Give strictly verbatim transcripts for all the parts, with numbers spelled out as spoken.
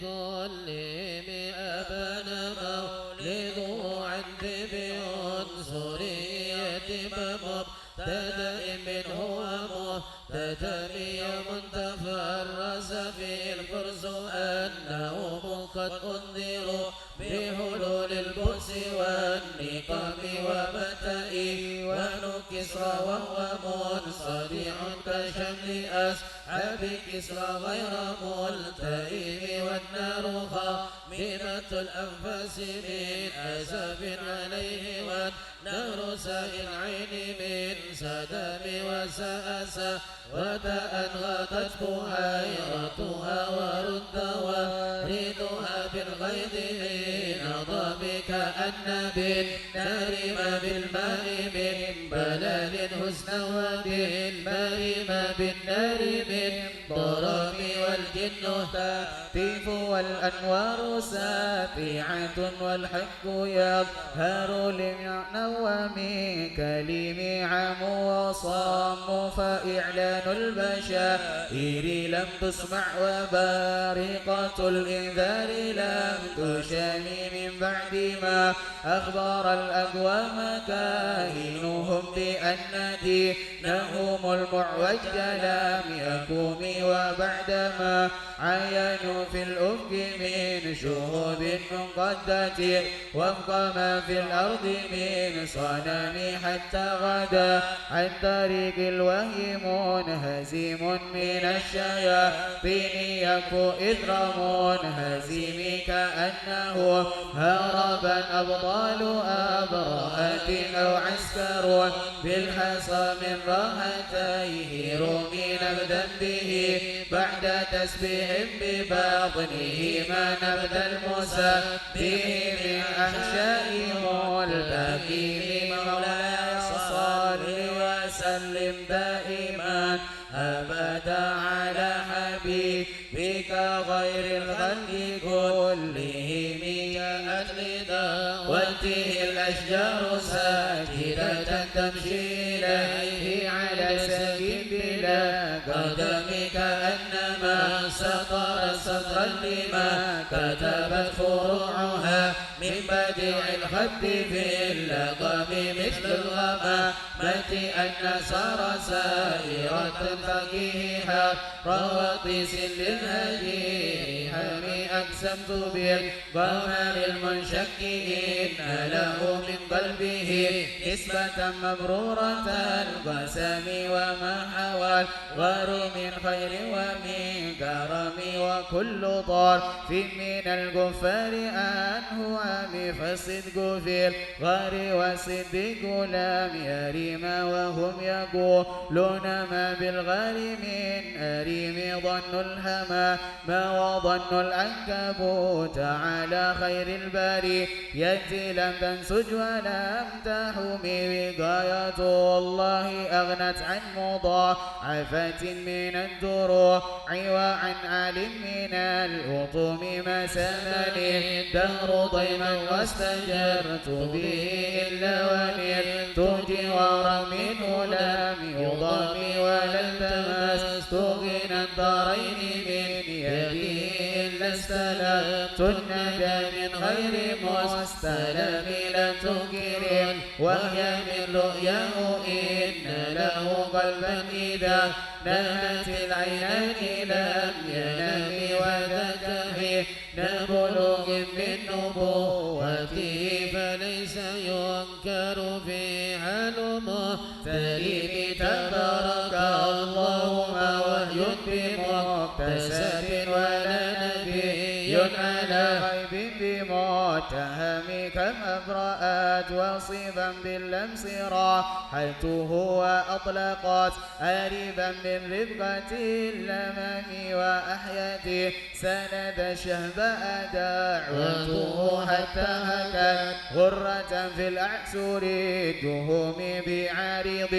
كل أبان مولده عن طيب عنصرية مبتدأ منه ومهتدم. تفرس في الفرس أنهم قد أنذروا بحلول البؤس والنقم ومتى إيوان كسرى وهو منصدع كشمل أس حب كسرى غير ملتئم، والنار خاممة الأنفاس من أسف عليه، والنار ساء العين من سدم وساء ساوة، أن غدت بحيرتها ورد واردها بالغيظ حين ضم، كأن بالنار ما بالماء من بلل حزنا، وبالماء ما بالنار من ضرم، والجن تهتف والأنوار ساطعة، والحق يظهر لمعنى ومن كلم عم وصم، فإعلان البشائر لم تسمع، وبارقة الإنذار لم تشم من بعد ما أخبر الأقوام كاهنهم بأن دينهم المعوج لم يقم، وبعدما عاينوا في الأفق من شهب منقدة وفق ما في الأرض من صنم، حتى غدا عن طريق الوحي منهزم من الشياطين يكفو إثر منهزم، كأنه هربا أبطال أبرهة أو عسكر بالحصى من راحتيه رومي نبذا به بعد تسبيح ببطنهما نبذ المسبح من أحشاء ملتقم. مولاي صل وسلم دائما أبدا على حبيبك خير الخلق كلهم. جاءت لدعوته الأشجار ساجدة تمشي إليه على ساق بلا قدم، كأنما سطرت سطرا لما كتبت فروعها من بديع الخط في اللقم، مثل الغمامة أن سار سائرة فقيه حر وطيس للهجير حمي، أقسمت بالقمر المنشق إن له من قلبه نسبة مبرورة القسم، وما حوى الغار من خير ومن كرم، وكل طرف من الكفار عنه عمي، فالصدق في الغار والصديق لم يرم، وهم يقولون ما بالغار من أريم، ظن الحمامة وظن العنكبوت على خير البرية لم تنسج ولم تحم، وقاية الله أغنت عن مضاعفة من الدروع وعن آل من الأطوم، ما سامني الدهر ضيما واستجرت به إلا ونلت جوارا منه لم يضم، ولا التمست غنى الدارين من يده إلا استلمت الندى من غير مستلم. لا تنكر الوحي من رؤياه إن له قلبا إذا نامت العينان لم ينم، وذاك حين بلوغ من نبوته، فليس ينكر في حال مهتدم. تبارك الله ما وحي بمكتسب ولا نبي على غيب بمتهم، كم أبرأت وصفا باللمس راحته وأطلقت أريبا من رفقة اللمم، وأحيت سند الشهباء دعوته حتى هكت غرة في الأعسر الجهم بعريض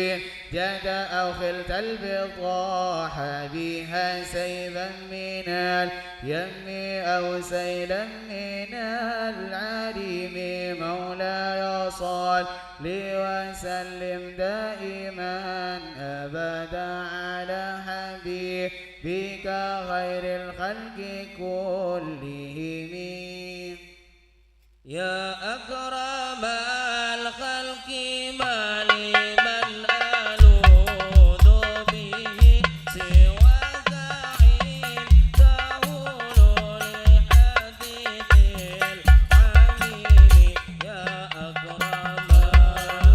جاد أو خلت البضاح بها سيفا من اليم أو سيلا من العريم. مولاي صل وسلم دائما أبدا على حبيبك خير الخلق الخلق كلهم. يا أكرم الخلق، ما لي من ألوذ به سواك عند حلول الحبيب الحبيب. يا أكرم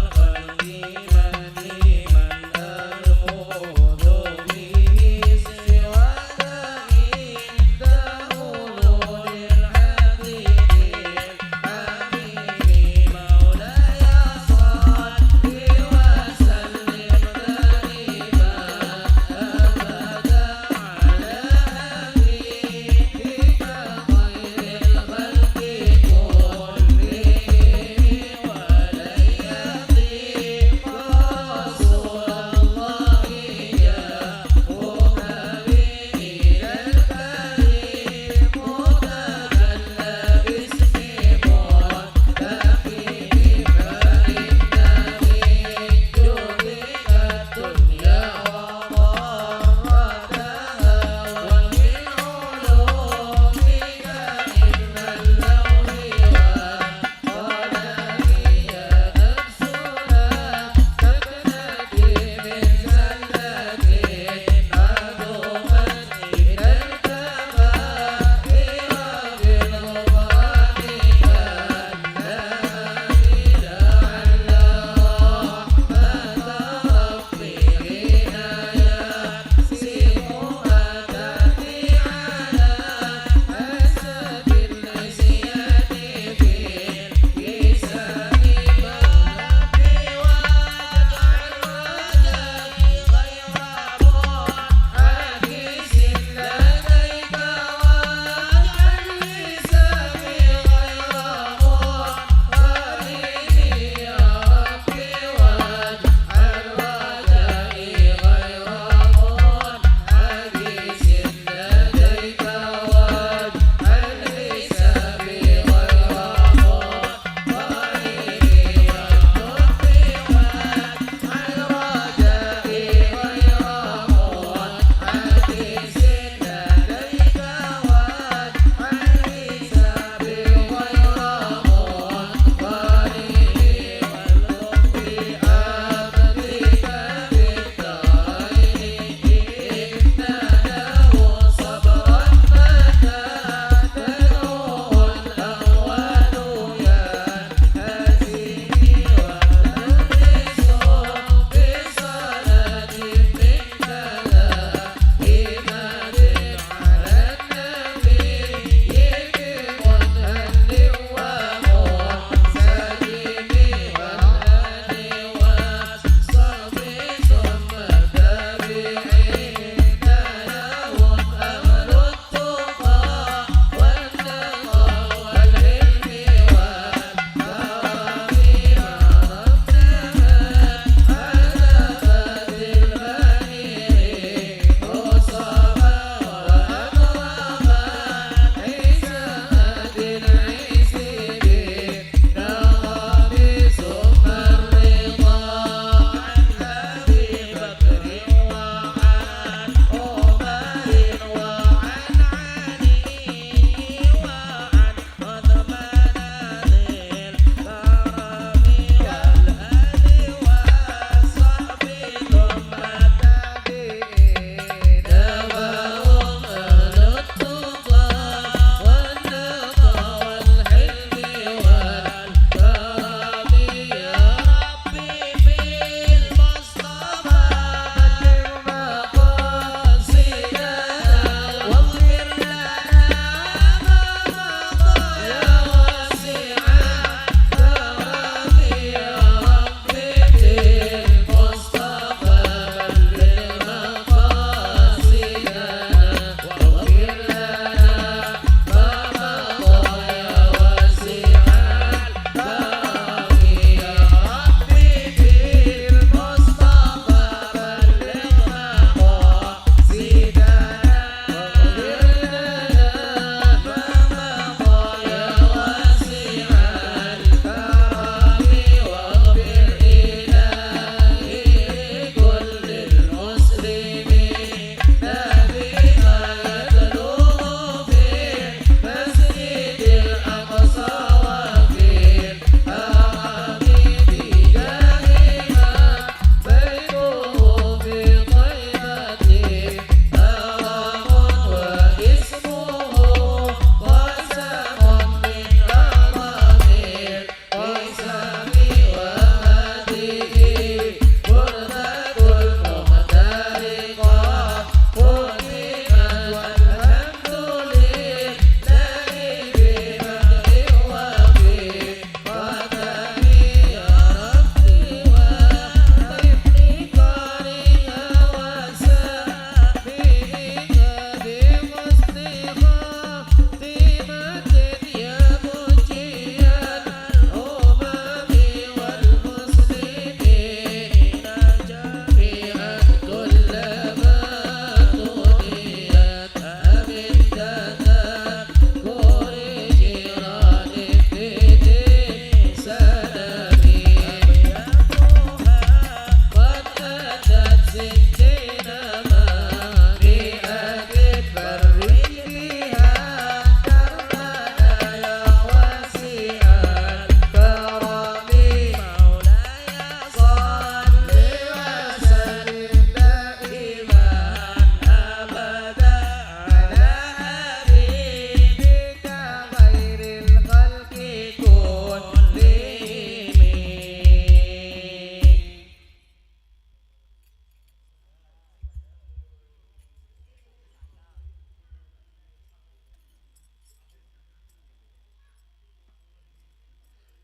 الخلق، ما لي من ألوذ به سواك عند حلول الحبيب الحبيب.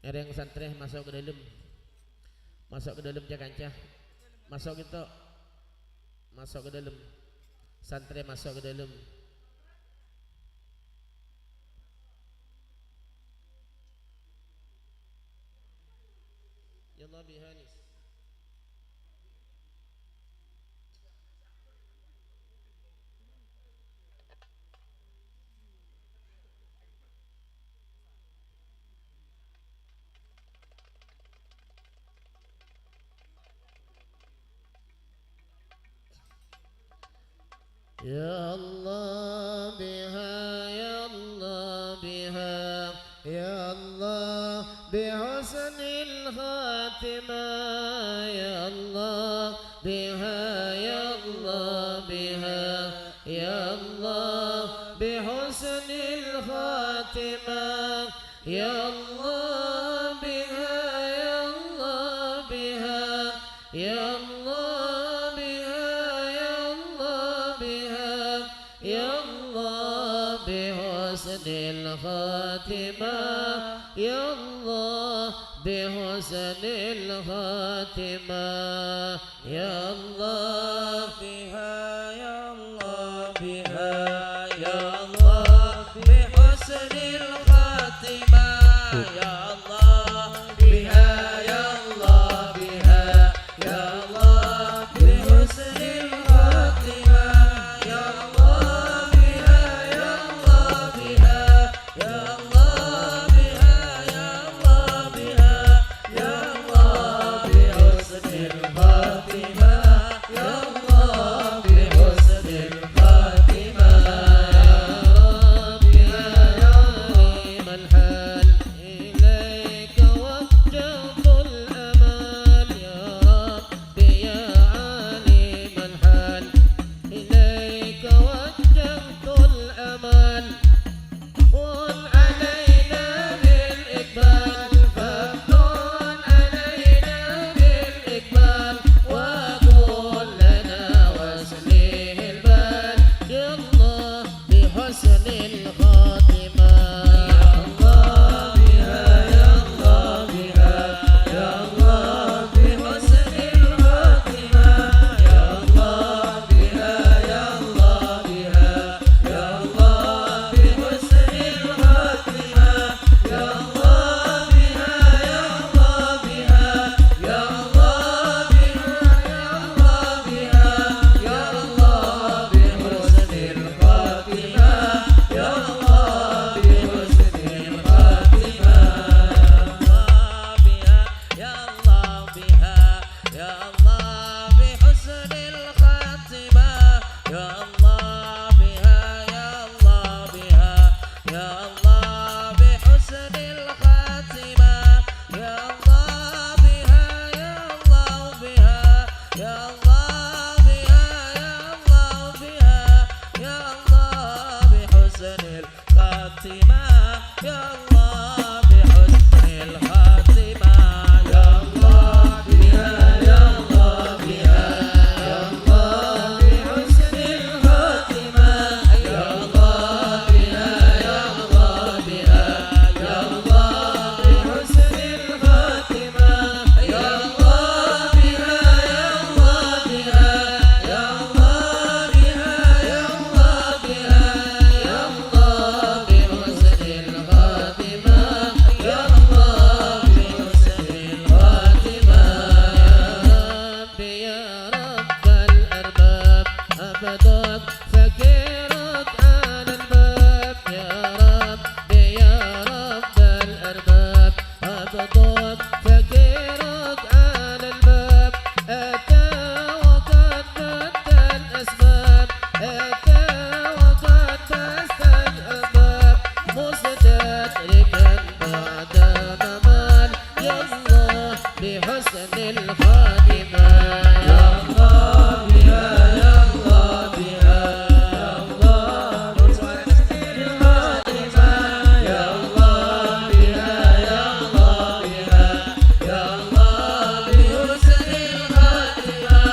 Ngèrèng santrè maso' ka dâlem. Maso' ka dâlem, ca-kanca. Maso' ghânto. Maso' ka dâlem. Santrè maso' ka dâlem. Ya Allah, bihanis. يا الله بها، يا الله بها، يا الله بحسن الخاتمة. يا الله بها، يا الله بها، يا الله بحسن الخاتمة. يا الله بها، يا الله بها، يا الله بها، يا الله بها، يا الله بحسن الخاتمة، يا الله بحسن الخاتمة. يا الله بها، يا الله بها، يا الله بحسن الخاتمة. يا الله بها، يا الله بها، يا الله بحسن الخاتمة. يا الله بها، يا الله بها، يا الله بها، يا الله بها، يا الله بحسن الخاتمة، يا الله بحسن الخاتمة. يا رب يا عليم الحال، إليك وجهت الأمال. يا رب يا عليم الحال، إليك وجهت الأمال. وهن علينا بالإقبال، فهن علينا بالإقبال، وكلنا واسليه البال. يا الله بحسن الخاتمة. يا الله بها، يا الله بها، يا الله بحسن الخاتمة. يا الله بها، يا الله بها، يا الله بحسن الخاتمة. يا الله بها، يا الله بها، يا الله بها، يا الله بها، يا الله بحسن الخاتمة. يا الله بحسن الخاتمة. يا الله بها، يا الله بها، يا الله بحسن الخاتمة. يا الله بها، يا الله بها، يا الله بحسن الخاتمة. يا الله بها، يا الله بها، يا الله بها، يا الله بها، يا الله بحسن الخاتمة. يا الله بحسن الخاتمة. يا الله بها، يا الله بها، يا الله بحسن الخاتمة. يا الله بها، يا الله بها، يا الله بحسن الخاتمة. يا الله بها، يا الله بها، يا الله بها، يا الله بها، يا الله بحسن الخاتمة. يا الله بحسن الخاتمة. يا رب يا رب الأرباب، عبدك فقيرك على الباب. يا رب يا رب الأرباب، عبدك فقيرك على الباب. أتى وقد مد الأسباب، أتى وقد بسط الأسباب، مستدركا بعد ما مال. يا الله بحسن الخاتمة. يا الله بها، يا الله بها، يا الله بحسن الخاتمة. يا الله بها، يا الله بها، يا الله بحسن الخاتمة.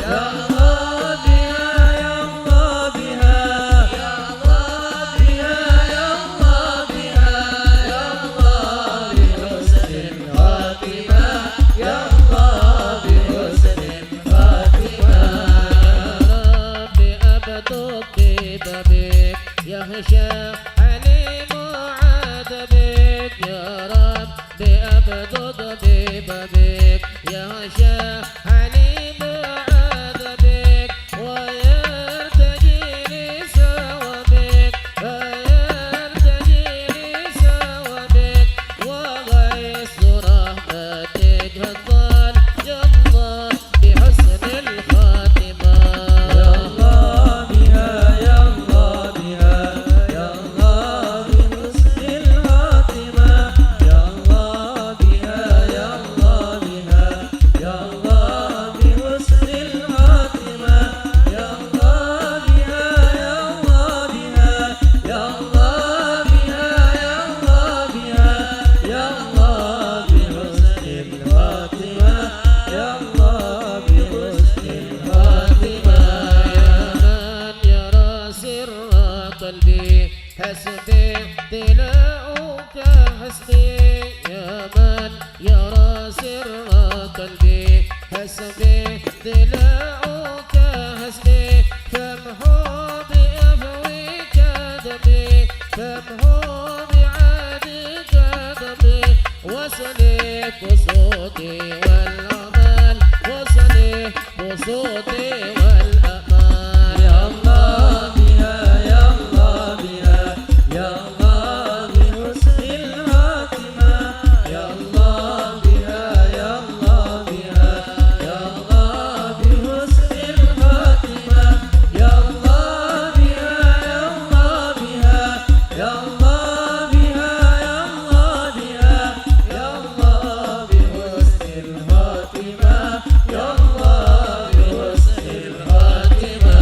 يا الله بها، يا الله بها، يا الله بها، يا الله بها، يا الله بحسن طبيب بك يغشى حليم عذبك ويرتجي لثوابك ويرتجي لثوابك وغيث رحمتك هطل يا الله بحسن الخاتمة. يا الله بها، يا الله بها، يا الله بحسن الخاتمة. يا الله بها، يا الله بها، يا الله بحسن الخاتمة. يا الله بها، يا الله بها، يا الله بها، يا الله بها، يا الله بحسن الخاتمة. يا الله بحسن الخاتمة. يا من يرى سر قلبي حسبي امتلاؤك حسبي. يا من يرى سر قلبي حسبي امتلاؤك حسبي. فامحو بعفوك ذنبي فامحو بعدلك ذنبي. واصلح قصوري والأعمال واصلح قصوري والأعمال. يا الله بها، يا الله بها، يا الله بحسن الخاتمة. يا الله بها، يا الله بها، يا الله بحسن الخاتمة. يا الله بها، يا الله بها، يا الله بها، يا الله بها، يا الله بحسن الخاتمة. يا الله بحسن الخاتمة.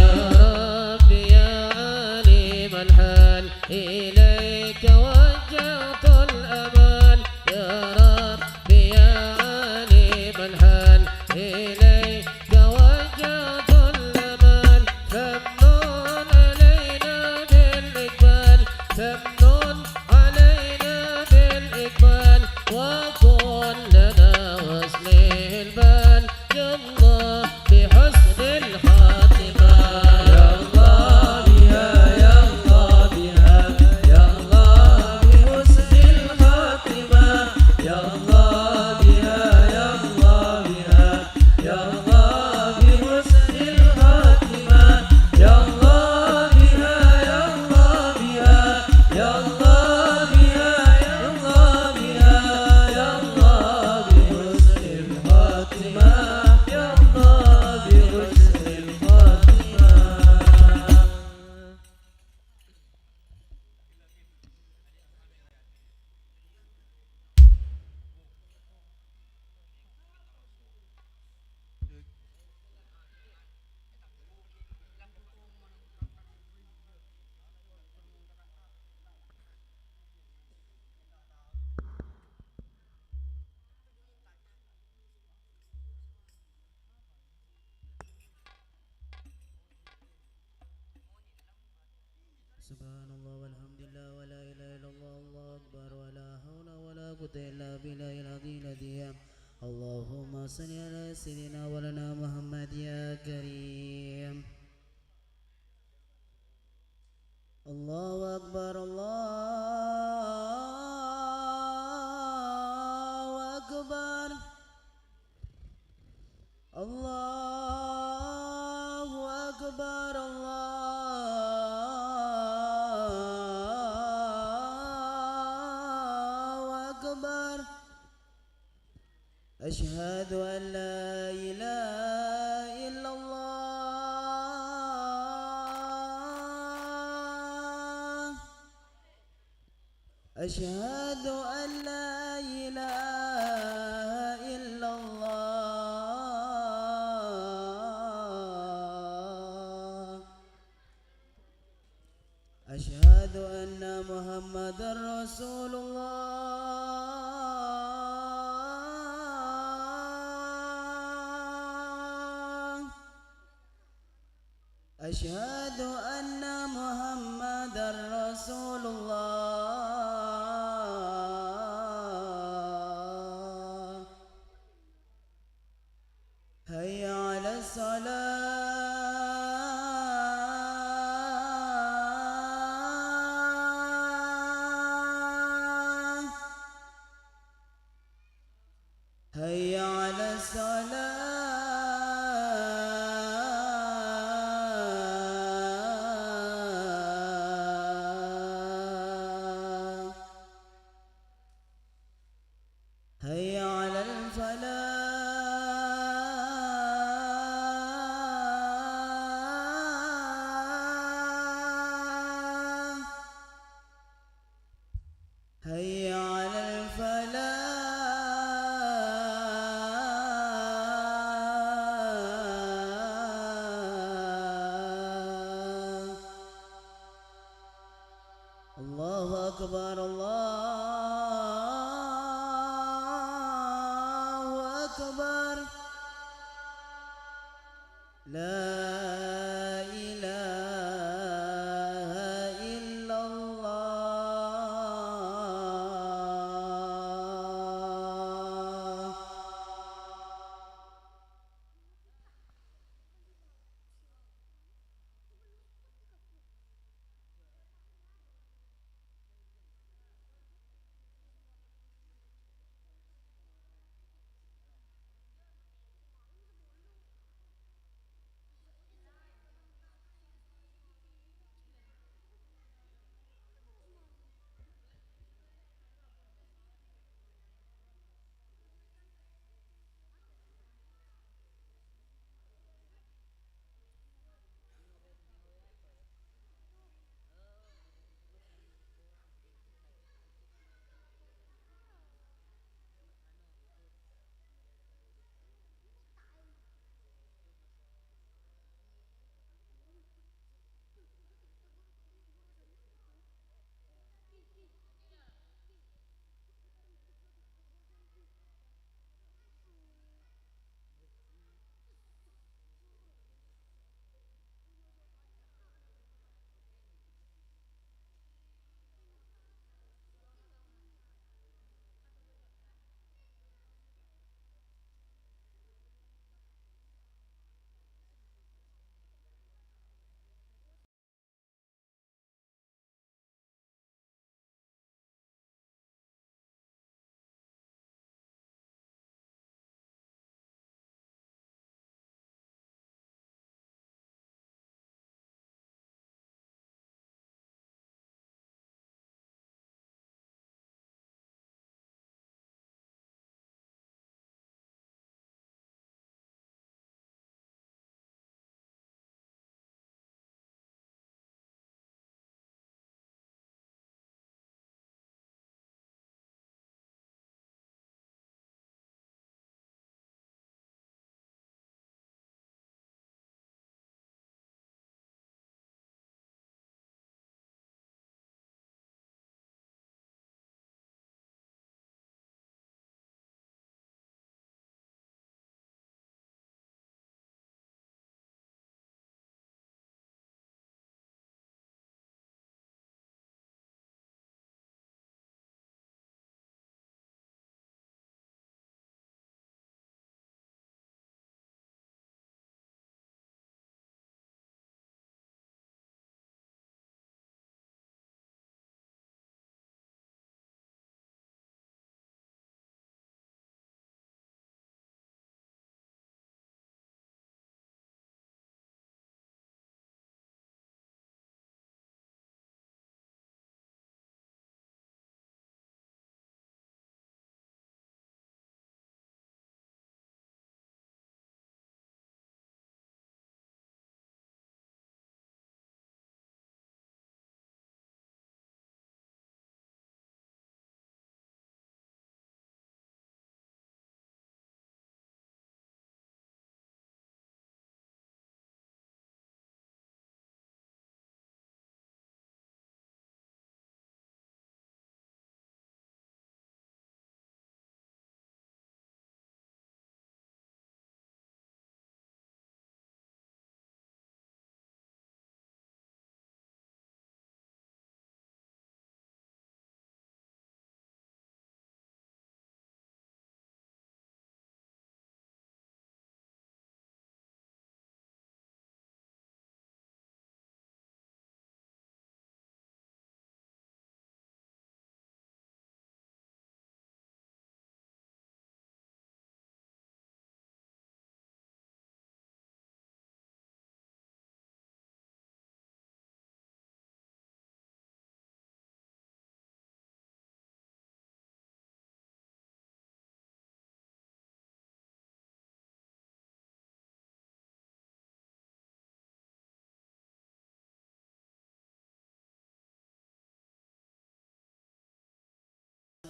يا رب يا عليم الحال إليك وجهت الأمال. يا رب يا عليم الحال إليك وجهت الأمال. فامنن علينا بالإقبال فامنن علينا بالإقبال وكن لنا واصلح البال. يا الله بحسن الخاتمة. يا الله بها، يا الله بها، يا الله بحسن الخاتمة. يا الله بها، يا الله بها، يا الله بحسن الخاتمة. يا الله بها، يا الله بها، يا الله بها، يا الله بها، يا الله بحسن الخاتمة. يا الله بحسن الخاتمة. سبحان الله والحمد لله ولا إله إلا الله، الله أكبر، ولا حول ولا قوة إلا بالله العلي العظيم. اللهم صل على سيدنا مولانا محمد يا كريم. الله أكبر، الله أكبر، الله أكبر، الله أكبر. أشهد أن لا إله إلا الله. أشهد أن لا إله إلا الله. أشهد أن محمدا رسول الله. أشهد أن محمدا رسول الله. حي على الصلاة. حي على الصلاة. حي على الفلاح. حي على الفلاح. الله أكبر، الله أكبر. لا إله إلا الله.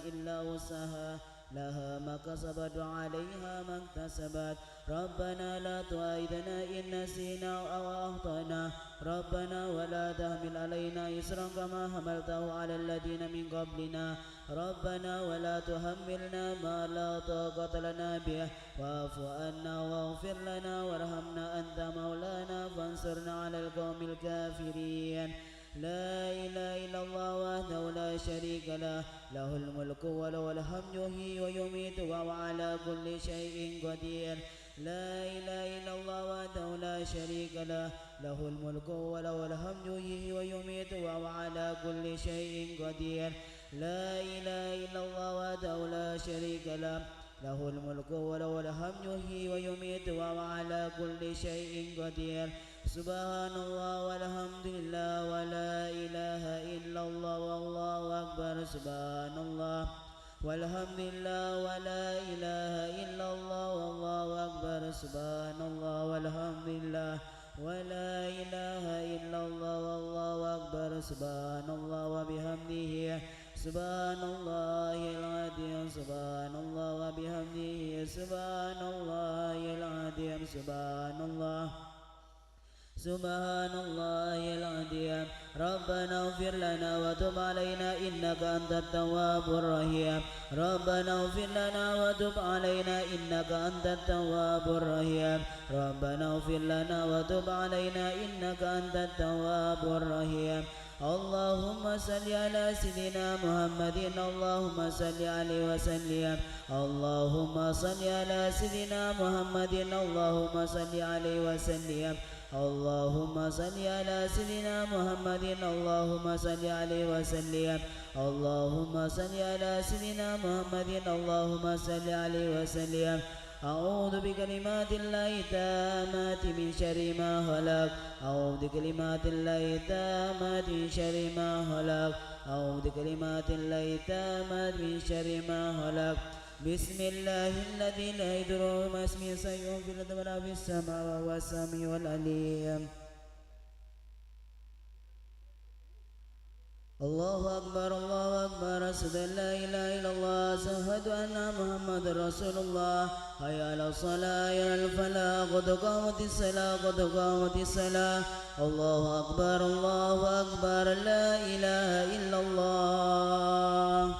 إلا وسعها، لها ما كسبت وعليها ما اكتسبت. ربنا لا تؤاخذنا إن نسينا أو أخطأنا. ربنا ولا تحمل علينا إصرا كما حملته على الذين من قبلنا. ربنا ولا تحملنا ما لا طاقة لنا به. واعف عنا واغفر لنا وارحمنا أنت مولانا فانصرنا على القوم الكافرين. لا إله إلا الله وحده لا شريك له، له الملك وله الحمد يحيي ويميت وهو على كل شيء قدير. لا إله إلا الله وحده لا شريك له، له الملك وله الحمد يحيي ويميت وهو على كل شيء قدير. لا إله إلا الله وحده لا شريك له، له الملك وله الحمد يحيي ويميت وهو على كل شيء قدير. سبحان الله والحمد لله ولا إله إلا الله والله أكبر. سبحان الله والحمد لله ولا إله إلا الله والله أكبر. سبحان الله والحمد لله ولا إله إلا الله والله أكبر. سبحان الله وبحمده. سبحان الله العظيم. سبحان الله وبحمده. سبحان الله العظيم. سبحان الله. سبحان الله العظيم. ربنا اغفر لنا وتب علينا إنك أنت التواب الرحيم. ربنا اغفر لنا وتب علينا إنك أنت التواب الرحيم. ربنا اغفر لنا وتب علينا إنك أنت التواب الرحيم. اللهم صل على سيدنا محمد. اللهم صل عليه وسلم. اللهم صل على سيدنا محمد. اللهم صل عليه وسلم. اللهم صل على سيدنا محمد. اللهم صل عليه وسلم. اللهم صل على سيدنا محمد. اللهم صل عليه وسلم. أعوذ بكلمات الله التامات من شر ما خلق. أعوذ بكلمات الله التامات من شر ما خلق. أعوذ بكلمات الله التامات من شر ما خلق. بسم الله الذي لا يضر مع اسمه شيء في الأرض ولا في السماء وهو السميع العليم. الله أكبر، الله أكبر، أشهد أن لا إله إلا الله، أشهد أن محمدا رسول الله، حي على الصلاة، حي على الفلاح، قد قامت الصلاة، قد قامت الصلاة، الله أكبر، الله أكبر، لا إله إلا الله.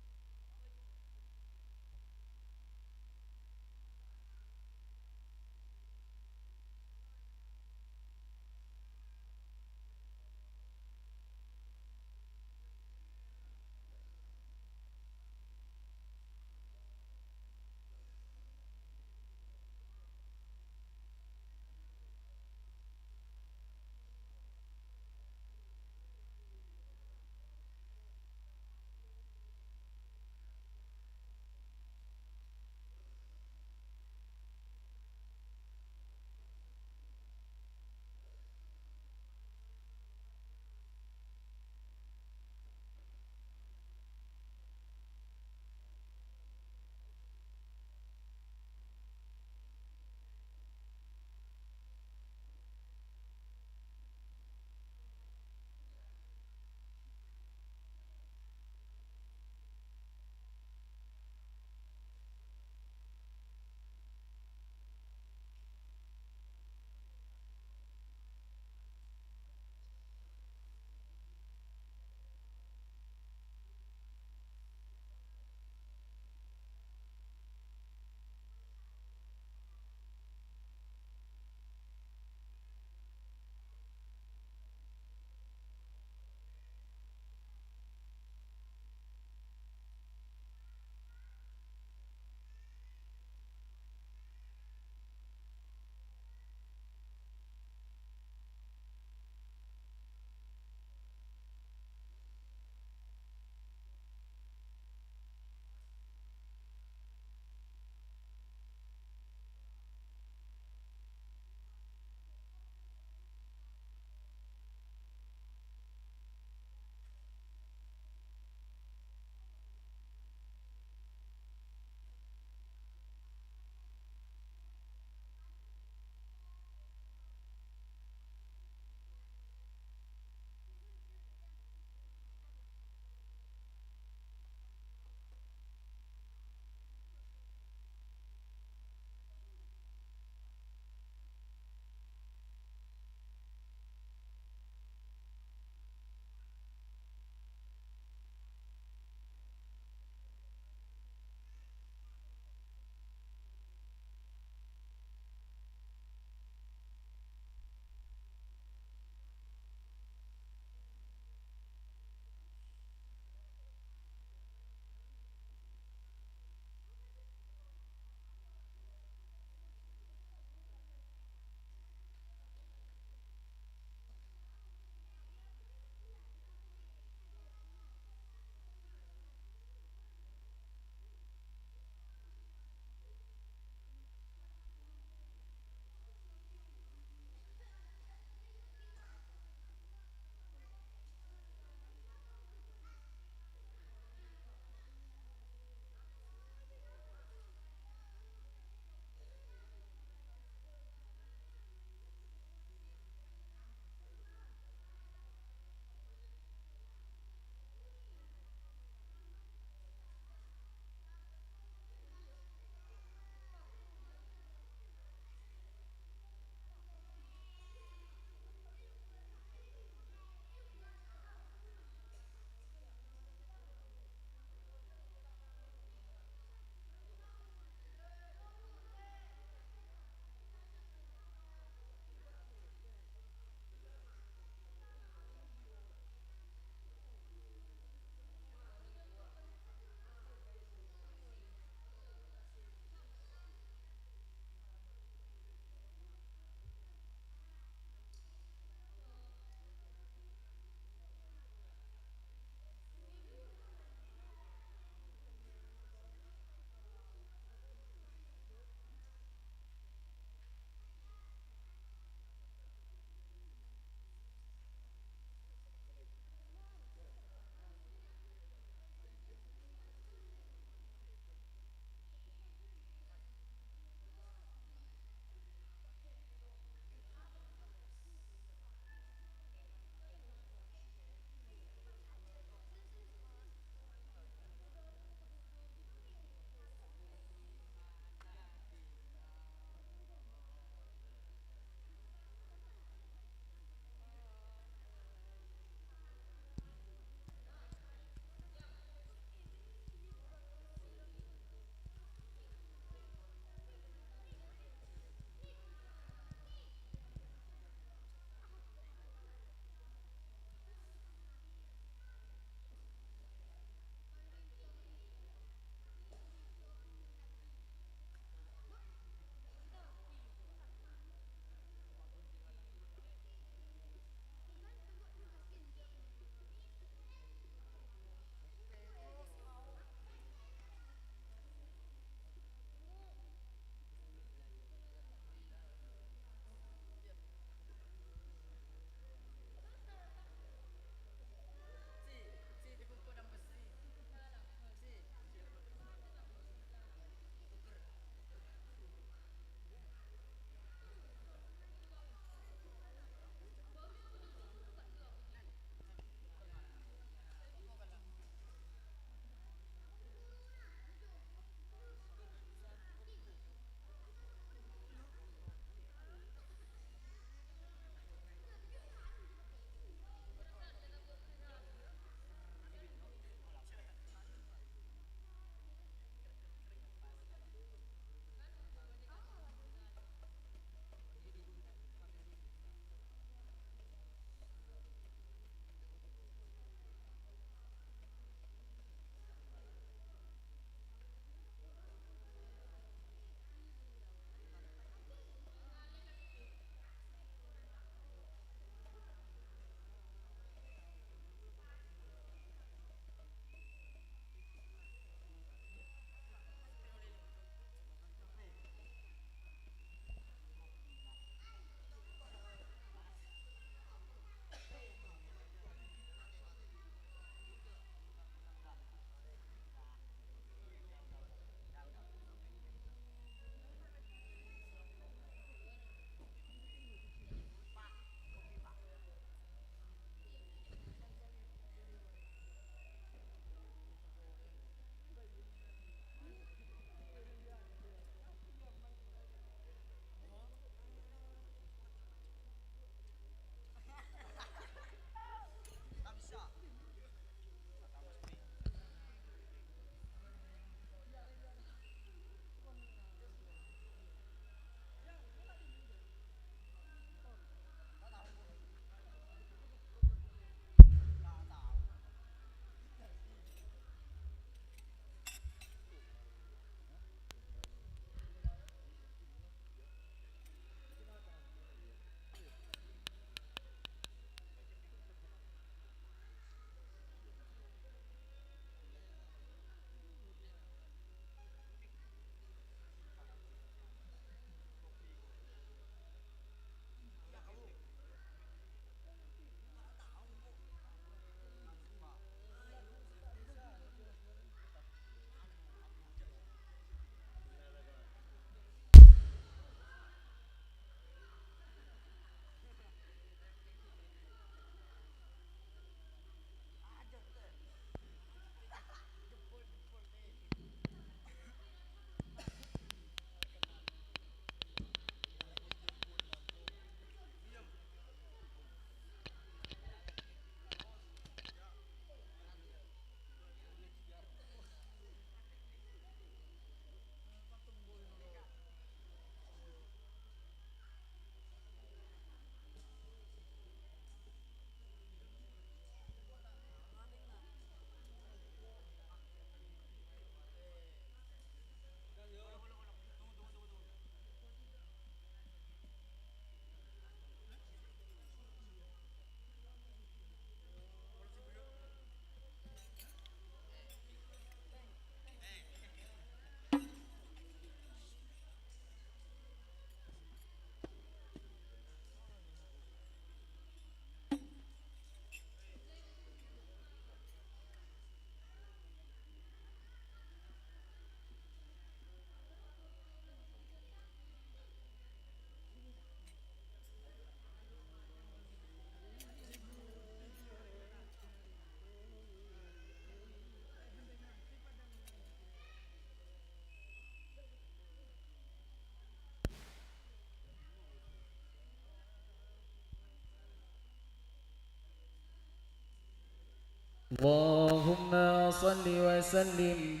اللهم صل وسلم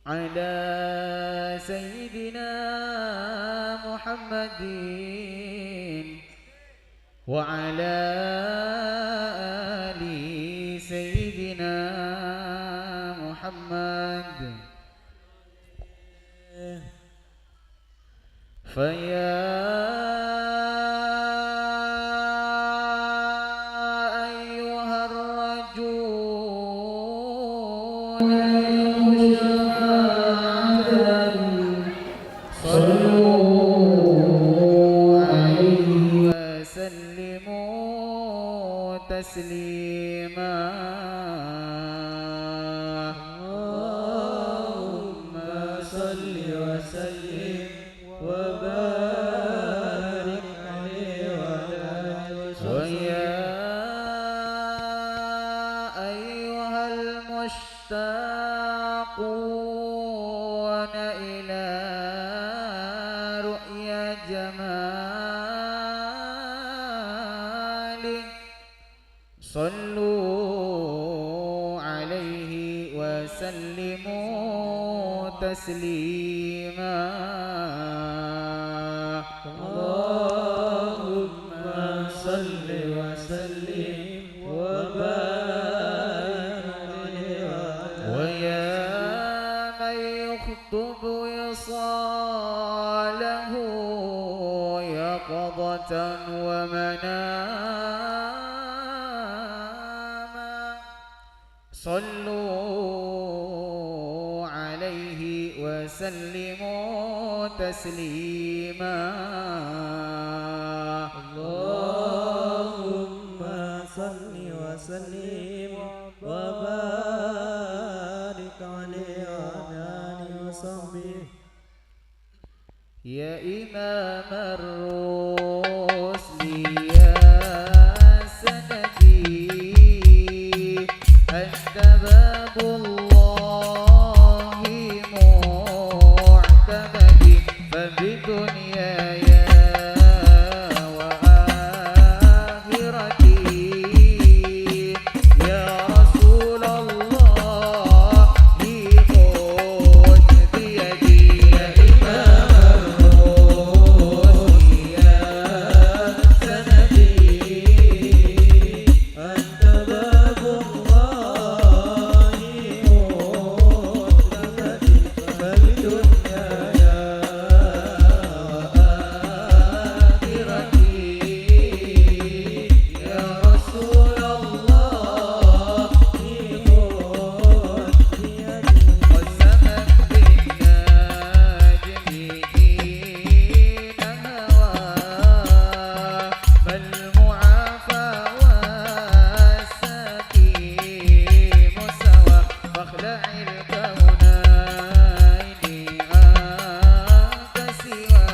على سيدنا محمد وعلى آل سيدنا محمد. فيا أيها الرجل المشاهد، صلوا عليه وسلموا تسليما. اللهم صل وسلم وبارك عليه وعلى آله وصحبه. ويا أيها المشتاقون إلى رؤيا جماله، صلوا عليه وسلموا تسليما. اللهم صل وسلم وبارك عليه وعلى ويا من يخطب وصاله يقظة ومناما، صلوا عليه وسلموا تسليما. اللهم صل وسلم وبارك عليه وعلى آله وصحبه. يا إمام الرسل يا سندي، أنت باب الله معتمدي، فبدنياي وآخرتي يا رسول الله، خذ بيدي يا إمام الرسل يا سندي، أنت باب الله معتمدي، فبدنياي وآخرتي يا رسول الله، خذ بيدي. قسما بالنجم حين هوى، ما المعافى والسقيم سوى، فاخلع الكونين أنت سوى،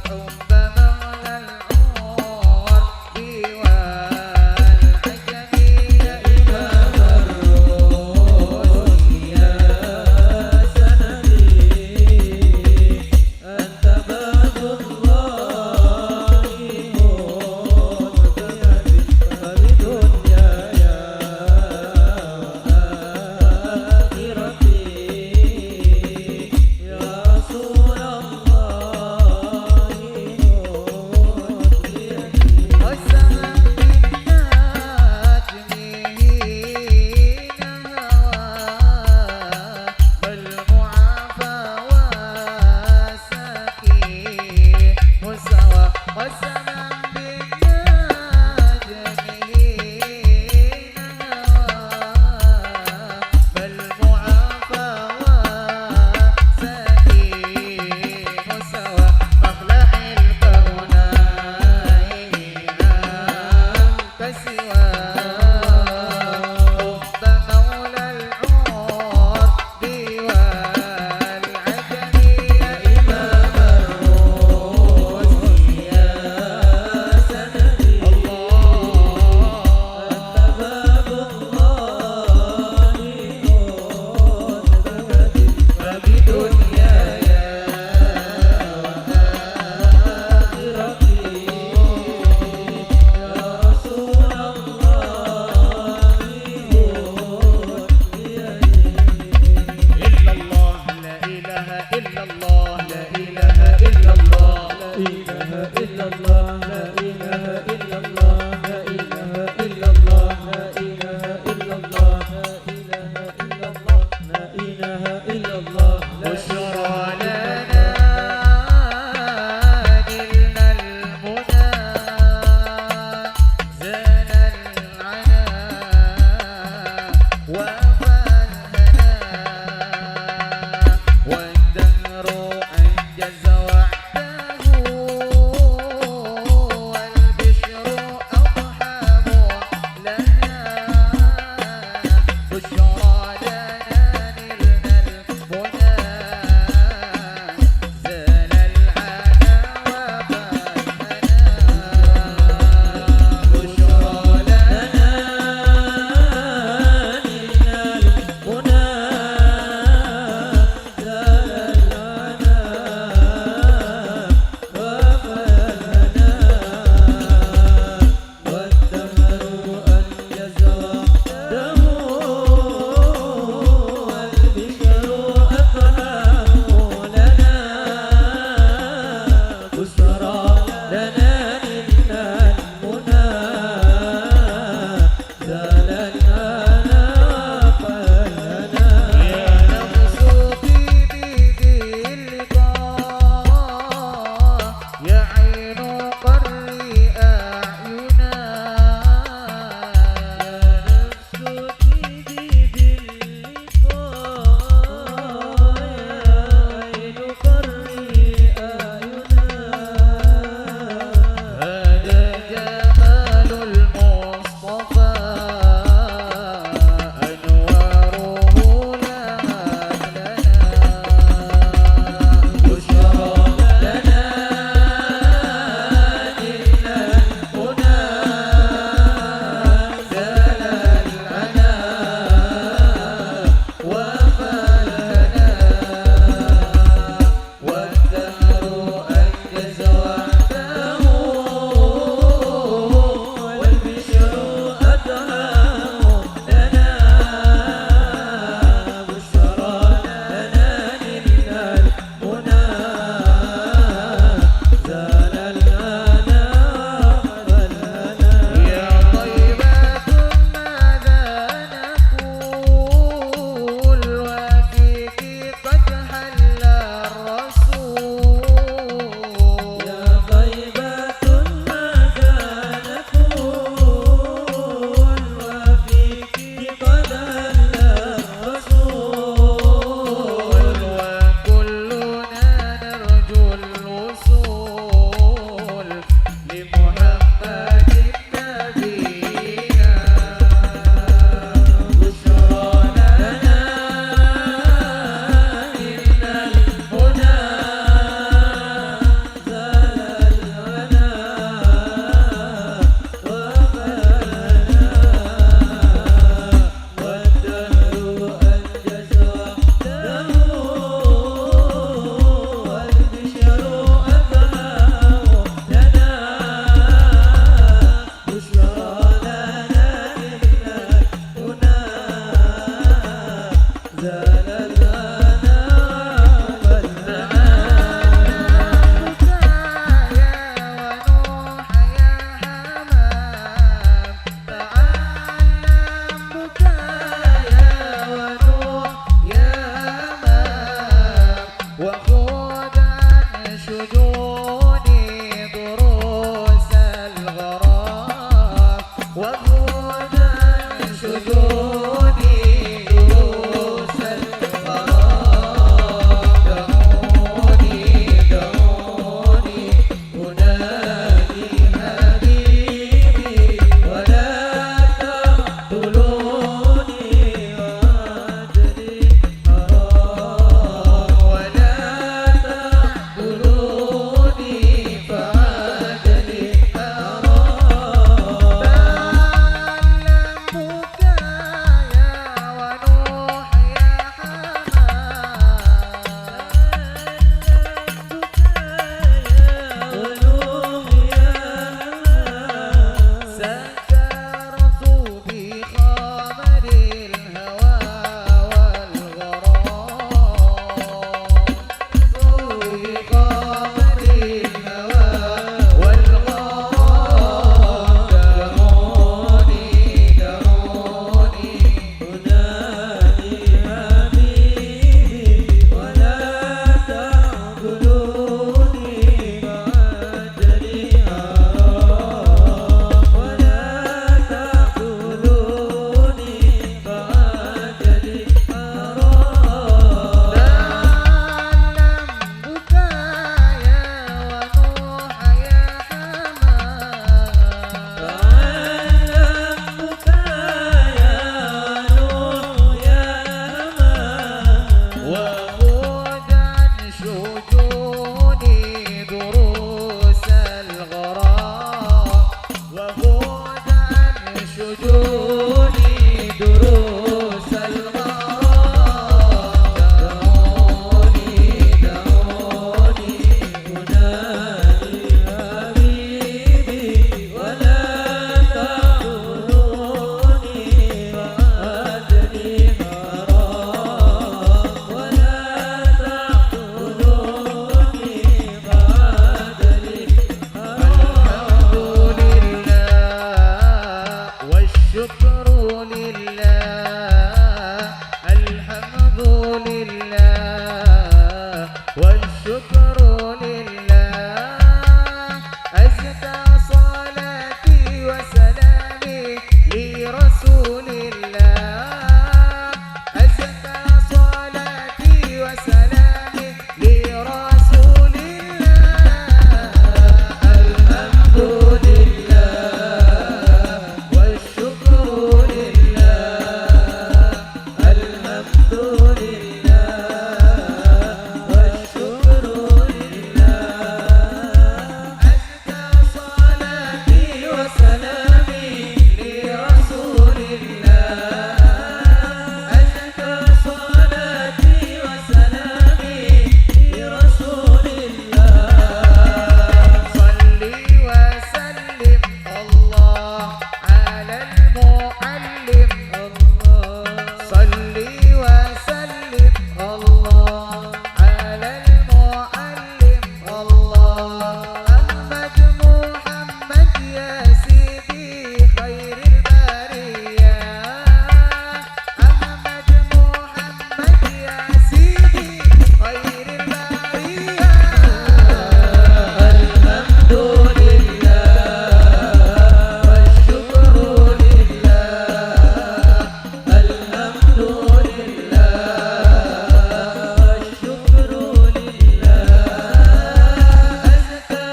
حب مولى العرب والعجم يا إمام الرسل يا سندي، أنت باب الله معتمدي، فبدنياي وآخرتي يا رسول الله، خذ بيدي. قسما بالنجم حين هوى، ما المعافى والسقيم سوى. قسما بالنجم حين هوى، ما المعافى والسقيم سوى، فاخلع الكونين أنت سوى، حب مولى العرب والعجم يا إمام الرسل يا إلا الله، لا إله إلا الله، لا إله إلا الله، لا إله إلا الله، لا إله إلا الله، لا إله إلا الله. بشرى لنا نلنا المنى، زال العنا وفى الهنا، والدهر أنجز وعده، والبشر أحمد محمد يا سيدي خير البرية. أحمد محمد يا سيدي خير البرية. الحمد لله والشكر لله. الحمد لله والشكر لله. أزكى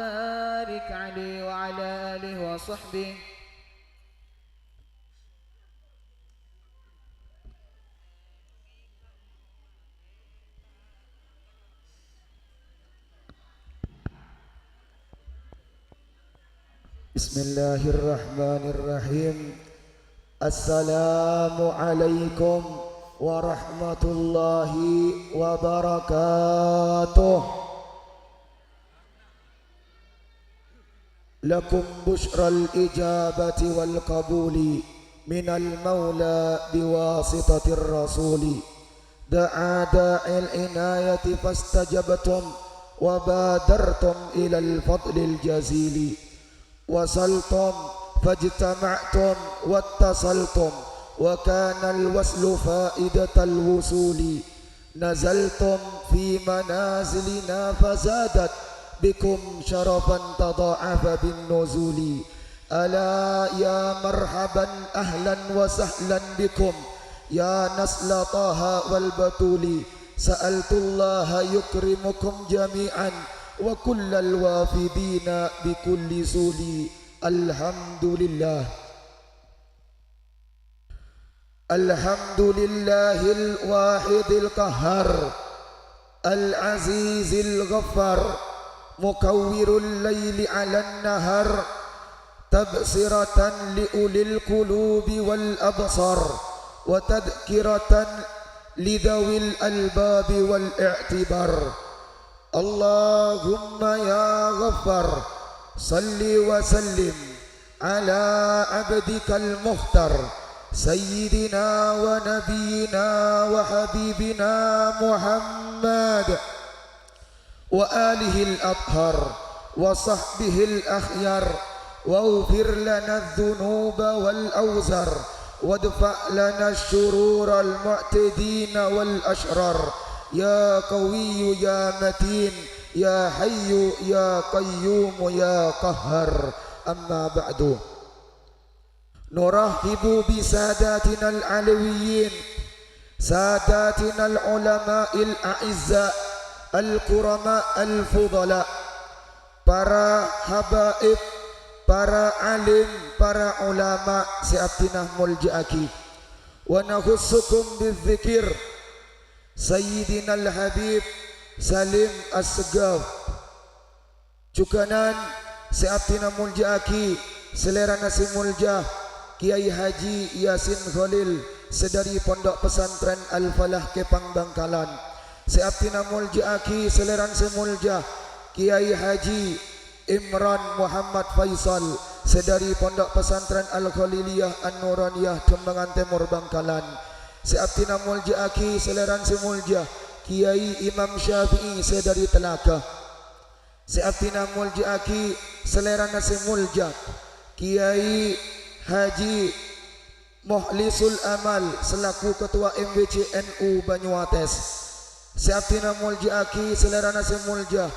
بارك عليه وعلى آله وصحبه. بسم الله الرحمن الرحيم. السلام عليكم ورحمة الله وبركاته. لكم بشرى الإجابة والقبول من المولى بواسطة الرسول. دعا داعي العناية فاستجبتم وبادرتم إلى الفضل الجزيل. وصلتم فاجتمعتم واتصلتم وكان الوصل فائدة الوصول. نزلتم في منازلنا فزادت بكم شرفا تضاعف بالنزول. ألا يا مرحبا أهلا وسهلا بكم يا نسل طه والبتول. سألت الله يكرمكم جميعا وكل الوافدين بكل سول. الحمد لله. الحمد لله الواحد القهار، العزيز الغفار، مكور الليل على النهار، تبصرة لأولي القلوب والأبصار، وتذكرة لذوي الألباب والاعتبار. اللهم يا غفار، صل وسلم على عبدك المختار، سيدنا ونبينا وحبيبنا محمد، وآله الأطهار، وصحبه الأخيار، واغفر لنا الذنوب والأوزار، وادفع لنا الشرور المعتدين والأشرار، يا قوي يا متين، يا حي يا قيوم يا قهار. أما بعد، نرحب بساداتنا العلويين، ساداتنا العلماء الأعزاء، الكرماء الفضلاء، para habaib, para alim, para ulama sè abdhina molja'aghi. ونخصكم بالذكر سيدنا الحبيب سليم السقاف. Jhughânan sè abdhina molja'aghi salèrana sè molja Kiai Haji Yasin Kholil sè dâri Pondok Pesantren Al-Falah Kepang Bangkalan. Sè abdhina molja'aghi salèrana sè molja Kiai Haji Imran Muhammad Faisal sè dâri Pondok Pesantren Al-Kholiliyah An-Nuraniyah Demangan Tèmor Bangkalan. Sè abdhina molja'aghi salèrana sè molja Kiai Imam Syafi'i sè dâri Telaga. Sè abdhina molja'aghi salèrana sè molja Kiai Haji Mokhlisul Amal selaku Ketua M W C N U Banyuates. Sè abdhina molja'aghi salèrana sè molja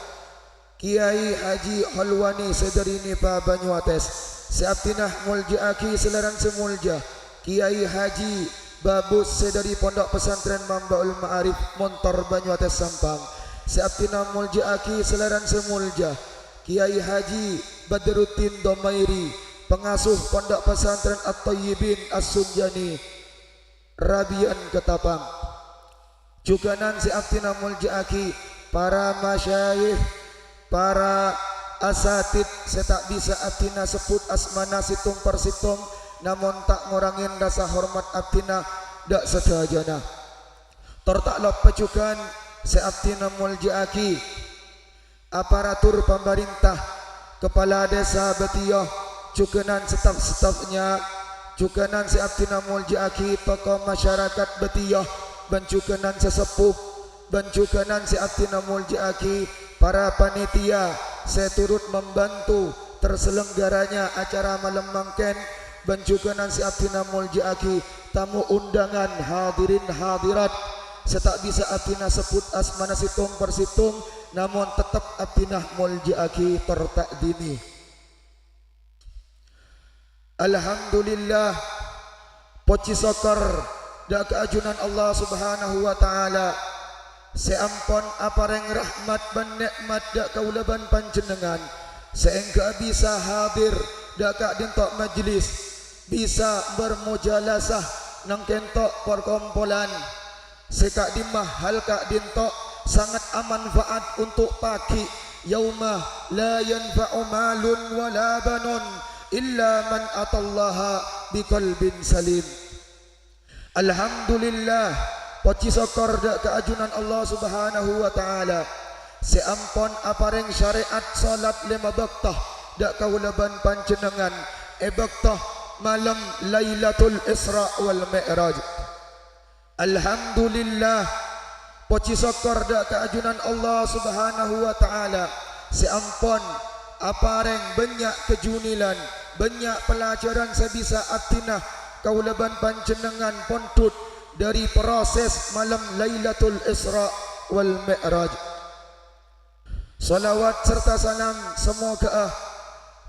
Kiai Haji Holwani sè dâri Nipa Banyuates. Sè abdhina molja'aghi salèrana sè molja Kiai Haji Babus sè dâri Pondok Pesantren Mambaul Ma'arif Montor Banyuates Sampang. Sè abdhina molja'aghi salèrana sè molja Kiai Haji Badruddin Domairi, pengasuh Pondok Pesantren At-Thayyibin As-Sunjani, Rabian Ketapang. Jhughânan sè abdhina molja'aghi para masyayikh, para asatid sè ta' bisa abdhina sebbhut asmana sèttong per sèttong, namong ta' ngorangè rasa hormat abdhina dâ' sadhâjâna. Tor ta' loppa jhughân sè abdhina molja'aghi aparatur pamarènta, kepala desa bâdhiyâ, jhughânan staf-stafnya, jhughânan sè abdhina molja'aghi tokoh masyarakat bâdhiyâ, bân jhughânan sè sepuh, bân jhughânan sè abdhina molja'aghi para panitia sè turut membantu terselenggaranya acara malem mangkèn, bân jhughânan sè abdhina molja'aghi tamu undangan, hadirin hadirat, sè ta' bisa abdhina sebbhut asmana sèttong per sèttong, namong tettep abdhina molja'aghi tor ta'dhimi. Alhamdulillah, pojhi sokkor dâ' ka ajunan Allah Subhanahu wa Ta'ala sè ampon aparèng rahmat bân nè'mat dâ' kaulâ bân panjhennengngan. sè èngghâ bisa hadir dâ' ka'dinto majlis, bisa bermujalasah neng kento parkompolan. Sè ka'dimma hal ka'dinto sanget amanfaat untuk pagi', "Yauma la yanfa'u malun wa la banun illa man atallaha biqalbin salim." Alhamdulillah, pojhi sokkor dâ' ka ajunan Allah Subhanahu wa Ta'ala, sè ampon aparèng syarè'at salat lèma bâkto dâ' kaulâ bân panjhennengngan è bâkto malem Lailatul Isra wal Mi'raj. Alhamdulillah, pojhi sokkor dâ' ka ajunan Allah Subhanahu wa Ta'ala, sè ampon aparèng bânnya' kajunilan, bânnya' pelajaran sè bisa abdhina kaulâ bân panjhennengngan pondhut dâri proses malem Lailatul Isra wal Mi'raj. Shalawat sarta salam samoghâ'â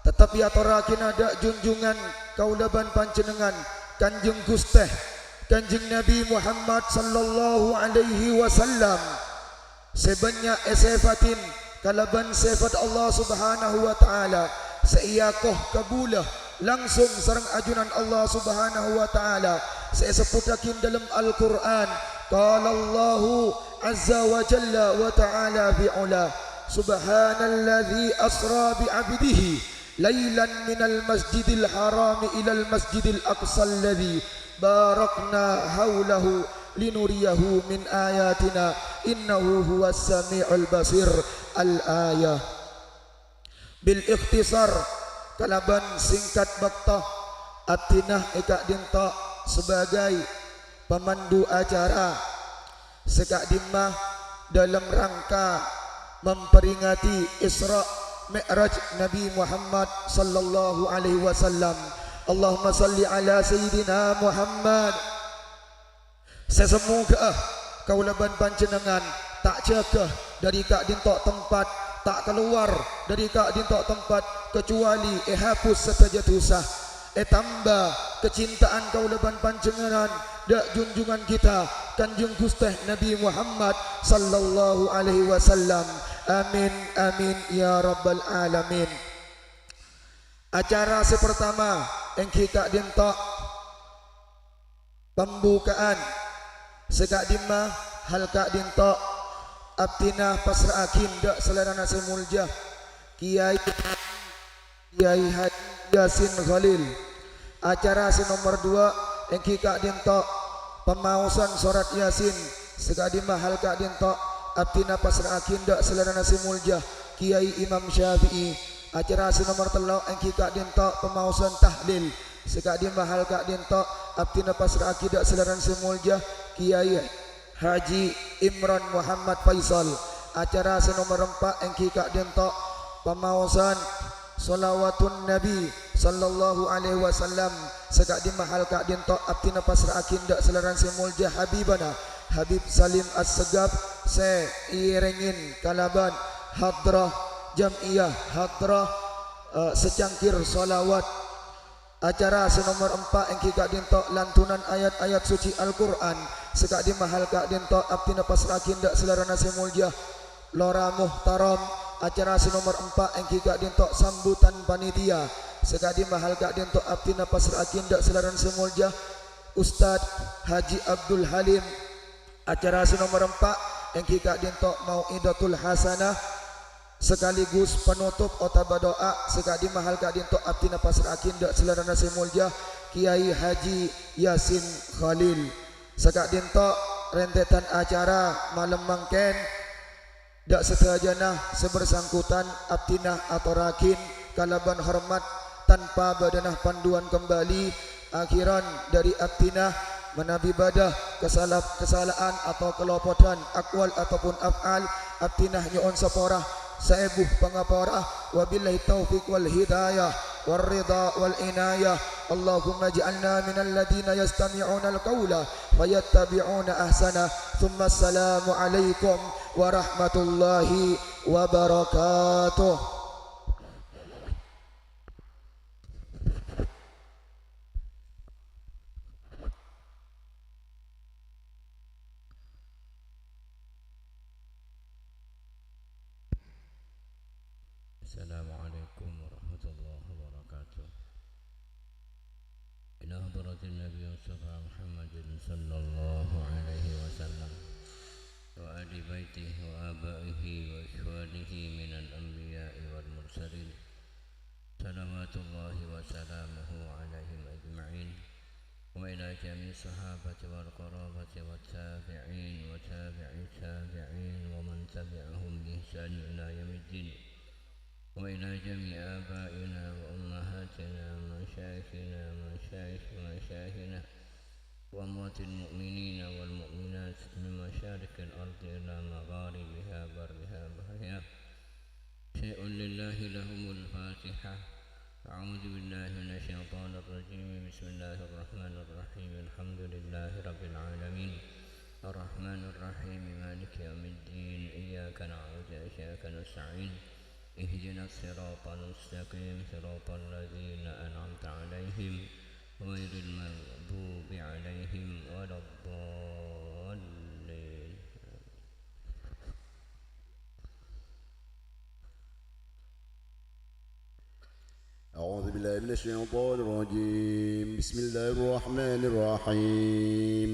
tettep èatorraghina dâ' junjungan kaulâ bân panjhennengngan, Kanjeng Ghustè, Kanjeng Nabi Muhammad sallallahu alaihi wasallam, sè bânnya' èsèfatin kalabân sèfat Allah Subhanahu wa Ta'ala, sè èako kabulâ langsung sareng ajunan Allah Subhanahu wa Ta'ala, sè èsebbhuttaghi dâlem Al-Qur'an, qala Allahu azza wa jalla wa ta'ala fi ula, "Subhanalladzi asra bi 'abdihi lailan minal masjidil harami ilal masjidil aqsalladzi barakna haulahu linuriyahu min ayatina, innahu huwas sami'ul basir." Al-ayah. Bil ikhtisar, kalabân singkat bâkto, abdhina è ka'dinto sebagai pemandu acara sè ka'dimma dâlem rangka memperingati Isra Mi'raj Nabi Muhammad sallallahu alaihi wasallam. Allahumma shalli ala Sayyidina Muhammad. Sè samoghâ'â kaulâ bân panjhennengngan ta' jâgâ dâri ka'dinto tempat, ta' kalowar dâri ka'dinto tempat, kacuali èhapus sadhâjâ dhusa, ètamba kacinta'an kaulâ bân panjhennengngan dâ' junjungan kita, Kanjeng Ghustè Nabi Muhammad sallallahu alaihi wasallam. Amin, amin, ya rabbal alamin. Acara sè partama èngghi ka'dinto pembukaan. Sè ka'dimma hal ka'dinto abdhina pasra'aghi dâ' salèrana sè molja, Kiai, Kiai Haji Yasin Khalil. Acara sè nomer dua èngghi ka'dinto pamaosan sorat Yasin. Sè ka'dimma hal ka'dinto abdhina pasra'aghi dâ' salèrana sè molja, Kiai Imam Syafi'i. Acara sè nomer tello' èngghi ka'dinto pamaosan tahlil. Sè ka'dimma hal ka'dinto abdhina pasra'aghi dâ' salèrana sè molja, Kiai Haji Imron Muhammad Faisal. Acara sè nomer empa' èngghi ka'dinto pamaosan shalawatun Nabi sallallahu alaihi wasallam. Sè ka'dimma hal ka'dinto abdhina pasra'aghi dâ' salèrana sè molja Habibana Habib Salim Assegaf sè èèrèngè kalabân hadrah jam'iyah hadrah, eh, secangkir shalawat. Acara sè nomer empa' èngghi ka'dinto lantunan ayat-ayat suci Al-Qur'an. Sè ka'dimma hal ka'dinto abdhina pasra'aghi dâ' salèrana sè molja Lora Muhtaram. Acara sè nomer empa' èngghi ka'dinto sambutan panitia. Sè ka'dimma hal ka'dinto abdhina pasra'aghi dâ' salèrana sè molja Ustadz Haji Abdul Halim. Acara sè nomer empa' èngghi ka'dinto mau'idatul hasanah sekaligus penutup otabâ du'a. Sè ka'dimma hal ka'dinto abdhina pasra'aghi dâ' salèrana sè molja Kiai Haji Yasin Khalil. Sè ka'dinto rèntèdhân acara malem mangkèn. Dâ' sadhâjâna sè bersangkutan abdhina atorraghi kalabân hormat tanpa bâdâna panduan kembali. Akhiran dâri abdhina, manabi bâdâ kasala-, kasala'an atau kalopodhân akwal ataupun af'al, abdhina nyo'on sapora saèbu pangapora. Wabillahi taufiq wal hidayah, war ridha wal inayah. Allahumma ij'alna minal ladzina yastami'unal qaula fayattabi'una ahsana. Tsumma assalamu alaikum warahmatullahi wabarakatuh. السلام عليكم. حضرة النبي المصطفى محمد صلى الله عليه وسلم وآل بيته وآبائه وإخوانه من الأنبياء والمرسلين، صلوات الله وسلامه عليهم أجمعين، وإلى جميع الصحابة والقرابة والتابعين وتابع التابعين ومن تبعهم بإحسان إلى يوم الدين، وإلى جميع آبائنا وأمهاتنا ومشايخنا ومشايخ مشايخنا وأموات المؤمنين والمؤمنات من مشارق الأرض إلى مغاربها برها بحرها. شيء لله لهم الفاتحة. أعوذ بالله من الشيطان الرجيم. بسم الله الرحمن الرحيم. الحمد لله رب العالمين. الرحمن الرحيم. مالك يوم الدين. إياك نعبد وإياك نستعين. اهدنا الصراط المستقيم. صراط الذين أنعمت عليهم غير المغضوب عليهم ولا الضالين. أعوذ بالله من الشيطان الرجيم. بسم الله الرحمن الرحيم.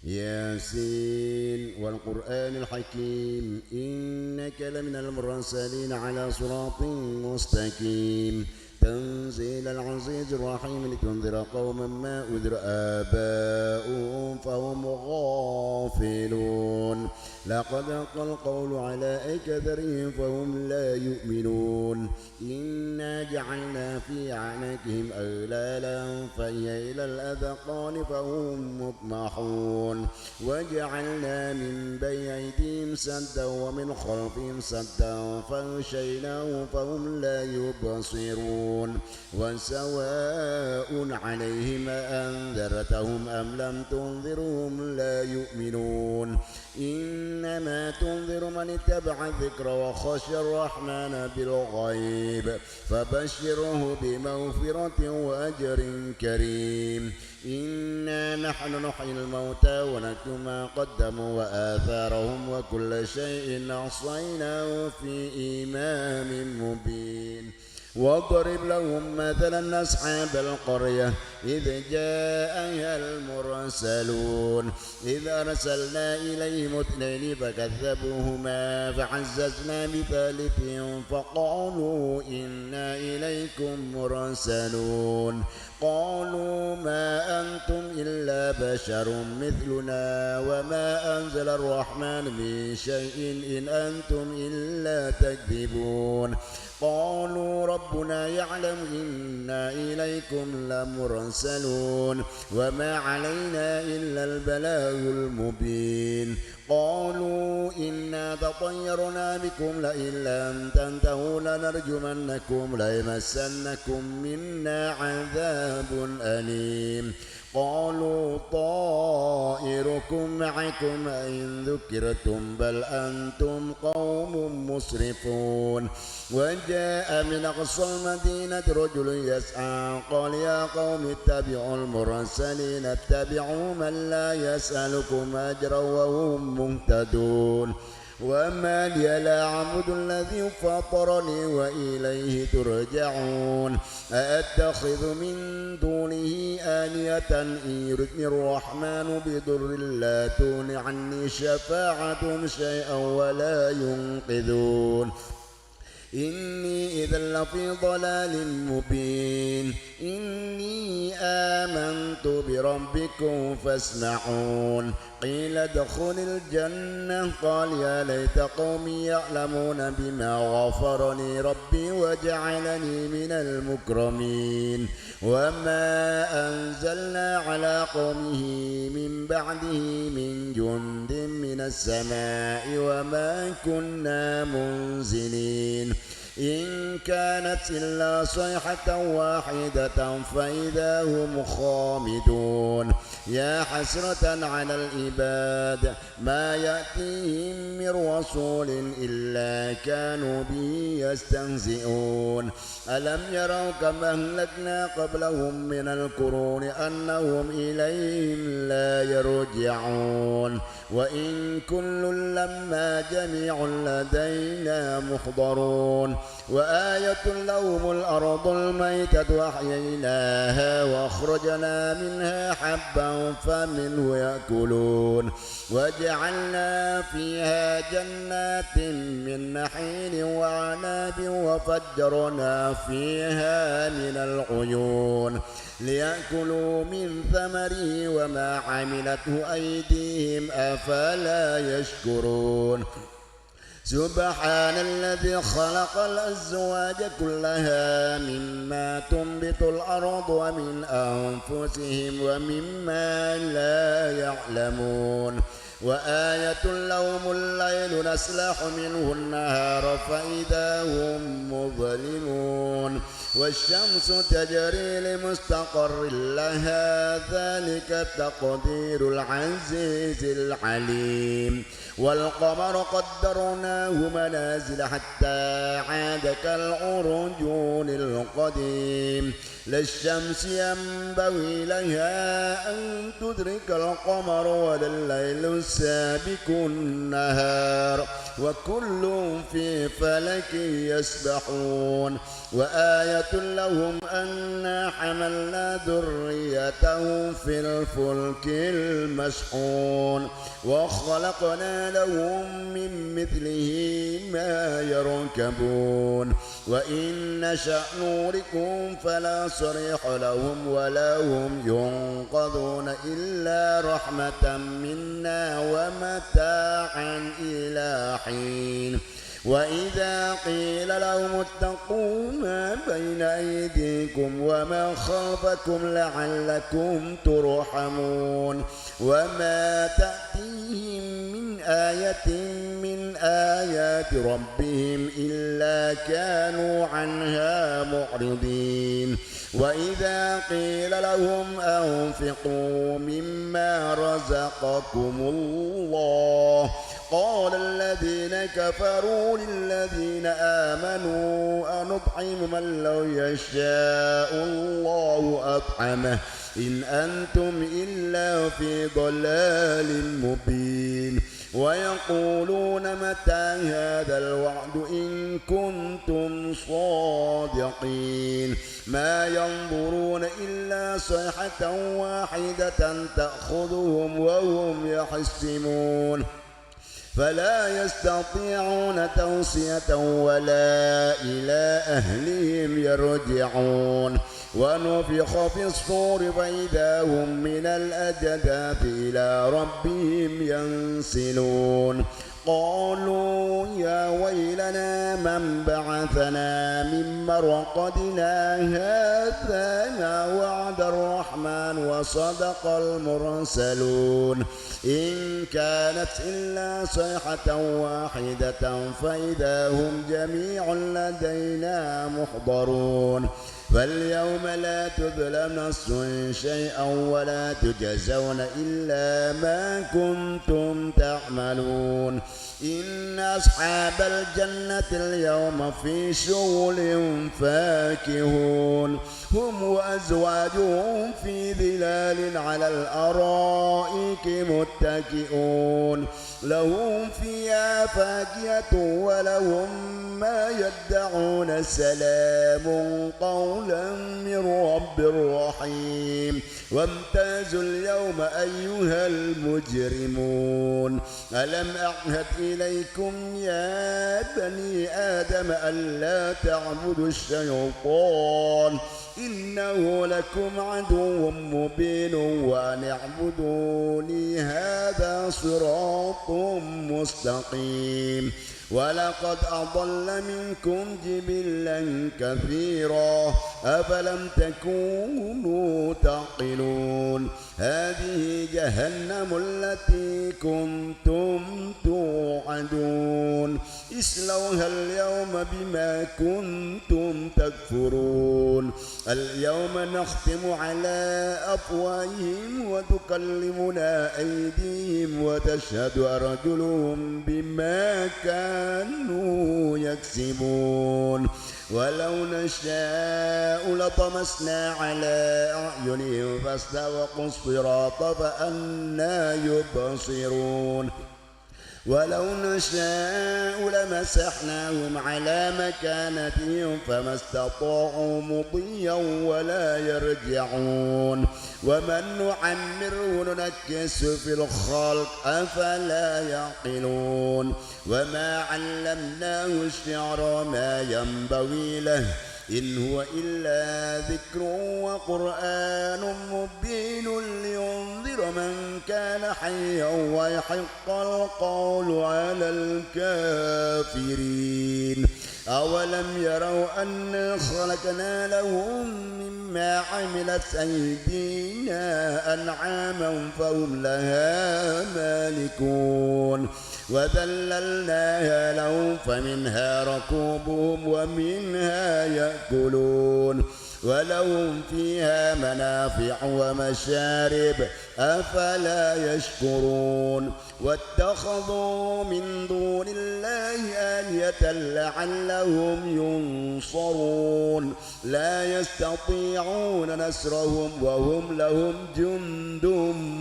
ياسين والقرآن الحكيم. إنك لمن المرسلين على صراط مستقيم. تنزيل العزيز الرحيم. لتنذر قوما ما أنذر آباؤهم فهم غافلون. لقد حق القول على أكثرهم فهم لا يؤمنون. إنا جعلنا في أعناقهم أغلالا فهي إلى الأذقان فهم مقمحون. وجعلنا من بين أيديهم سدا ومن خلفهم سدا فأغشيناهم فهم لا يبصرون. وسواء عليهم أأنذرتهم أم لم تنذرهم لا يؤمنون. إنما تنذر من اتبع الذكر وخشي الرحمن بالغيب فبشره بمغفرة وأجر كريم. إنا نحن نحيي الموتى ونكتب ما قدموا وآثارهم وكل شيء أحصيناه في إمام مبين. واضرب لهم مثلا أصحاب القرية إذ جاءها المرسلون إذ أرسلنا إليهم اثنين فكذبوهما فعززنا بثالث فقالوا إنا إليكم مرسلون. قالوا ما أنتم إلا بشر مثلنا وما أنزل الرحمن من شيء إن أنتم إلا تكذبون. قالوا ربنا يعلم إنا إليكم لمرسلون وما علينا إلا البلاغ المبين. قالوا إنا تطيرنا بكم لئن لم تنتهوا لنرجمنكم ليمسنكم منا عذاب أليم. قالوا طائركم معكم أئن ذكرتم بل أنتم قوم مسرفون. وجاء من أقصى المدينة رجل يسعى قال يا قوم اتبعوا المرسلين اتبعوا من لا يسألكم أجرا وهم مهتدون. وما لي لا أعبد الذي فطرني وإليه ترجعون. أأتخذ من دونه آلهة إن يردني الرحمن بضر لا تغن عني شفاعتهم شيئا ولا ينقذون. إني إذا لفي ضلال مبين. إني آمنت بربكم فاسمعون. قيل ادخل الجنة قال يا ليت قومي يعلمون بما غفر لي ربي وجعلني من المكرمين. وما أنزلنا على قومه من بعده من جند من السماء وما كنا منزلين. إن كانت إلا صيحة واحدة فإذا هم خامدون. يا حسرة على العباد ما يأتيهم من رسول إلا كانوا به يستهزئون. ألم يروا كم أهلكنا قبلهم من القرون أنهم إليهم لا يرجعون. وإن كل لما جميع لدينا محضرون. وآية لهم الأرض الميتة أحييناها وأخرجنا منها حبا فمنه يأكلون. وجعلنا فيها جنات من نخيل وأعناب وفجرنا فيها من العيون ليأكلوا من ثمره وما عملته أيديهم أفلا يشكرون. سبحان الذي خلق الأزواج كلها مما تنبت الأرض ومن أنفسهم ومما لا يعلمون. وآية لهم الليل نسلخ منه النهار فإذا هم مظلمون. والشمس تجري لمستقر لها ذلك تقدير العزيز العليم. والقمر قدرناه منازل حتى عاد كالعرجون القديم. لا الشمس ينبغي لها أن تدرك القمر ولا الليل سابق النهار وكل في فلك يسبحون. وآية لهم أنا حملنا ذريتهم في الفلك المشحون وخلقنا لهم من مثله ما يركبون وإن نشأ نغرقهم فلا صريخ لهم ولا هم ينقذون إلا رحمة منا ومتاعا إلى حين. وإذا قيل لهم اتقوا ما بين أيديكم وما خلفكم لعلكم ترحمون. وما تأتيهم من آية من آيات ربهم إلا كانوا عنها معرضين. وإذا قيل لهم أنفقوا مما رزقكم الله قال الذين كفروا للذين آمنوا أنطعم من لو يشاء الله أطعمه إن أنتم إلا في ضلال مبين. ويقولون متى هذا الوعد إن كنتم صادقين. ما ينظرون إلا صيحة واحدة تأخذهم وهم يخصمون. فلا يستطيعون توصية ولا إلى أهلهم يرجعون. ونفخ في الصور فإذا هم من الأجداث إلى ربهم ينسلون. قالوا يا ويلنا من بعثنا من مرقدنا هذا ما وعد الرحمن وصدق المرسلون. إن كانت إلا صيحة واحدة فإذا هم جميع لدينا محضرون. فاليوم لا تظلم نفس شيئا ولا تجزون إلا ما كنتم تعملون. إن أصحاب الجنة اليوم في شغل فاكهون. هم وأزواجهم في ظلال على الأرائك متكئون. لهم فيها فاكهة ولهم ما يدعون. سلام قولا من رب رحيم. وامتازوا اليوم أيها المجرمون. ألم أعهد إليكم يا بني آدم ألا تعبدوا الشيطان إنه لكم عدو مبين وأن اعبدوني هذا صراط مستقيم. ولقد أضل منكم جبلا كثيرا أفلم تكونوا تعقلون. هذه جهنم التي كنتم توعدون. اصلوها اليوم بما كنتم تكفرون. اليوم نختم على أفواههم وتكلمنا أيديهم وتشهد أرجلهم بما كانوا يكسبون. ولو نشاء لطمسنا على أعينهم فاستبقوا الصراط فأنى يبصرون. ولو نشاء لمسحناهم على مكانتهم فما استطاعوا مضيا ولا يرجعون. ومن نعمره ننكسه في الخلق أفلا يعقلون. وما علمناه الشعر وما ينبغي له إن هو إلا ذكر وقرآن مبين لينذر من كان حيا ويحق القول على الكافرين. أولم يروا أنا خلقنا لهم مما عملت أيدينا أنعاما فهم لها مالكون. وذللناها لهم فمنها ركوبهم ومنها يأكلون. ولهم فيها منافع ومشارب، أفلا يشكرون. واتخذوا من دون الله آلهة لعلهم ينصرون. لا يستطيعون نصرهم وهم لهم جند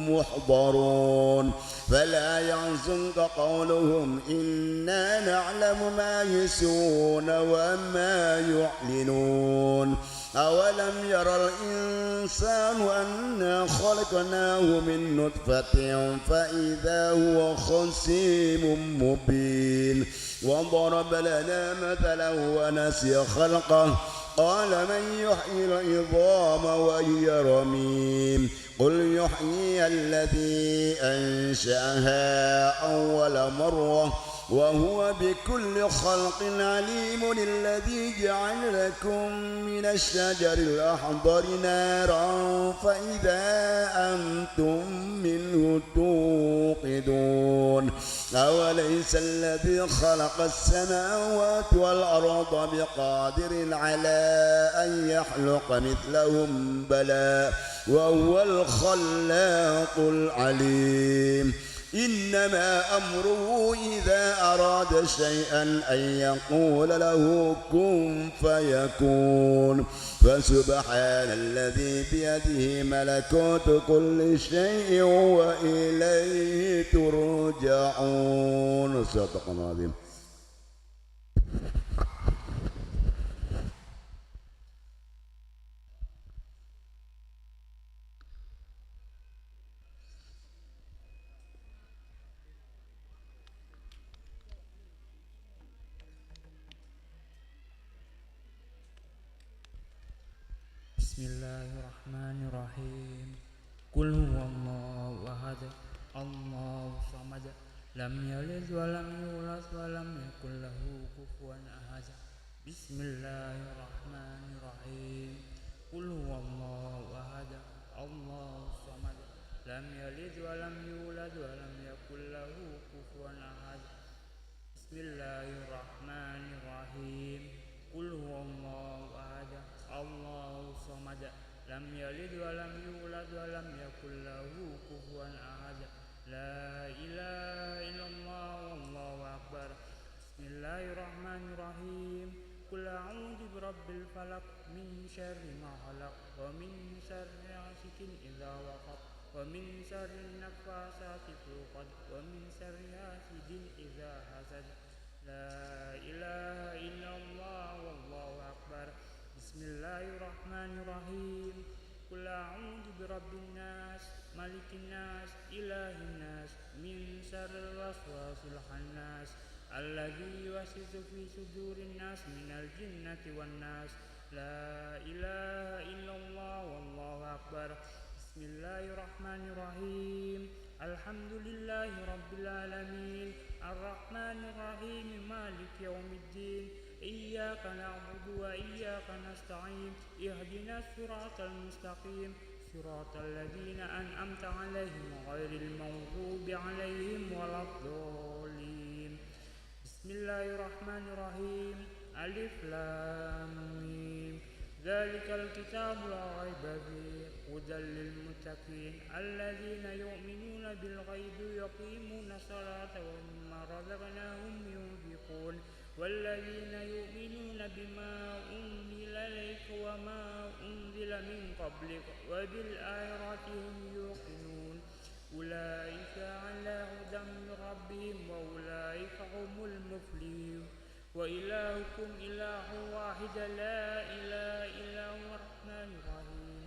محضرون. فلا يحزنك قولهم إنا نعلم ما يسرون وما يعلنون. أولم ير الإنسان أنا خلقناه من نطفة فإذا هو خصيم مبين. وضرب لنا مثلا ونسي خلقه قال من يحيي العظام وهي رميم. قل يحييها الذي أنشأها أول مرة وهو بكل خلق عليم. الذي جعل لكم من الشجر الأخضر نارا فإذا أنتم منه توقدون. أوليس الذي خلق السماوات والأرض بقادر على أن يخلق مثلهم؟ بلى وهو الخلاق العليم. إنما أمره إذا أراد شيئا أن يقول له كن فيكون. فسبحان الذي بيده ملكوت كل شيء وإليه ترجعون. صدق الله العظيم. بسم الله الرحمن الرحيم. قل هو الله أحد، الله الصمد، لم يلد ولم يولد ولم يكن له كفوا أحد. بسم الله الرحمن الرحيم. قل هو الله أحد، الله الصمد، لم يلد ولم يولد ولم يكن له كفوا أحد. بسم الله الرحمن الرحيم. قل هو الله أحد، الله الصمد، لم يلد ولم يولد ولم يكن له كفوا أحد. لا إله إلا الله والله أكبر. بسم الله الرحمن الرحيم. قل أعوذ برب الفلق، من شر ما خلق، ومن شر غاسق إذا وقب، ومن شر النفاثات في العقد، ومن شر حاسد إذا حسد. لا إله إلا الله والله أكبر. بسم الله الرحمن الرحيم. قل أعوذ برب الناس، ملك الناس، إله الناس، من شر الوسواس الخناس، الذي يوسوس في صدور الناس من الجنة والناس. لا إله إلا الله والله أكبر. بسم الله الرحمن الرحيم. الحمد لله رب العالمين، الرحمن الرحيم، مالك يوم الدين، إياك نعبد وإياك نستعين، اهدنا الصراط المستقيم، صراط الذين أنعمت عليهم غير المغضوب عليهم ولا الضالين. بسم الله الرحمن الرحيم. ألف لام ميم. ذلك الكتاب لا ريب فيه، هدى للمتقين، الذين يؤمنون بالغيب ويقيمون الصلاة ومما رزقناهم ينفقون، والذين يؤمنون بما أنزل إليك وما أنزل من قبلك وبالآخرة هم يوقنون. أولئك على هدى من ربهم وأولئك هم المفلحون. وإلهكم إله واحد لا إله إلا هو الرحمن الرحيم.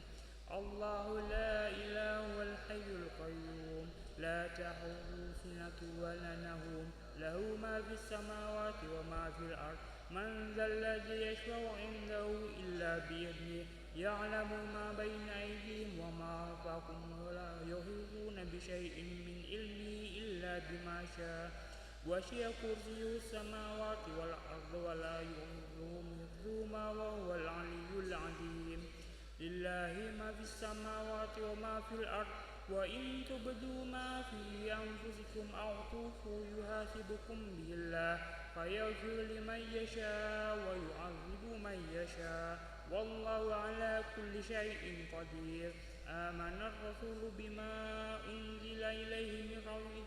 الله لا إله هو الحي القيوم لا تأخذه سنة ولا نوم له ما في السماوات وما في الأرض من ذا الذي يشفع عنده إلا بإذنه يعلم ما بين أيديهم وما خلفهم ولا يحيطون بشيء من علمه إلا بما شاء وسع كرسيه السماوات والأرض ولا يؤوده حفظهما وهو العلي العظيم. لله ما في السماوات وما في الأرض وإن تبدوا ما في أنفسكم أو تخفوه يحاسبكم به الله فيغفر لمن يشاء ويعذب من يشاء والله على كل شيء قدير. آمن الرسول بما أنزل إليه من ربه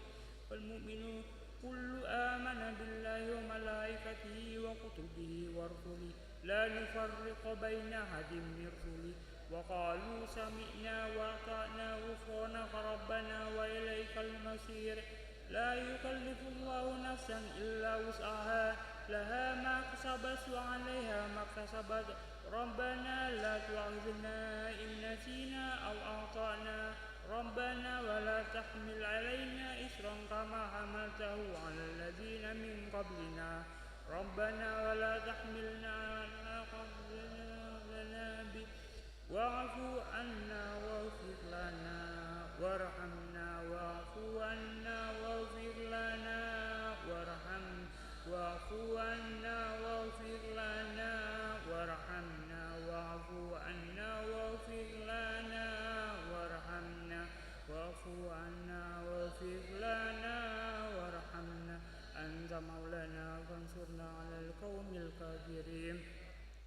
والمؤمنون كل آمن بالله وملائكته وكتبه ورسله لا نفرق بين أحد من رسله وقالوا سمعنا وأطعنا غفرانك ربنا وإليك المصير. لا يكلف الله نفسا إلا وسعها لها ما كسبت وعليها ما اكتسبت ربنا لا تؤاخذنا إن نسينا أو أخطأنا ربنا ولا تحمل علينا إصرا كما حملته على الذين من قبلنا ربنا ولا تحملنا على قلبنا لنا به واعف عنا واغفر لنا وارحمنا واعف عنا واغفر لنا وارحم واعف عنا واغفر لنا وارحمنا واعف عنا واغفر لنا وارحمنا واعف عنا واغفر لنا وارحمنا أنت مولانا فانصرنا على القوم الكافرين.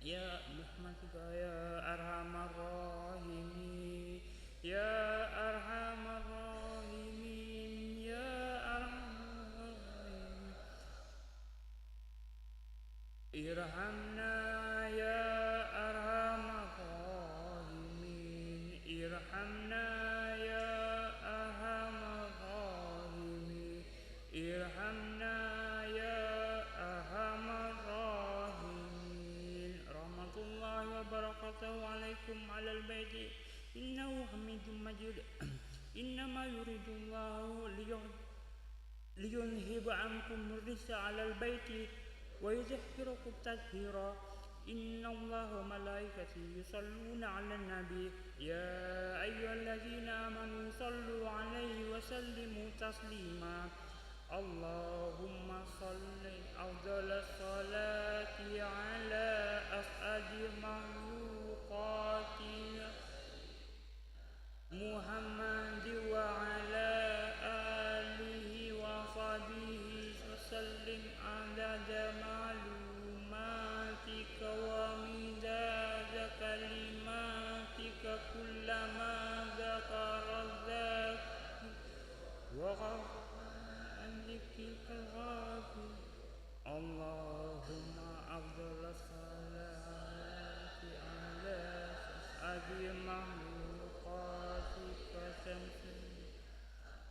يا برحمتك يا أرحم الراحمين، يا أرحم الراحمين، يا أرحم الراحمين. ارحمنا يا أرحم الراحمين، ارحمنا يا أرحم الراحمين، ارحمنا يا أرحم الراحمين. رحمة الله وبركاته عليكم على البيت إنه حميد مجيد. إنما يريد الله ليذهب ليذهب عنكم الرجس أهل البيت ويطهركم تطهيرا. إن الله وملائكته يصلون على النبي يا أيها الذين آمنوا صلوا عليه وسلموا تسليما. اللهم صل أفضل الصلاة على أسعد مخلوقاتك محمد وعلى آله وصحبه وسلم عدد معلوماتك ومداد كلماتك كلما ذكر الذاكر وغفل عن ذكرك الغافل. اللهم أفضل الصلاة على أشرف مخلوقاتك شمس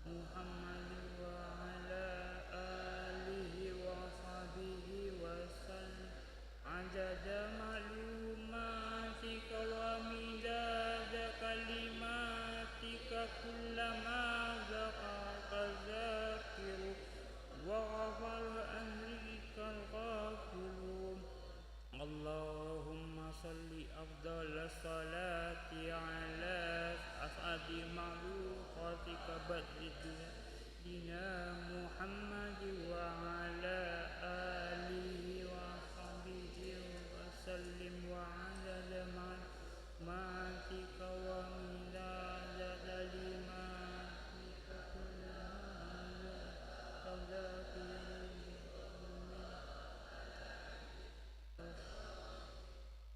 محمد وعلى آله وصحبه وسلم عدد معلوماتك ومداد كلماتك كلما ذكرك الذاكرون وغفل عن ذكرك الغافلون. اللهم صل أفضل الصلاة على أسعد مخلوقاتك بدر سيدنا محمد وعلى آله وصحبه وسلم وعدد معلوماتك ومداد كلماتك كلما أردت لك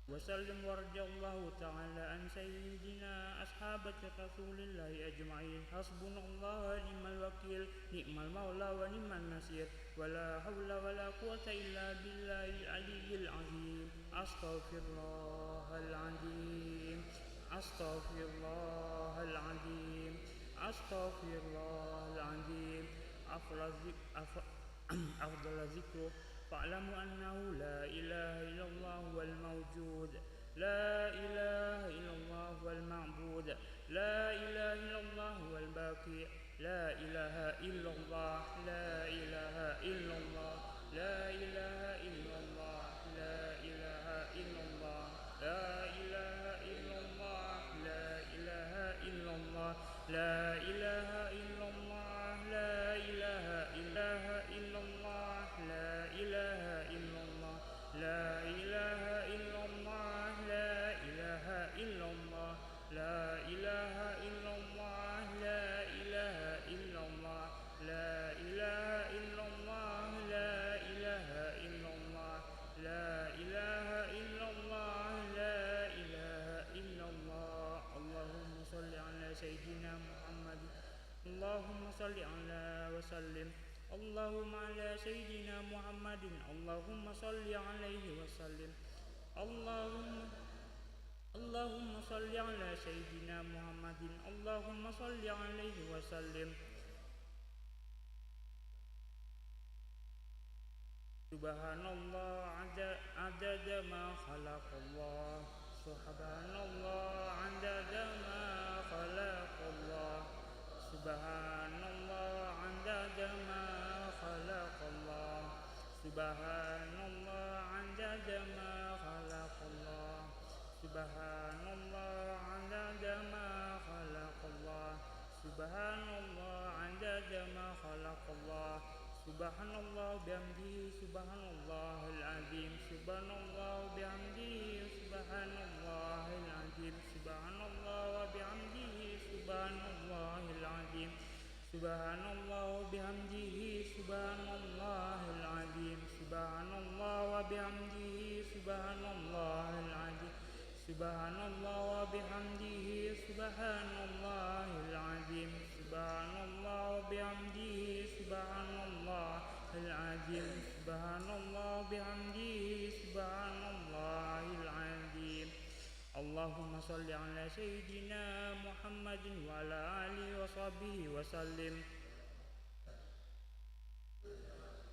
وسلم، ورضي الله تعالى عن سيدنا أصحابة رسول الله أجمعين. حسبنا الله ونعم الوكيل، نعم المولى ونعم النصير، ولا حول ولا قوة إلا بالله العلي العظيم. أستغفر الله العظيم، أستغفر الله العظيم، أستغفر الله العظيم. أفضل الذك-، أف-، أفضل الذكر، فاعلموا أنه لا إله إلا الله هو الموجود، لا إله إلا الله هو المعبود، لا إله إلا الله هو الباقي، لا إله إلا الله، لا إله إلا الله، لا إله إلا الله، لا إله إلا الله، لا إله إلا الله، لا إله إلا الله، لا إله إلا الله، لا إله إلا، إله إلا الله، لا إله إلا الله، لا إله إلا الله، لا إله إلا الله، لا إله إلا الله، لا إله إلا الله، لا إله إلا الله، لا إله إلا الله، لا إله إلا الله، لا إله إلا الله. اللهم صل على سيدنا محمد. اللهم صل على وسلم. اللهم على سيدنا محمد. اللهم صل عليه وسلم. اللهم، اللهم صل على سيدنا محمد. اللهم صل عليه وسلم. سبحان الله عد-، عدد ما خلق الله. سبحان الله عدد ما خلق الله. سبحان الله عدد ما خلق الله. سبحان الله عدد ما خلق الله. سبحان الله عدد ما خلق الله. سبحان الله عدد ما خلق الله. سبحان الله وبحمده، سبحان الله العظيم. سبحان الله وبحمده، سبحان الله العظيم. سبحان الله وبحمده، سبحان الله العظيم. سبحان الله وبحمده، سبحان الله العظيم. سبحان الله وبحمده، سبحان الله العظيم. سبحان الله وبحمده، سبحان الله العظيم. سبحان الله وبحمده، سبحان الله العظيم. سبحان الله وبحمده، سبحان الله العظيم. اللهم صل على سيدنا محمد وعلى آله وصحبه وسلم.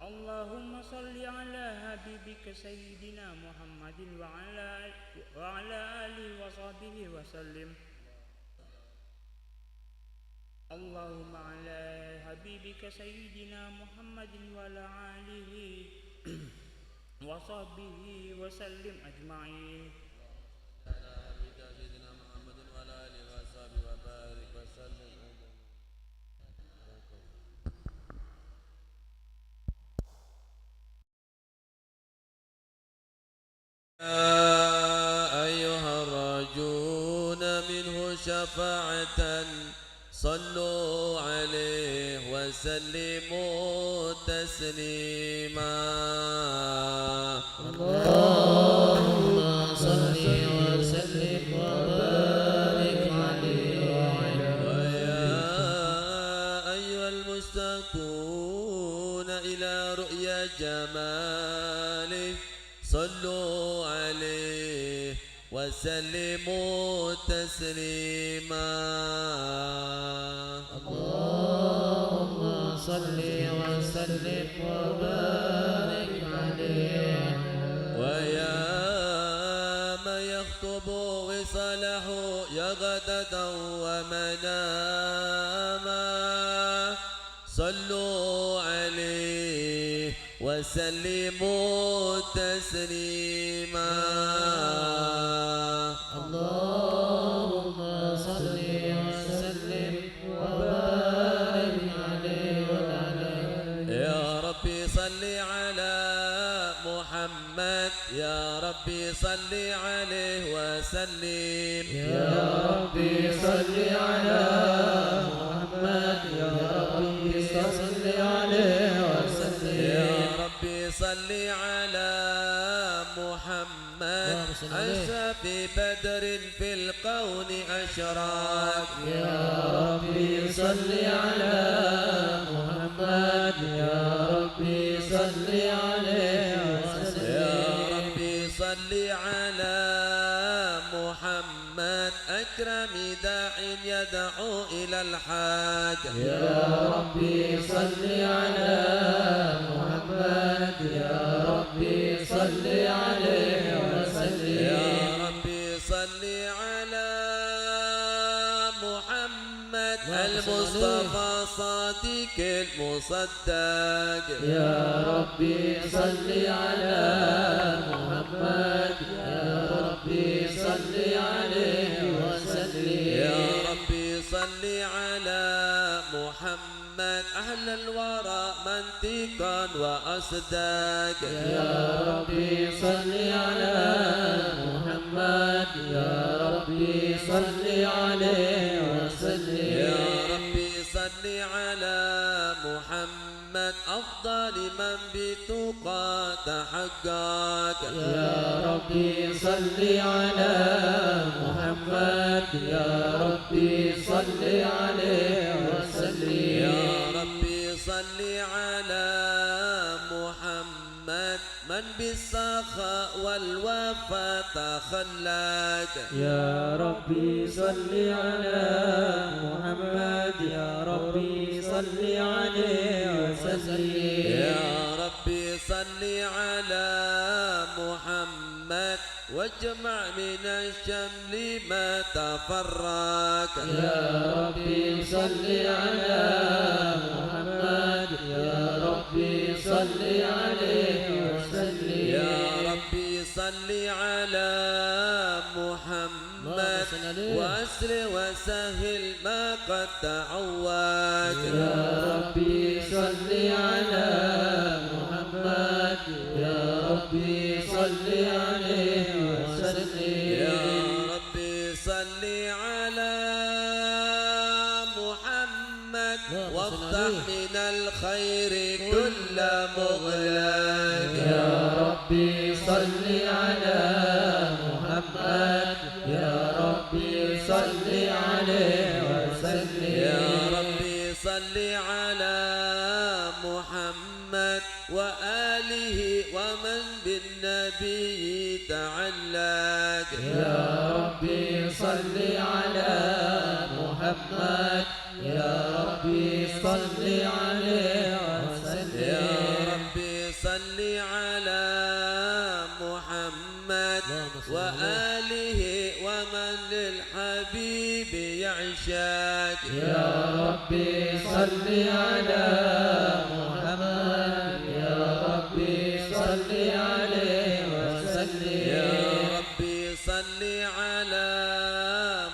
اللهم صل على حبيبك سيدنا محمد وعلى، وعلى آله وصحبه وسلم. اللهم على حبيبك سيدنا محمد وعلى آله وصحبه وسلم أجمعين. على حبيبك سيدنا محمد وعلى آله وصحبه وبارك وسلم أجمعين. يا أيها الراجون منه شفاعة، صلوا عليه وسلموا تسليما. اللهم صل وسلم وبارك عليه وعلى ويا أيها المشتاقون إلى رؤيا جماله، صلوا عليه وسلموا تسليما. اللهم صل وسلم وبارك عليه. ويا من يخطب وصاله يقظة ومناما، صلوا عليه وسلموا تسليما. اللهم صل صل عليه وسلم. يا ربي صل على محمد، يا ربي صل عليه وسلم. يا ربي صل على محمد، اللهم صل عليه. أشرف بدر في الكون أشرق. يا ربي صل على محمد، يا ربي صل عليه وسلم. يا ربي صل على محمد، أكرم داع يدعو إلى الحق. يا ربي صل على محمد، يا ربي صل عليه وسلم. يا ربي صل على محمد، اللهم صل عليه. المصطفى صادق المصدق. يا ربي صل على محمد، يا ربي صل عليه وسلم. يا ربي صل على محمد، أحلى الورى منطقا وأصدق. يا ربي صل على محمد، يا ربي صل عليه وسلم. يا ربي صل على محمد، أفضل من بالتقى تحقق. يا ربي صل على محمد، يا ربي صل عليه وسلم. يا ربي صل على محمد، من بالسخاء والوفاء تخلق. يا ربي صل على محمد، يا ربي صل عليه وسلم. يا ربي صل على محمد، واجمع من الشمل ما تفرق. يا ربي صل على محمد، يا ربي صل عليه وسلم. يا ربي صل على محمد، اللهم صل عليه. وأسر وسهل ما قد تعوق. يا ربي صل على محمد، يا ربي صل عليه وسلم. يا ربي صل على محمد، اللهم صل وافتح عليه. من الخير كل مغلق. يا ربي صل على محمد، يا ربي صل عليه وسلم. يا ربي صل على محمد وآله ومن بالنبي تعلق. يا ربي صل على محمد، يا ربي صل عليه وسلم. يا ربي صل على محمد، اللهم صل عليه. وآله ومن للحبيب يعشق. يا ربي صل على محمد، يا ربي صل عليه وسلم. يا ربي صل على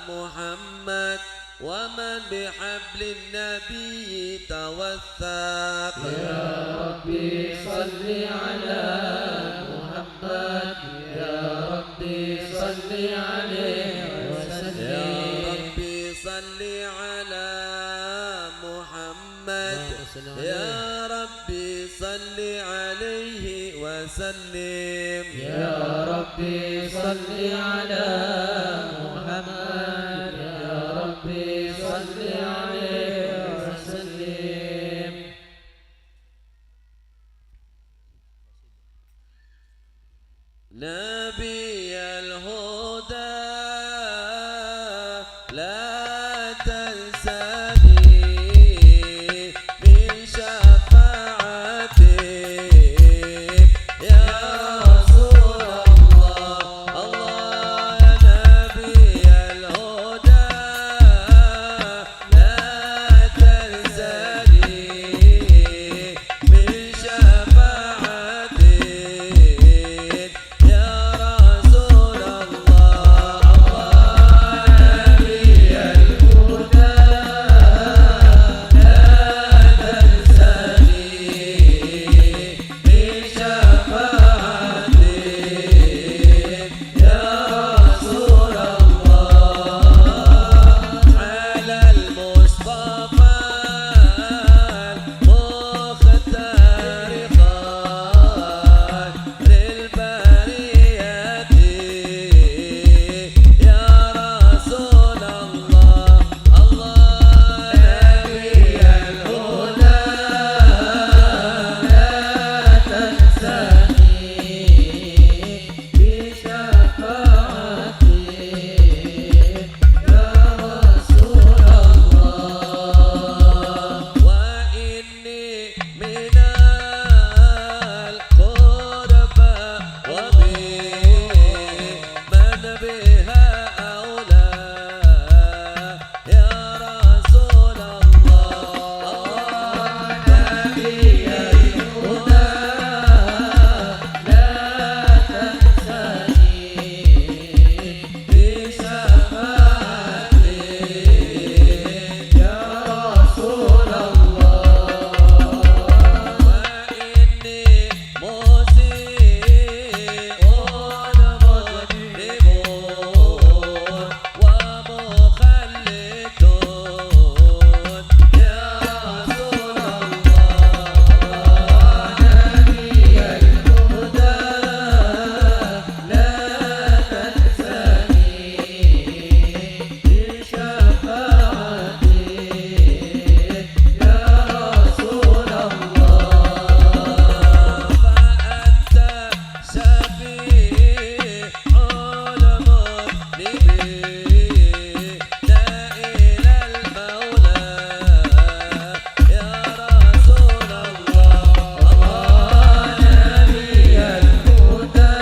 محمد، ومن بحبل النبي توثق. يا ربي صل على محمد، يا ربي صل عليه وسلم. يا ربي صل على محمد، اللهم صل عليه. يا ربي صل عليه وسلم. يا ربي صل على محمد، يا ربي صل عليه وسلم. نبي الهدى، لا تنسني من شفاعتك يا رسول الله. الله يا نبي الهدى، لا تنسني من شفاعتك يا رسول الله. الله يا نبي إلى المولى يا رسول الله. نبي الهدى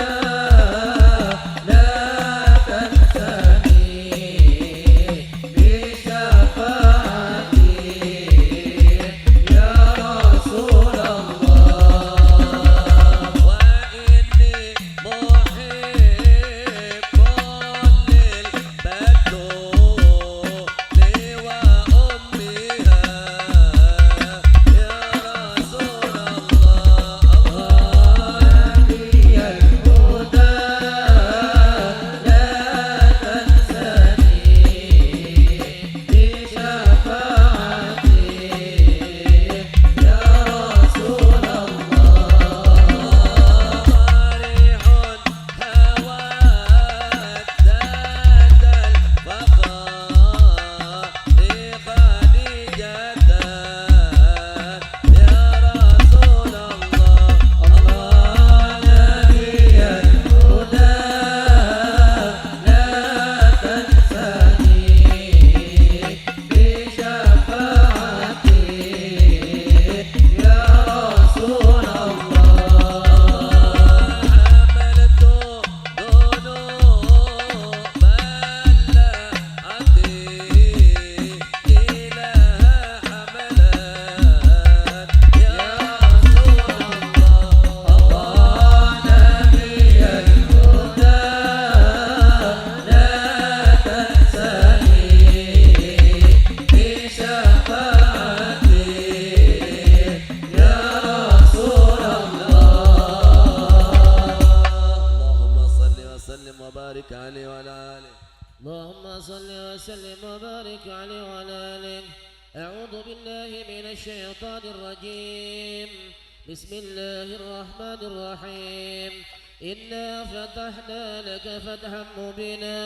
لا تنسني بشفاعتي يا رسول الله. وإني محب للبتول وأمها يا رسول الله. نبي الهدى لا تنسني بشفاعتي يا رسول الله. ضارع هوى ذات الفخر خديجة يا رسول الله. الله نبي الهدى لا تنسني بشفاعتي يا رسول الله. حملت ذنوب من لا أطيق لها حملا يا رسول الله. الله نبي الهدى لا تنسني بشفاعتي يا رسول الله. اللهم صل وسلم وبارك عليه وعلى آله. اللهم صل وسلم وبارك عليه وعلى آله. أعوذ بالله من الشيطان الرجيم. بسم الله الرحمن الرحيم. إنا فتحنا لك فتحا مبينا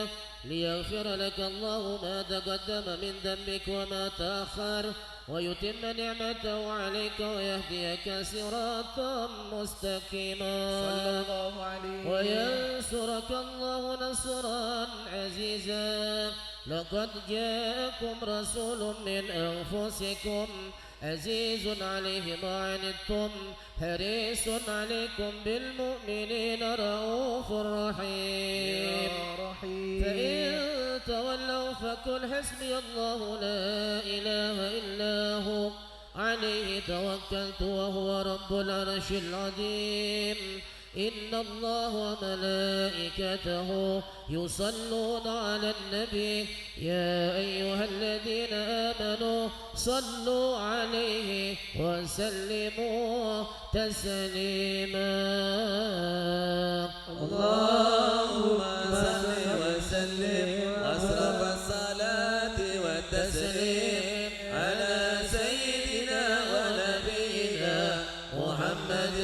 ليغفر لك الله ما تقدم من ذنبك وما تأخر ويتم نعمته عليك ويهديك صراطا مستقيما. صلى الله عليه. وينصرك الله نصرا عزيزا. لقد جاءكم رسول من أنفسكم عزيز عليه ما عنتم حريص عليكم بالمؤمنين رءوف رحيم. يا رحيم. فإن تولوا فقل حسبي الله لا إله إلا هو عليه توكلت وهو رب العرش العظيم. إن الله وملائكته يصلون على النبي يا أيها الذين آمنوا صلوا عليه وسلموا تسليما. اللهم صل وسلم أشرف الصلاة والتسليم على سيدنا ونبينا محمد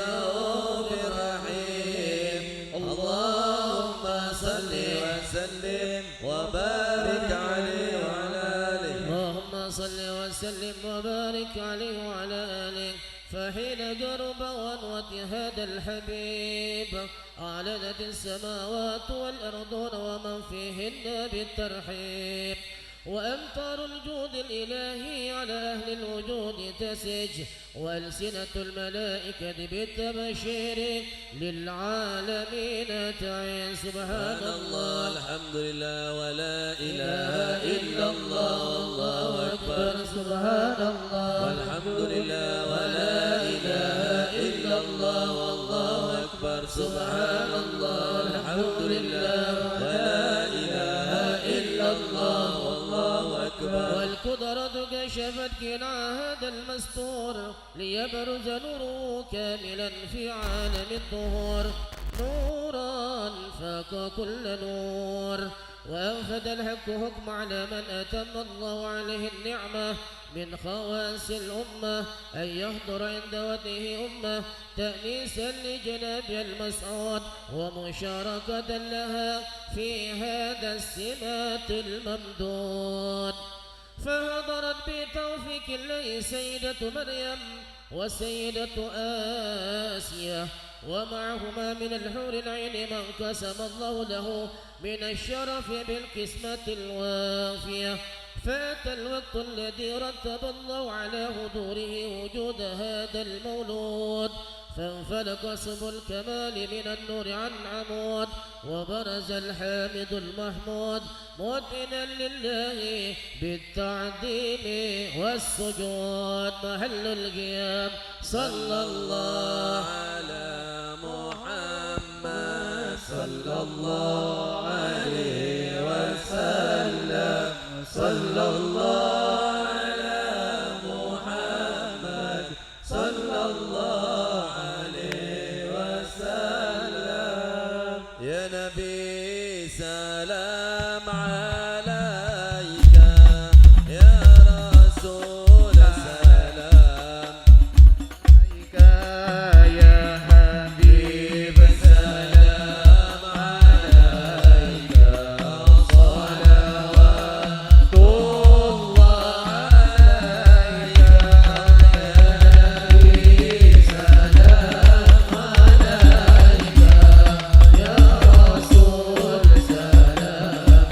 رؤوف رحيم. اللهم صل وسلم وبارك عليه وعلى آله. اللهم صل وسلم وبارك عليه وعلى آله. فحين قرب وانوت هذا الحبيب أعلنت السماوات والأرضون ومن فيهن بالترحيب. وأمطار الجود الإلهي على أهل الوجود تسج، وألسنة الملائكة بالتبشير للعالمين تعين. سبحان سبحان الله، الله. الحمد لله، ولا إله إلا الله، والله أكبر. سبحان الله. والحمد لله، ولا إله إلا الله، والله أكبر. سبحان الله، الحمد لله، ولا إله إلا الله، والله أكبر. والقدرة كشفت كنع هذا المستور ليبرز نوره كاملا في عالم الظهور، نورا فاق كل نور. وأنفذ الحق حكم على من أتم الله عليه النعمة من خواص الأمة أن يحضر عند وجهه أمة تأنيسا لجناب المسعود ومشاركة لها في هذا السمات الممدود. فحضرت بتوفيق الله سيدة مريم وسيدة آسيا، ومعهما من الحور العين من قسم الله له من الشرف بالقسمة الوافية. فأتى الوقت الذي رتب الله على حضوره وجود هذا المولود، فانفلق سبل الكمال من النور عن عمود، وبرز الحامد المحمود مذعنا لله بالتعظيم والسجود. محل القيام. صلى الله على محمد، صلى الله عليه وسلم، صلى الله على محمد، صلى الله عليه وسلم. يا نبي سلام عليك، يا رسول سلام عليك، يا حبيب سلام عليك، صلوات الله عليك، يا نبي سلام عليك، يا رسول سلام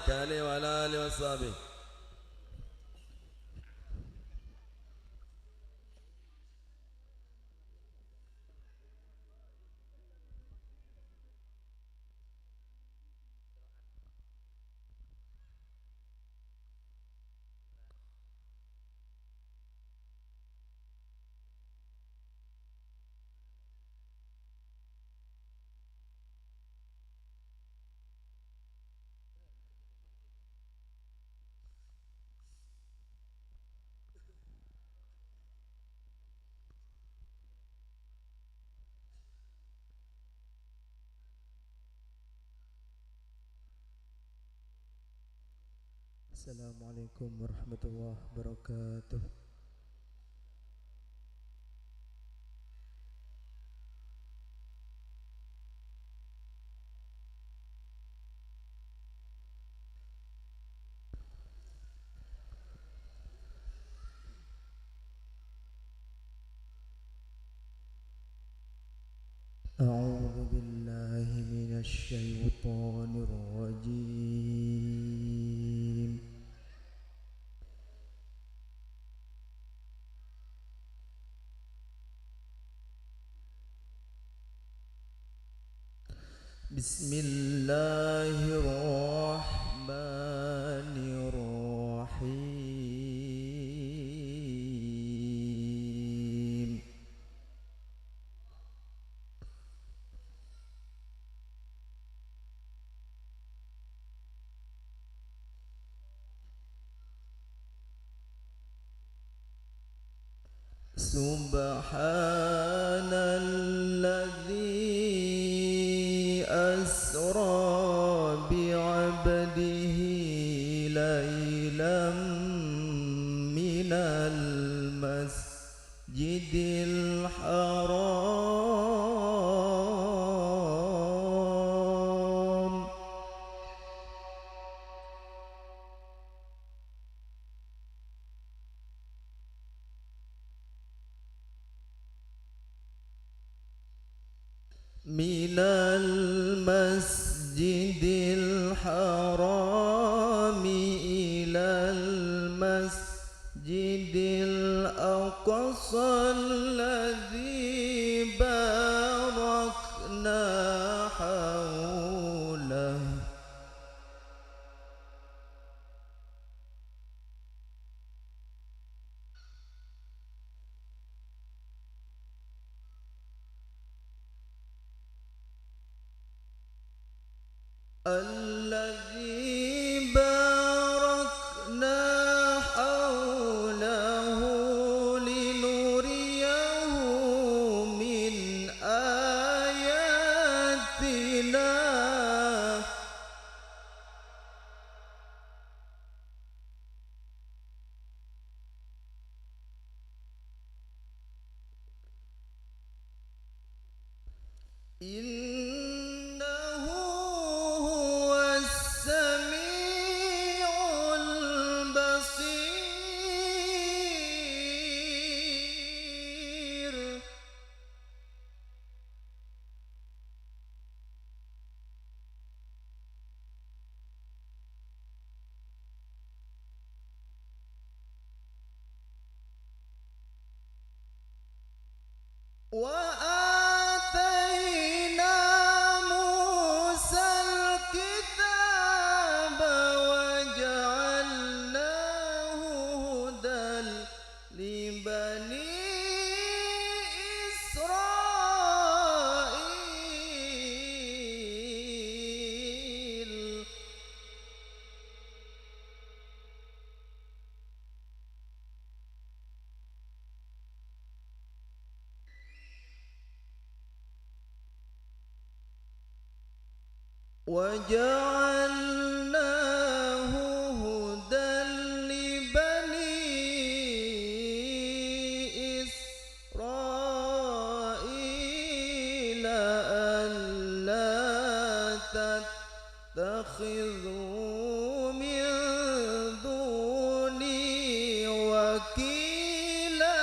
عليه وعلى آله وصحبه. السلام عليكم ورحمة الله وبركاته. أعوذ بالله من الشيطان الرجيم. بسم الله الرحمن الرحيم. سبحان الذي أسرى بعبده ليلا من المسجد الحرام من المسجد الحرام إلى المسجد الأقصى الذي باركنا حوله الذي باركنا حوله لنريه من آياتنا. إنه هو السميع البصير. وآتينا موسى الكتاب وجعلناه هدى لبني إسرائيل. وجعلناه هدى لبني إسرائيل ألا تتخذوا من دوني وكيلا.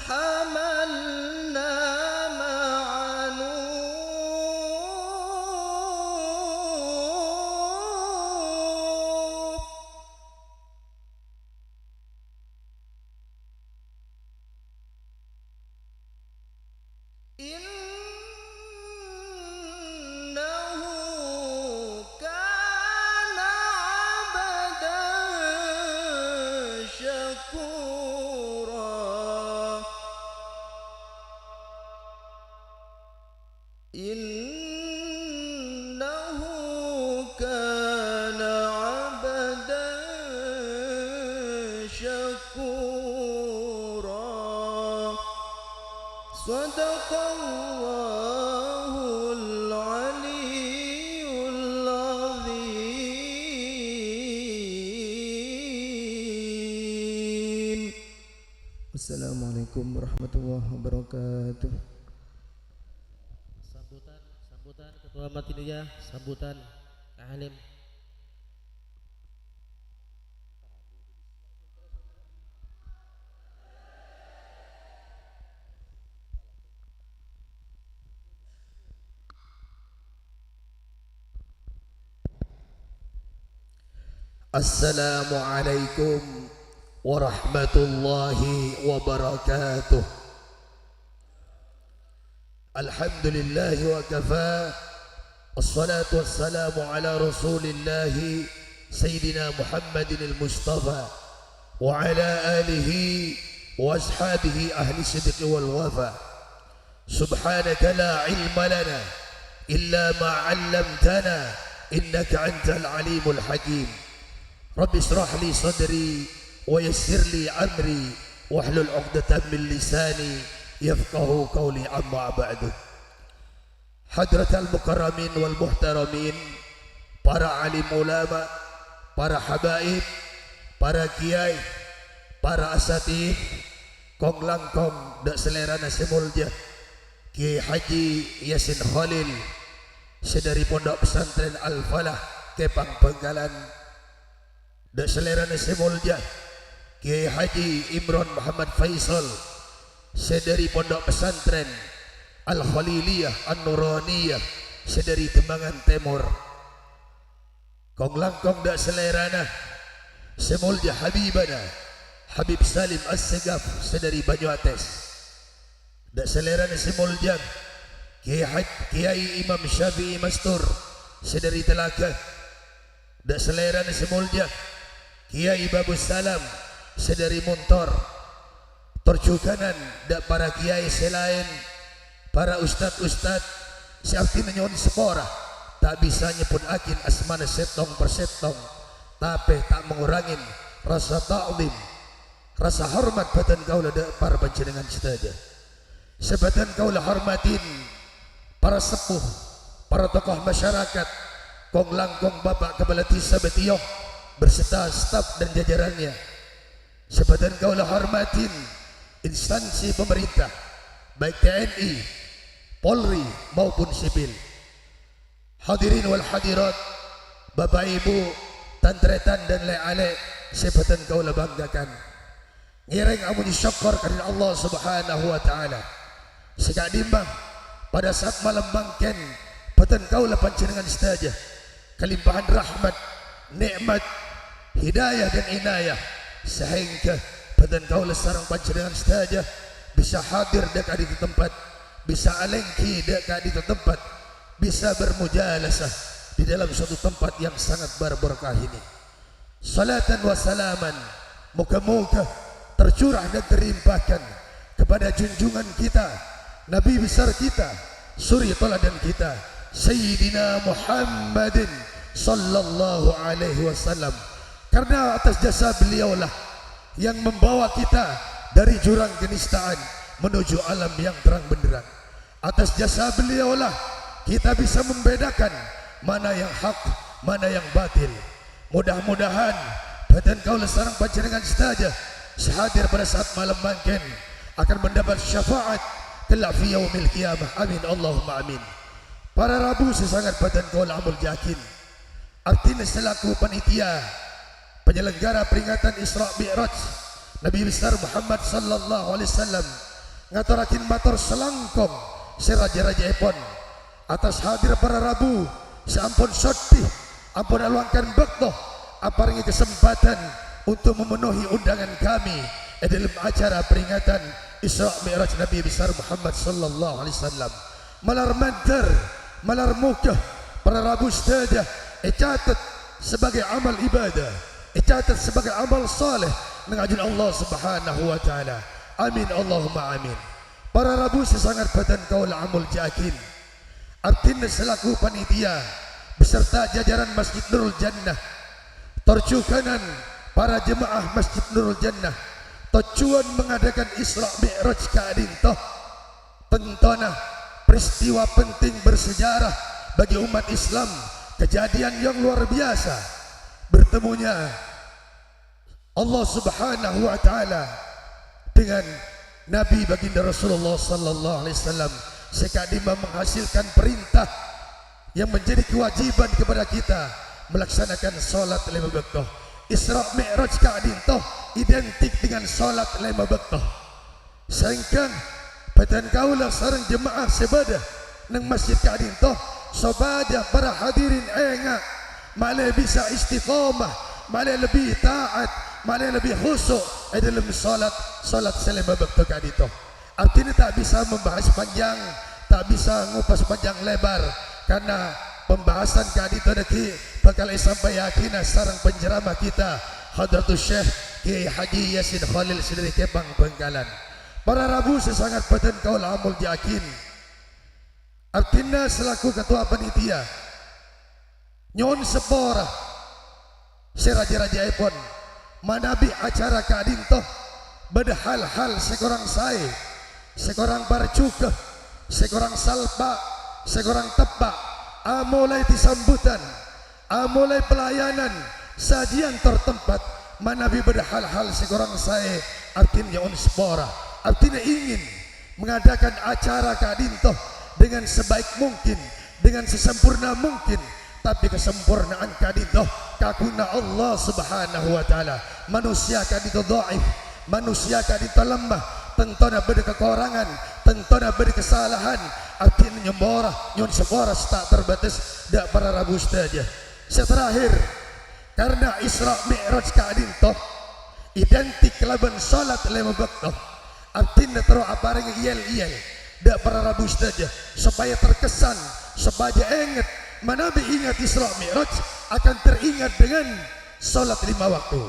حملنا مع نوح. إنه كان عبدا شكورا. إنه كان عبدا شكورا. صدق الله العلي العظيم. السلام عليكم ورحمة الله وبركاته. Sambutan, sambutan Ketua Madiniyah, sambutan Kang Halim. Assalamualaikum warahmatullahi wabarakatuh. الحمد لله وكفى، والصلاة والسلام على رسول الله سيدنا محمد المصطفى وعلى آله وأصحابه أهل الصدق والوفاء. سبحانك لا علم لنا إلا ما علمتنا إنك أنت العليم الحكيم. رب اشرح لي صدري ويسر لي أمري واحلل عقدة من لساني يفقهوا قولي. أما بعد. Hadratal mukarramin wal muhtaramin, para alim ulama, para habaib, para kiyai, para asatidz, kong-langkong dâ' salèrana sè molja, Kiyai Haji Yasin Kholil, sè dâri Pondok Pesantren Al-Falah, Kepang Bangkalan, dâ' salèrana sè molja, Kiyai Haji Imron Muhammad Faisal, sè dâri Pondok Pesantren Al-Kholiliyah An-Nuraniyah, sè dâri Demangan Tèmor. Kong-langkong dâ' salèrana sè molja habibana, Habib Salim Assegaf, sè dâri Banyuates. Dâ' salèrana sè molja, Kiyai Haj-, Kiyai Imam Syafi'i Mastur, sè dâri Telaga. Dâ' salèrana sè molja, Kiyai Babus Salam, sè dâri Montor. Tor jhughân dâ' para kiyai sè laèn, para ustad-ustad sè abdhina nyo'on sapora, ta' bisa nyebbhuttaghi asmana sèttong per sèttong, tapè ta' mangorangè rasa ta'zim, rasa hormat bhâdhân kaulâ dâ' para panjhennengngan sadhâjâ. Sè bhâdhân kaulâ hormadhi, para seppo, para tokoh masyarakat, kong-langkong Bapak Kepala Desa Betio berserta staf dan jajarannya. Sè bhâdhân kaulâ hormadhi, instansi pemerintah, baik T N I, Polri, maupun sipil. Hadirin wal hadirat, Bapak Ibu, tan-tarètan dan lè'-alè' sè bhâdhân kaulâ banggakan. Ngèrèng amoljâ sokkor ka Allah Subhanahu wa Ta'ala. Sè ka'dimma, pada saat malem mangkèn, bhâdhân kaulâ panjhennengngan sadhâjâ kalimpahan rahmat, nè'mat, hidayah, dan inayah, sahèngghâ bhâdhân kaulâ sareng panjhennengngan sadhâjâ bisa hadir dâ' ka'dinto tempat, bisa alèngghi dâ' ka'dinto tempat, bisa bermujalasah di dalam suatu tempat yang sangat berberkah ini. Salatan wa salaman, moga-moga tercurah dan terlimpahkan kepada junjungan kita, Nabi besar kita, suri toladan kita, Sayyidina Muhammadin sallallahu alaihi wasallam. Karena atas jasa beliaulah yang membawa kita dari jurang kenistaan menuju alam yang terang benderang. Atas jasa beliaulah kita bisa membedakan mana yang hak, mana yang batil. Mudah-mudahan bhâdhân kaulâ sareng panjhennengngan sadhâjâ sè hadir pada saat malem mangkèn akan mendapat syafaat kelak fi yaumil qiyamah. Amin, Allahumma amin. Para rabu sè sangat bhâdhân kaulâ amoljâ'aghi. Abdhina selaku panitia penyelenggara peringatan Isra Mi'raj Nabi besar Muhammad sallallahu alaihi wasallam Ngatorraghi mator salangkong sè rajâ-rajâèpon, atas hadir para rabu sè ampon seddhi, ampon aluangkan bâkto, aparèngè kasempadhân untuk memenuhi undangan kami è dâlem acara peringatan Isra Mi'raj Nabi Besar Muhammad sallallahu alaihi wasallam. Malar mandhâr, malar moghâ para rabu sadhâjâ ècatet sebagai amal ibadah, ècatet sebagai amal saleh neng ajunanna Allah Subhanahu wa Ta'ala. Amin, Allahumma amin. Para rabu sè sanget bhâdhân kaulâ amoljâ'aghi, abdhina selaku panitia beserta jajaran Masjid Nurul Jannah, tor jhughân para jemaah Masjid Nurul Jannah, tojjhuwân mengadakan Isra Mi'raj ka'dinto. Tentona peristiwa penting bersejarah bagi umat Islam, kejadian yang luar biasa, bertemunya Allah Subhanahu wa Ta'ala dengan Nabi Baginda Rasulullah sallallahu alaihi wasallam, sè ka'dimma menghasilkan perintah yang menjadi kewajiban kepada kita melaksanakan salat lèma bâkto. Isra Mi'raj ka'dinto identik dengan salat lèma bâkto. Saèngghâ bhâdhân kaulâ sareng jemaah sè bâdâ neng masjid ka'dinto sopajâ para hadirin enga' malè bisa istiqomah, malè lebbi ta'at, malè lebbi khusu' è dâlem salat, salat sè lèma bâkto ka'dinto. Abdhina ta' bisa membahas panjang, ta' bisa ngopas panjang lebar, karena pembahasan ka'dinto dhâggi' bhâkal èsampaiyaghina sareng penceramah kita, Hadratus Syekh Kiai Haji Yasin Khalil sè dâri Kepang Bangkalan. Para rabu sè sanget bhâdhân kaulâ amoljâ'aghi, abdhina selaku ketua panitia nyo'on sapora sè rajâ-rajâèpon manabi acara ka'dinto bâdâ hal-hal sè korang saè, sè korang parjhughâ, sè korang salpa', sè korang teppa', amolaè sambhutan, amolaè pelayanan, sajiyân tor tempat, manabi bâdâ hal-hal sè korang saè, abdhina nyo'on sapora. Abdhina ingin mengadakan acara ka'dinto dengan sebaik mungkin, dengan sesempurna mungkin, tapè kasamporna'an ka'dinto kagungan Allah Subhanahu wa Ta'ala. Manusia ka'dinto dhaif, manusia ka'dinto lemah, tentona bâdâ kakorangan, tentona bâdâ kasalahan. Abdhina nyo'on sapora, nyo'on sapora sè ta' terbatas dâ' para rabu sadhâjâ. Sè terakhir, karena Isra Mi'raj ka'dinto identik kalabân salat lèma bâkto, abdhina terro aparèngè yel-yel dâ' para rabu sadhâjâ, sopajâ terkesan, sopajâ ènget, manabi ingat Isra Mi'raj akan teringat dengan salat lima waktu.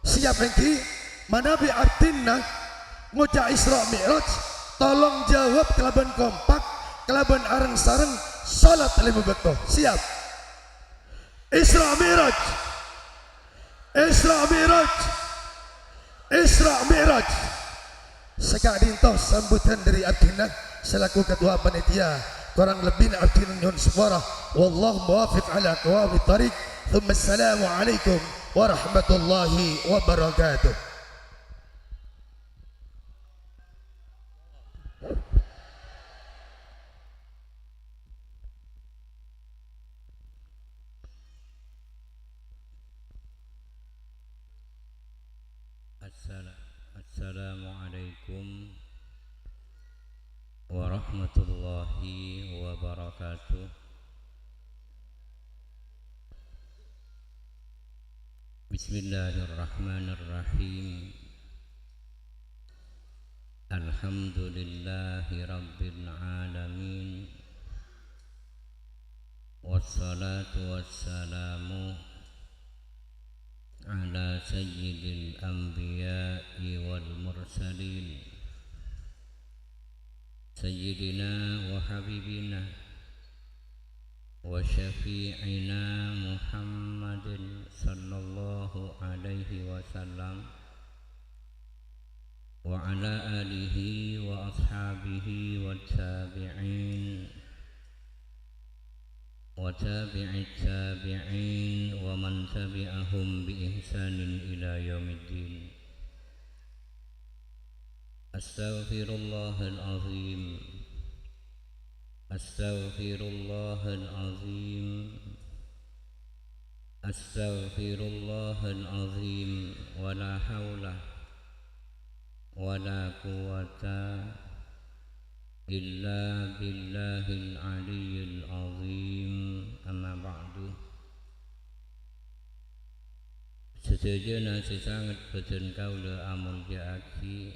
Siap ènggi? Manabi abdhina ngoca' Isra Mi'raj, tolong jawab kalabân kompak, kalabân areng-sareng, salat lèma bâkto. Siap? Isra Mi'raj. Isra Mi'raj. Isra Mi'raj. Saka'dinto sambhutan dâri abdhina selaku ketua panitia. Korang lebbina abdhina nyo'on sapora. Wallahu muwaffiq ala aqwamit thariq. Tsumma assalamualaikum warahmatullahi wabarakatuh. Assala-, Assalamualaikum warahmatullahi wabarakatuh. Bismillahirrahmanirrahim. Alhamdulillahi rabbil alamin. Wassalatu wassalamu ala sayyidil anbiya'i wal mursalin. Sayyidina wa habibina wa syafi'ina Muhammadin sallallahu alaihi wasallam, wa ala alihi wa ashabihi wa tabi'in, wa tabi'it tabi'in, wa man tabi'ahum bi ihsanin ila yaumiddin. Astaghfirullahal azim. Astaghfirullahal azim. Astaghfirullahal azim. Wa la haula wa la quwwata illa billahil aliyyil azim. Amma ba'du. Sadhâjâna sè sanget bhâdhân kaulâ amoljâ'aghi,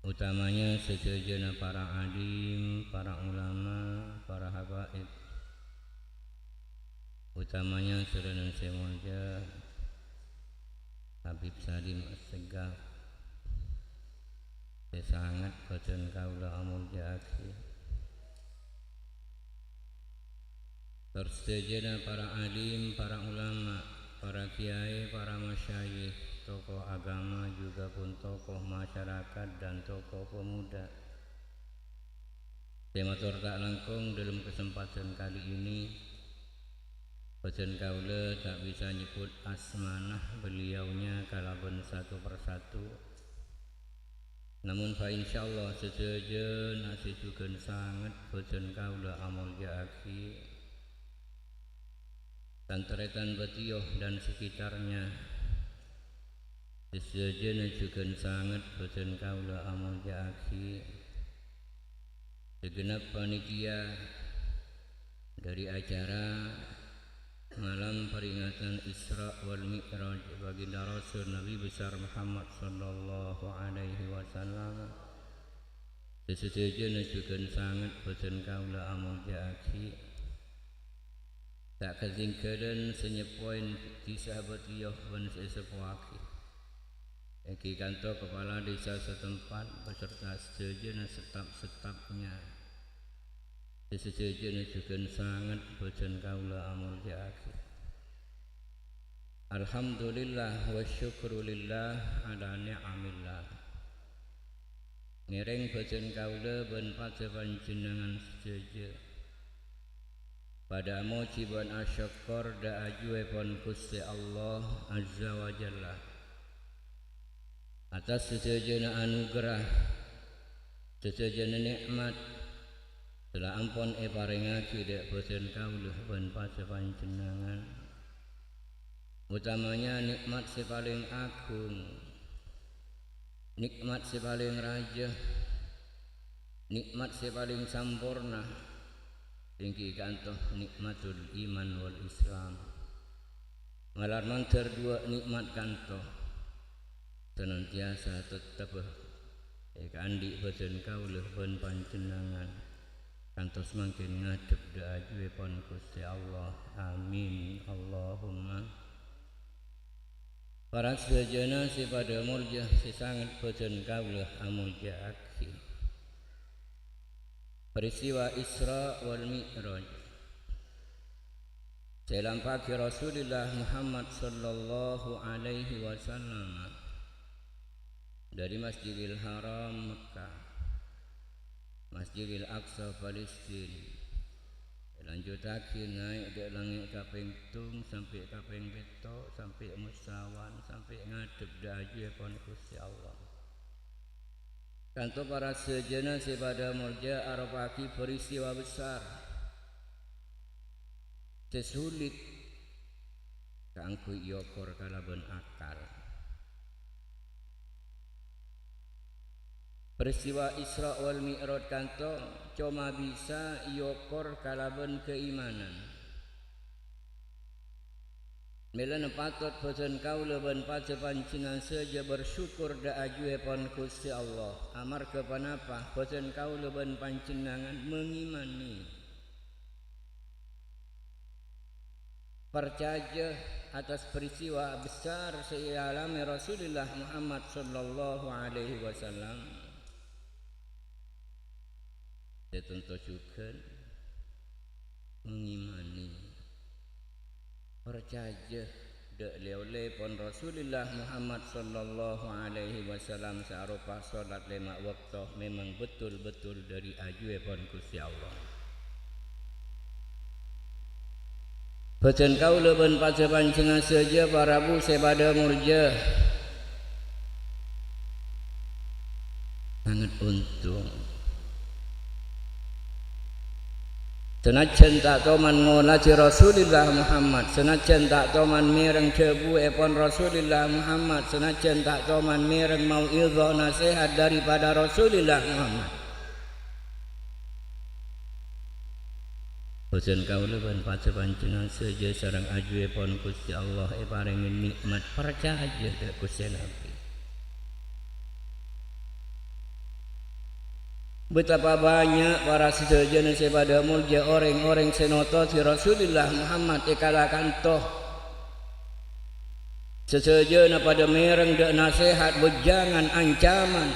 utamanya sadhâjâna para alim, para ulama, para habaib, utamanya sareng sè molja Habib Salim Assegaf, sè sanget bhâdhân kaulâ amoljâ'aghi. Tor sadhâjâna para alim, para ulama, para kiai, para masyayikh, tokoh agama, juga pun tokoh masyarakat dan tokoh pemuda. Sè mator ta' langkong dalam kesempatan kali ini, bhâdhân kaulâ ta' bisa nyebbhut asmana beliaunya kalabân satu persatu. Namun, fa insyaallah sadhâjâna sè jhughân sanget bhâdhân kaulâ amoljâ'aghi, tan-tarètan Bâtiyoh dan sekitarnya, sadhâjâna jhughân sanget bhâdhân kaulâ amoljâ'aghi. Segenap panitia dari acara malam peringatan Isra wal Mi'raj baginda Rasul Nabi besar Muhammad sallallahu alaihi wasallam, sè sadhâjâna jhughân sanget bhâdhân kaulâ amoljâ'aghi. Ta' katèngghâlân sè nyeppoè di sahabat Bâtiyoh bân sè èseppoaghi. Èngghi kanto kepala desa setempat beserta sadhâjâna staf-stafnya. Sè sadhâjâna jhughân sanget bhâdhân kaulâ amoljâ'aghi. Alhamdulillah wa syukrulillah ala ni'amillah. Ngèrèng bhâdhân kaulâ bân padâ panjhennengngan sadhâjâ padâ amojhi bân asokkor dâ' ajuèpon Ghustè Allah Azza wa Jalla, attas sadhâjâna anugerah, sadhâjâna nè'mat sè la ampon èparèngaghi dâ' bhâdhân kaulâ bân padâ panjhennengngan. Utamanya nè'mat sè palèng agung, nè'mat sè palèng rajâ, nè'mat sè palèng samporna, èngghi kanto nè'matul iman wal Islam. Malar mandhâr duwâ' nè'mat kanto, sanantiyasa tettebhâ èkaandi' bhâdhân kaulâ bân panjhennengngan, kantos mangkèn ngadhep dâ' ajuèpon Ghustè Allah. Amin, Allahumma. Para sadhâjâna sè padâ molja, sè sanget bhâdhân kaulâ amoljâ'aghi. Peristiwa Isra wal Mi'raj sè èlampa'aghi Rasulullah Muhammad sallallahu alaihi wasallam dâri Masjidil Haram Mekkah, Masjidil Aqsa Palestina, èlanjhuttaghi naè' dâ' langngè' kapèng pitung sampè' kapèng pètto', sampè' mosawan, sampè' ngadhep dâ' ajuèpon Ghustè Allah. Kanto para sadhâjâna sè padâ molja, aropa'aghi peristiwa besar sè sulit kaangghuy èokor kalabân akal. Peristiwa Isra wal Mi'raj kanto coma bisa èokor kalabân kaimanan. Mèlana patot bhâdhân kaulâ bân padâ panjhennengngan sadhâjâ bersyukur dâ' ajuèpon Ghustè Allah. Amarghâ ponapa? Bhâdhân kaulâ bân panjhennengngan mangimani, parcajâ atas peristiwa besar sè èalamè Rasulullah Muhammad sallallahu alaihi wasallam. Sè tanto jhughân mangimani, parcajâ dâ' lè-ollèpon Rasulullah Muhammad sallallahu alaihi wasallam sè aropa sholat lèma' bâkto mèmang betul-betul dâri ajuèpon Ghustè Allah. Bhâdhân kaulâ bân padâ panjhennengngan sadhâjâ, para rabu sè padâ molja, sanget ontong. Sanajjân ta' toman ngoladhi Rasulillah Muhammad, sanajjân ta' toman mèreng dhâbuèpon Rasulillah Muhammad, sanajjân ta' toman mèreng mau'idhah nasèhat dâri pada Rasulillah Muhammad. Bhâdhân kaulâ bân padâ panjhennengngan sadhâjâ sareng ajuèpon Ghustè Allah èparèngè nè'mat parcajâ dâ' Ghustè Nabbhi. Betapa bannya' para sadhâjâna sè padâ molja orèng-orèng sè notodhi Rasulillah Muhammad è kala kanto. Sadhâjâna padâ mèreng dâ' nasèhat, wejangan, ancaman,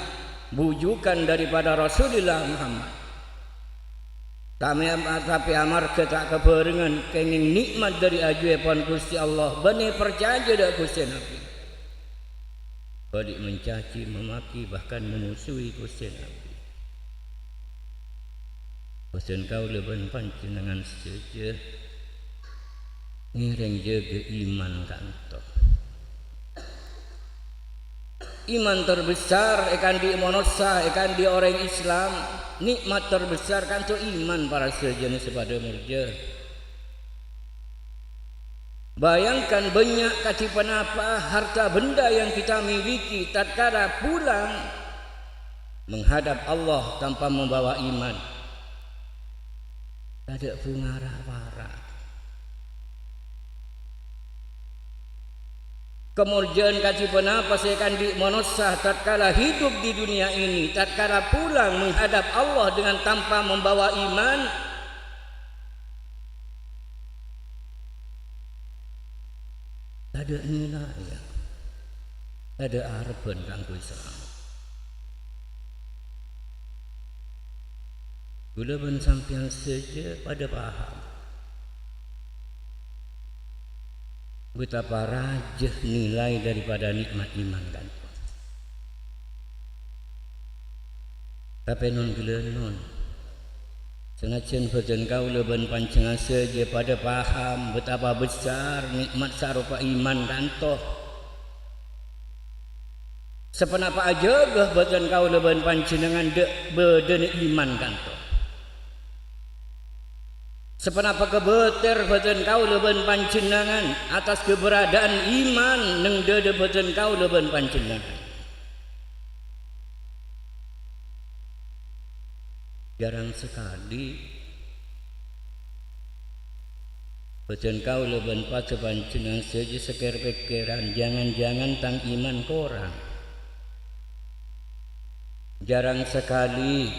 bujukan dâri pada Rasulillah Muhammad. Tame-, tapè amarghâ ta' kabhârengan kèngèng nè'mat dâri ajuèpon Ghustè Allah, bânnè parcajâ dâ' Ghustè Nabbhi. Bâli' mencaci, memaki, bahkan memusuhi Ghustè Nabbhi. Bhâdhân kaulâ bân panjhennengngan sadhâjâ ngèrèng jâgâ iman kanto. Iman terbesar è kandhi' manossa, è kandhi' orèng Islam, nè'mat terbesar kanto iman para sadhâjâna sè padâ molja. Bayangkan bannya' kadhi ponapa harta benda yang kita miliki tatkala pulang menghadap Allah tanpa membawa iman. Tadâ' bhunga ra-para. Kamoljâ'ân kadhi ponapa sè èkandhi' manossa tatkala hidup di dunia ini, tatkala pulang menghadap Allah dengan tanpa membawa iman? Tadâ' nilai, ya. Tadâ' arebbhân kaangghuy salamet. Kaulâ bân sampèyan sadhâjâ padâ paham betapa rajâ nilai daripada nè'mat iman, kan? Tapè non-ghâlânon, sanajjân bhâdhân kaulâ bân panjhennengngan sadhâjâ padâ paham betapa besar nè'mat sè aropa iman, kanto. Saponapa ajâgâ bhâdhân kaulâ bân panjhennengngan dâ', bâdâna iman, kanto. Saponapa kabâter bhâdhân kaulâ bân panjhennengngan atas keberadaan iman neng dâdâ bhâdhân kaulâ bân panjhennengngan. Jarang sakali bhâdhân kaulâ bân padâ panjhennengngan sadhâjâ sakèr-pèkkèran, jangan-jangan tang iman korang. Jarang sakali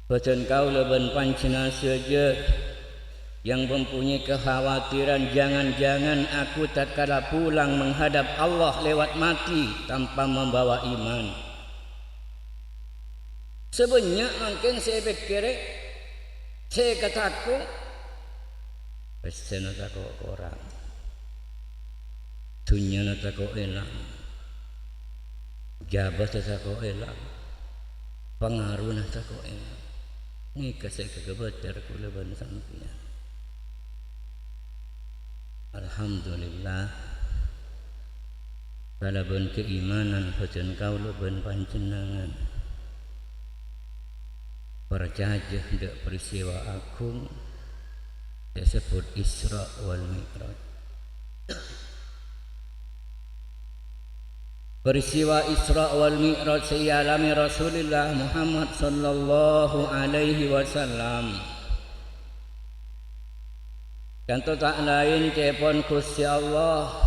bhâdhân kaulâ bân panjhennengngan sadhâjâ yang mempunyai kekhawatiran, jangan-jangan aku tatkala pulang menghadap Allah lewat mati tanpa membawa iman. Sè bânnya' mangkèn sè èpèkkèrè, sè èkatako', pèssèna tako' korang, dhunnyana tako' èlang, jhâbâddhâ tako' èlang, pangarona tako' èlang. Nèka sè èkabâter kaulâ bân sampèyan. Alhamdulillah, kalabân kaimanan bhâdhân kaulâ bân panjhennengngan parcajâ dâ' peristiwa agung sè èsebbhut Isra wal Mi'raj. Peristiwa Isra wal Mi'raj sè èalamè Rasulullah Muhammad sallallahu alaihi wasallam. Kanto ta' laèn ca'èpon Ghustè Allah.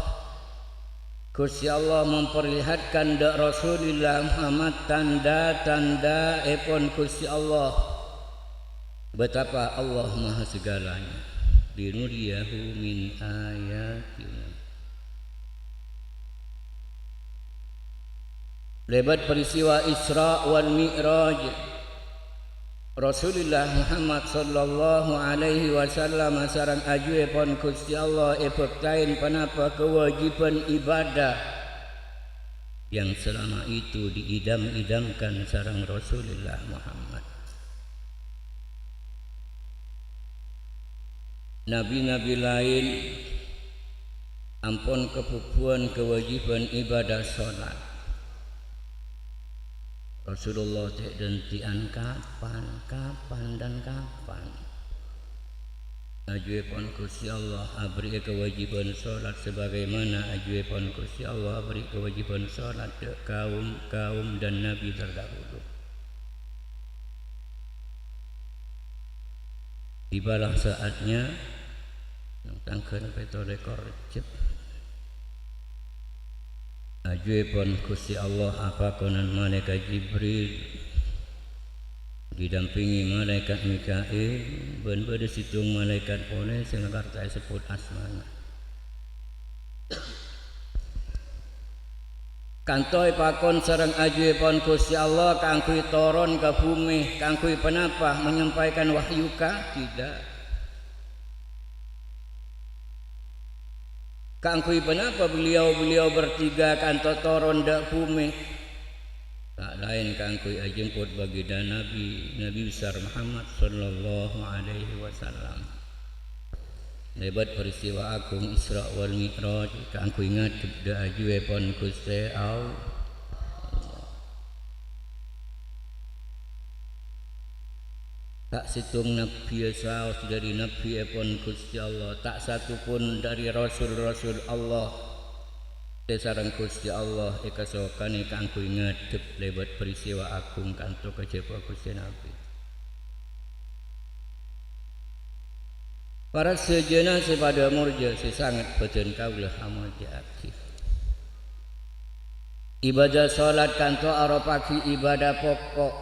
Ghustè Allah memperlihatkan dâ' Rasulullah Muhammad tandhâ-tandhâèpon Ghustè Allah. Betapa Allah Maha Segalanya. Linuriyahu min ayatina. Lèbât peristiwa Isra wal Mi'raj, Rasulullah Muhammad sallallahu alaihi wasallam sareng ajuèpon Ghustè Allah èbhâktaè ponapa kawâjibhân ibadah yang selama itu diidam-idamkan sareng Rasulullah Muhammad. Nabi-nabi laèn ampon kabhubuwân kawâjibhân ibadah sholat. Rasulullah cè' dhânte'an kapan, kapan, dan kapan. Ajuèpon Ghustè Allah aberri'è kawâjibhân sholat sabagaimana ajuèpon Ghustè Allah aberri' kawâjibhân sholat dâ' kaum-kaum dan Nabi terdahulu. Tibalah saatnya, neng tangghâl pètto lèkor Rejjeb. Ajuèpon Ghustè Allah apakonan Malaèkat Jibril, didampingi Malaèkat Mika'il, bân bâdâ sèttong malaèkat polè sè la karè ta' èsebbhut asmana. Kanto èpakon sareng ajuèpon Ghustè Allah kaangghuy toron ka bhumè, kaangghuy ponapa? Menyampaikan wahyu ka? Tidak. Kaangghuy ponapa beliau-beliau bertiga kanto toron dâ' bhumè? Ta' laèn kaangghuy ajemput baginda Nabi, Nabi besar Muhammad sallallahu alaihi wasallam. Lèbât peristiwa agung Isra wal Mi'raj kaangghuy ngadhep dâ' ajuèpon Ghustè Allah. Ta' sèttong nabbhi èsaos dâri nabbhièpon Ghustè Allah, ta' satupon dâri rasul-rasul Allah sè sareng Ghustè Allah èkasokanè kaangghuy ngadhep lèbât peristiwa agung kanto kajhâbhâ Ghustè Nabi. Para sadhâjâna sè padâ molja sè sanget bâdân kaulâ amolja'aghi. Ibadah sholat kanto aropa'aghi ibadah pokok.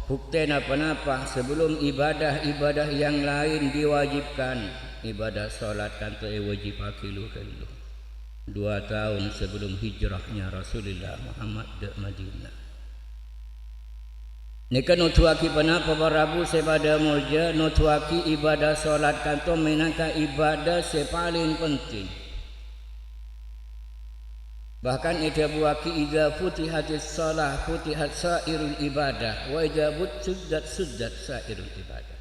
Buktèna ponapa? Sebelum ibadah-ibadah yang lain diwajibkan, ibadah sholat kanto èwâjibhâghi lu-ghâllu. Dua tahun sebelum hijrahnya Rasulullah Muhammad dâ' Madinah. Nèka nodhuwâghi ponapa, para rabu sè padâ molja? Nodhuwâghi ibadah sholat kanto mènangka ibadah sè palèng penting. Bahkan èdhâbuwâghi, "Idza futihatis shalah, futihat sa'irul ibadah, wa idza but-, suddat, suddat sa'irul ibadah."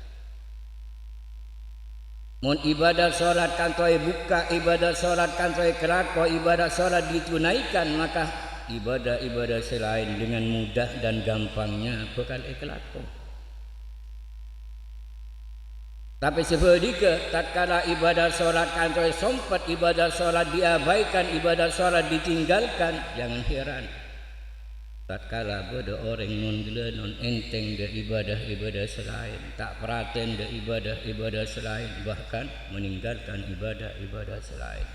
Mon ibadah sholat kanto èbukka', ibadah sholat kanto èkalako, ibadah sholat ditunaikan, maka ibadah-ibadah sè laèn dengan mudah dan gampangnya bhâkal èkalako. Tapè sabhâligghâ, tatkala ibadah sholat kanto èsompet, ibadah sholat diabaikan, ibadah sholat ditinggalkan, jangan heran. Tatkala bâdâ orèng non-ghâlânon ènthèng dâ' ibadah-ibadah sè laèn, ta' paratèn dâ' ibadah-ibadah sè laèn, bahkan meninggalkan ibadah-ibadah sè laèn.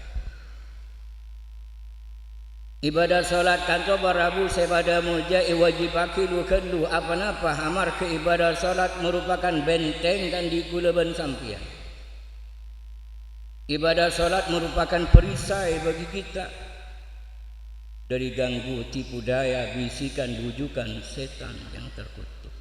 Ibadah sholat kanto para rabu sè padâ molja èwâjibhâghi lu-ghâllu, aponapa? Amarghâ ibadah sholat merupakan benteng andi' kaulâ bân sampèyan. Ibadah sholat merupakan perisai bagi kita dari ganggu, tipu daya, bisikan, bujukan setan yang terkutuk.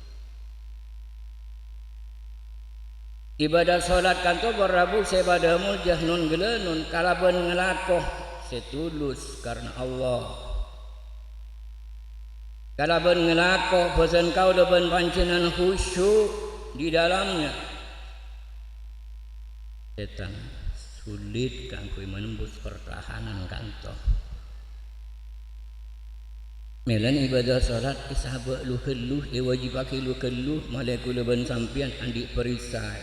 Ibadah sholat kanto para rabu sè padâ molja non-ghâlânon kalabân ngalako sè tulus karna Allah. Kalabân ngalako bhâdhân kaulâ bân panjhennengngan khusyuk di dalamnya. Setan sulit kaangghuy menembus pertahanan kanto. Mèlana ibadah sholat èsabâ' lu-ghâllu, èwâjibhâghi lu-ghâllu, malè kaulâ bân sampèyan andi' perisai.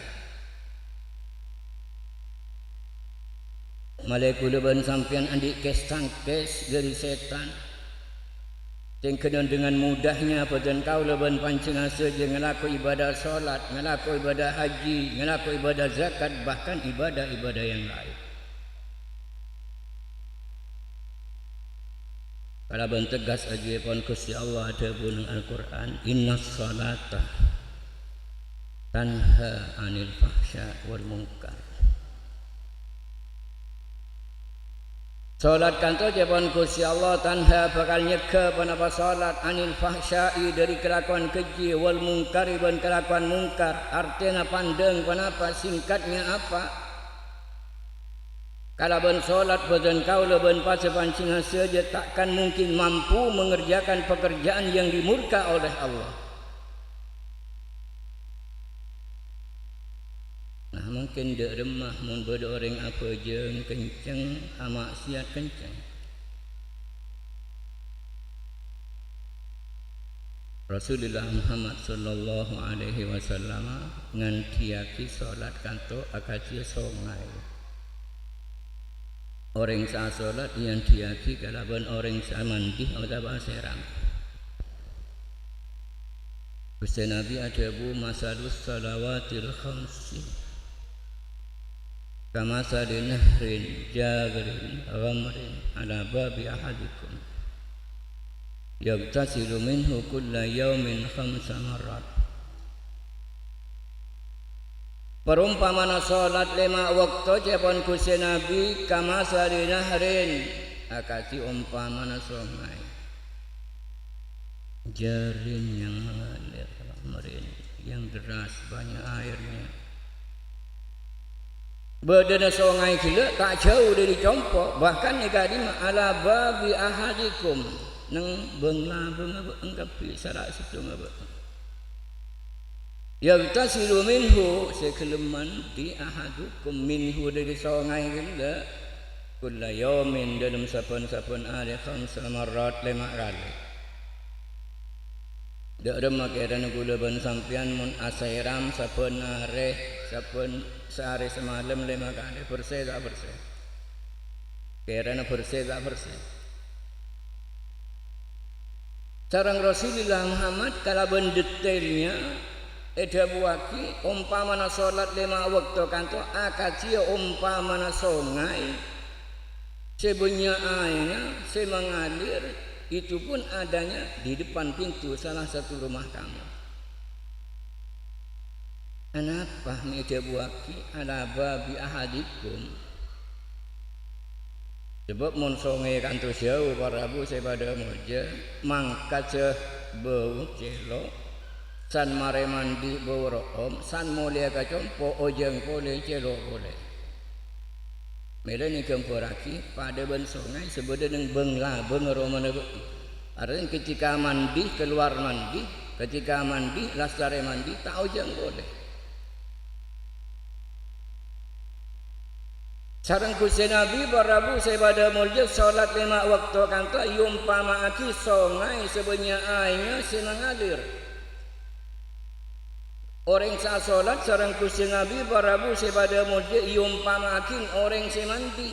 Malè kaulâ bân sampèyan andi' kès-tangkès dâri setan. Sèngghâna dengan mudahnya bhâdhân kaulâ bân panjhennengngan sadhâjâ ngalako ibadah sholat, ngalako ibadah haji, ngalako ibadah zakat, bahkan ibadah-ibadah yang lain. Kalabân tegas ajuèpon Ghustè Allah adhâbu neng Al-Qur'an, "Innas sholata tanha 'anil fahsya' wal munkar." Sholat kanto ajuèpon Ghustè Allah tanha bhâkal nyegghâ ponapa sholat 'anil fahsya'i dâri kalakowan kejjhi wal munkari bân kalakowan mungkar. Artèna pandâng ponapa? Singkatnya apa? Kalabân sholat bhâdhân kaulâ bân pas-, panjhennengngan sadhâjâ ta' akan mungkin mampu mengerjakan pekerjaan yang dimurka oleh Allah. Nah, mungkin dâ' remma mon bâdâ orèng abhâjâng kencèng, ama'siyat kencèng. Rasulullah Muhammad sallallahu alaihi wasallam ngandhiyaghi salat kanto akadhi songay. Orèng sè asolat èandhiyaghi kalabân orèng sè amandhi otabâ asèram. Ghustè Nabbhi adhâbu, "Masalus shalawatil khamsi kamathali nahrin jarin ghamrin ala babi ahadikum, yaghtasilu minhu kulla yaumin khamsa marrat." Parompamana salat lèma' bâkto, ca'èpon Ghustè Nabbhi, "Kamathali nahrin," akadhi ompamana songay. Jarin yang mengalir, ghamrin yang deras, banyak airnya. Bâdâna songay ghellâ' ta' jhâu dâri compo', bahkan è ka'dimma, "Ala babi ahadikum," neng bâng-labângnga bâ'na kabbhi, sala sèttongnga bâ'na. "Yaghtasilu minhu," sè ghellem mandhi, "ahadukum minhu," dâri songay ghellâ', "kulla yaumin," dâlem sabbhân-sabbhân arè, "khamsa marrat," lèma' kalè. Dâ' remma kèrana kaulâ bân sampèyan mon asèram sabbhân arè, sabbhân saarè samalem lèma' kalè, bersè ta' bersè? Kèrana bersè ta' bersè? Sareng Rasulullah Muhammad kalabân detailnya èdhâbuwaghi, ompamana salat lèma' bâkto kanto akadhiyâ ompamana songay sè bânnya' aèngnga sè mangalir, itu pun adanya di depan pintu salah satu rumah kamu. Anapa mè' èdhâbuwaghi, "Ala babi ahadikum"? Sabâb mon songay kantos jhâu, para rabu sè padâ molja, mangkajâ bâu cèlo', san marè mandhi bâu ro'om, san molèya ka compo' ojhâng polè cèlo' polè. Mèlana èghâmbhârraghi padâ bân songay sè bâdâ neng bâng-labângnga romana bâ'na. Artèna ketika mandhi, kalowar mandhi, ketika mandhi, lastarè mandhi, ta' ojhâng polè. Sareng Ghustè Nabbhi, para rabu sè padâ molja, salat lèma' bâkto kanto èompama'aghi songay sè bânnya' aèngnga sè mangalir. Orèng sè asolat sareng Ghustè Nabbhi, para rabu sè padâ molja, èompama'aghi orèng sè mandhi.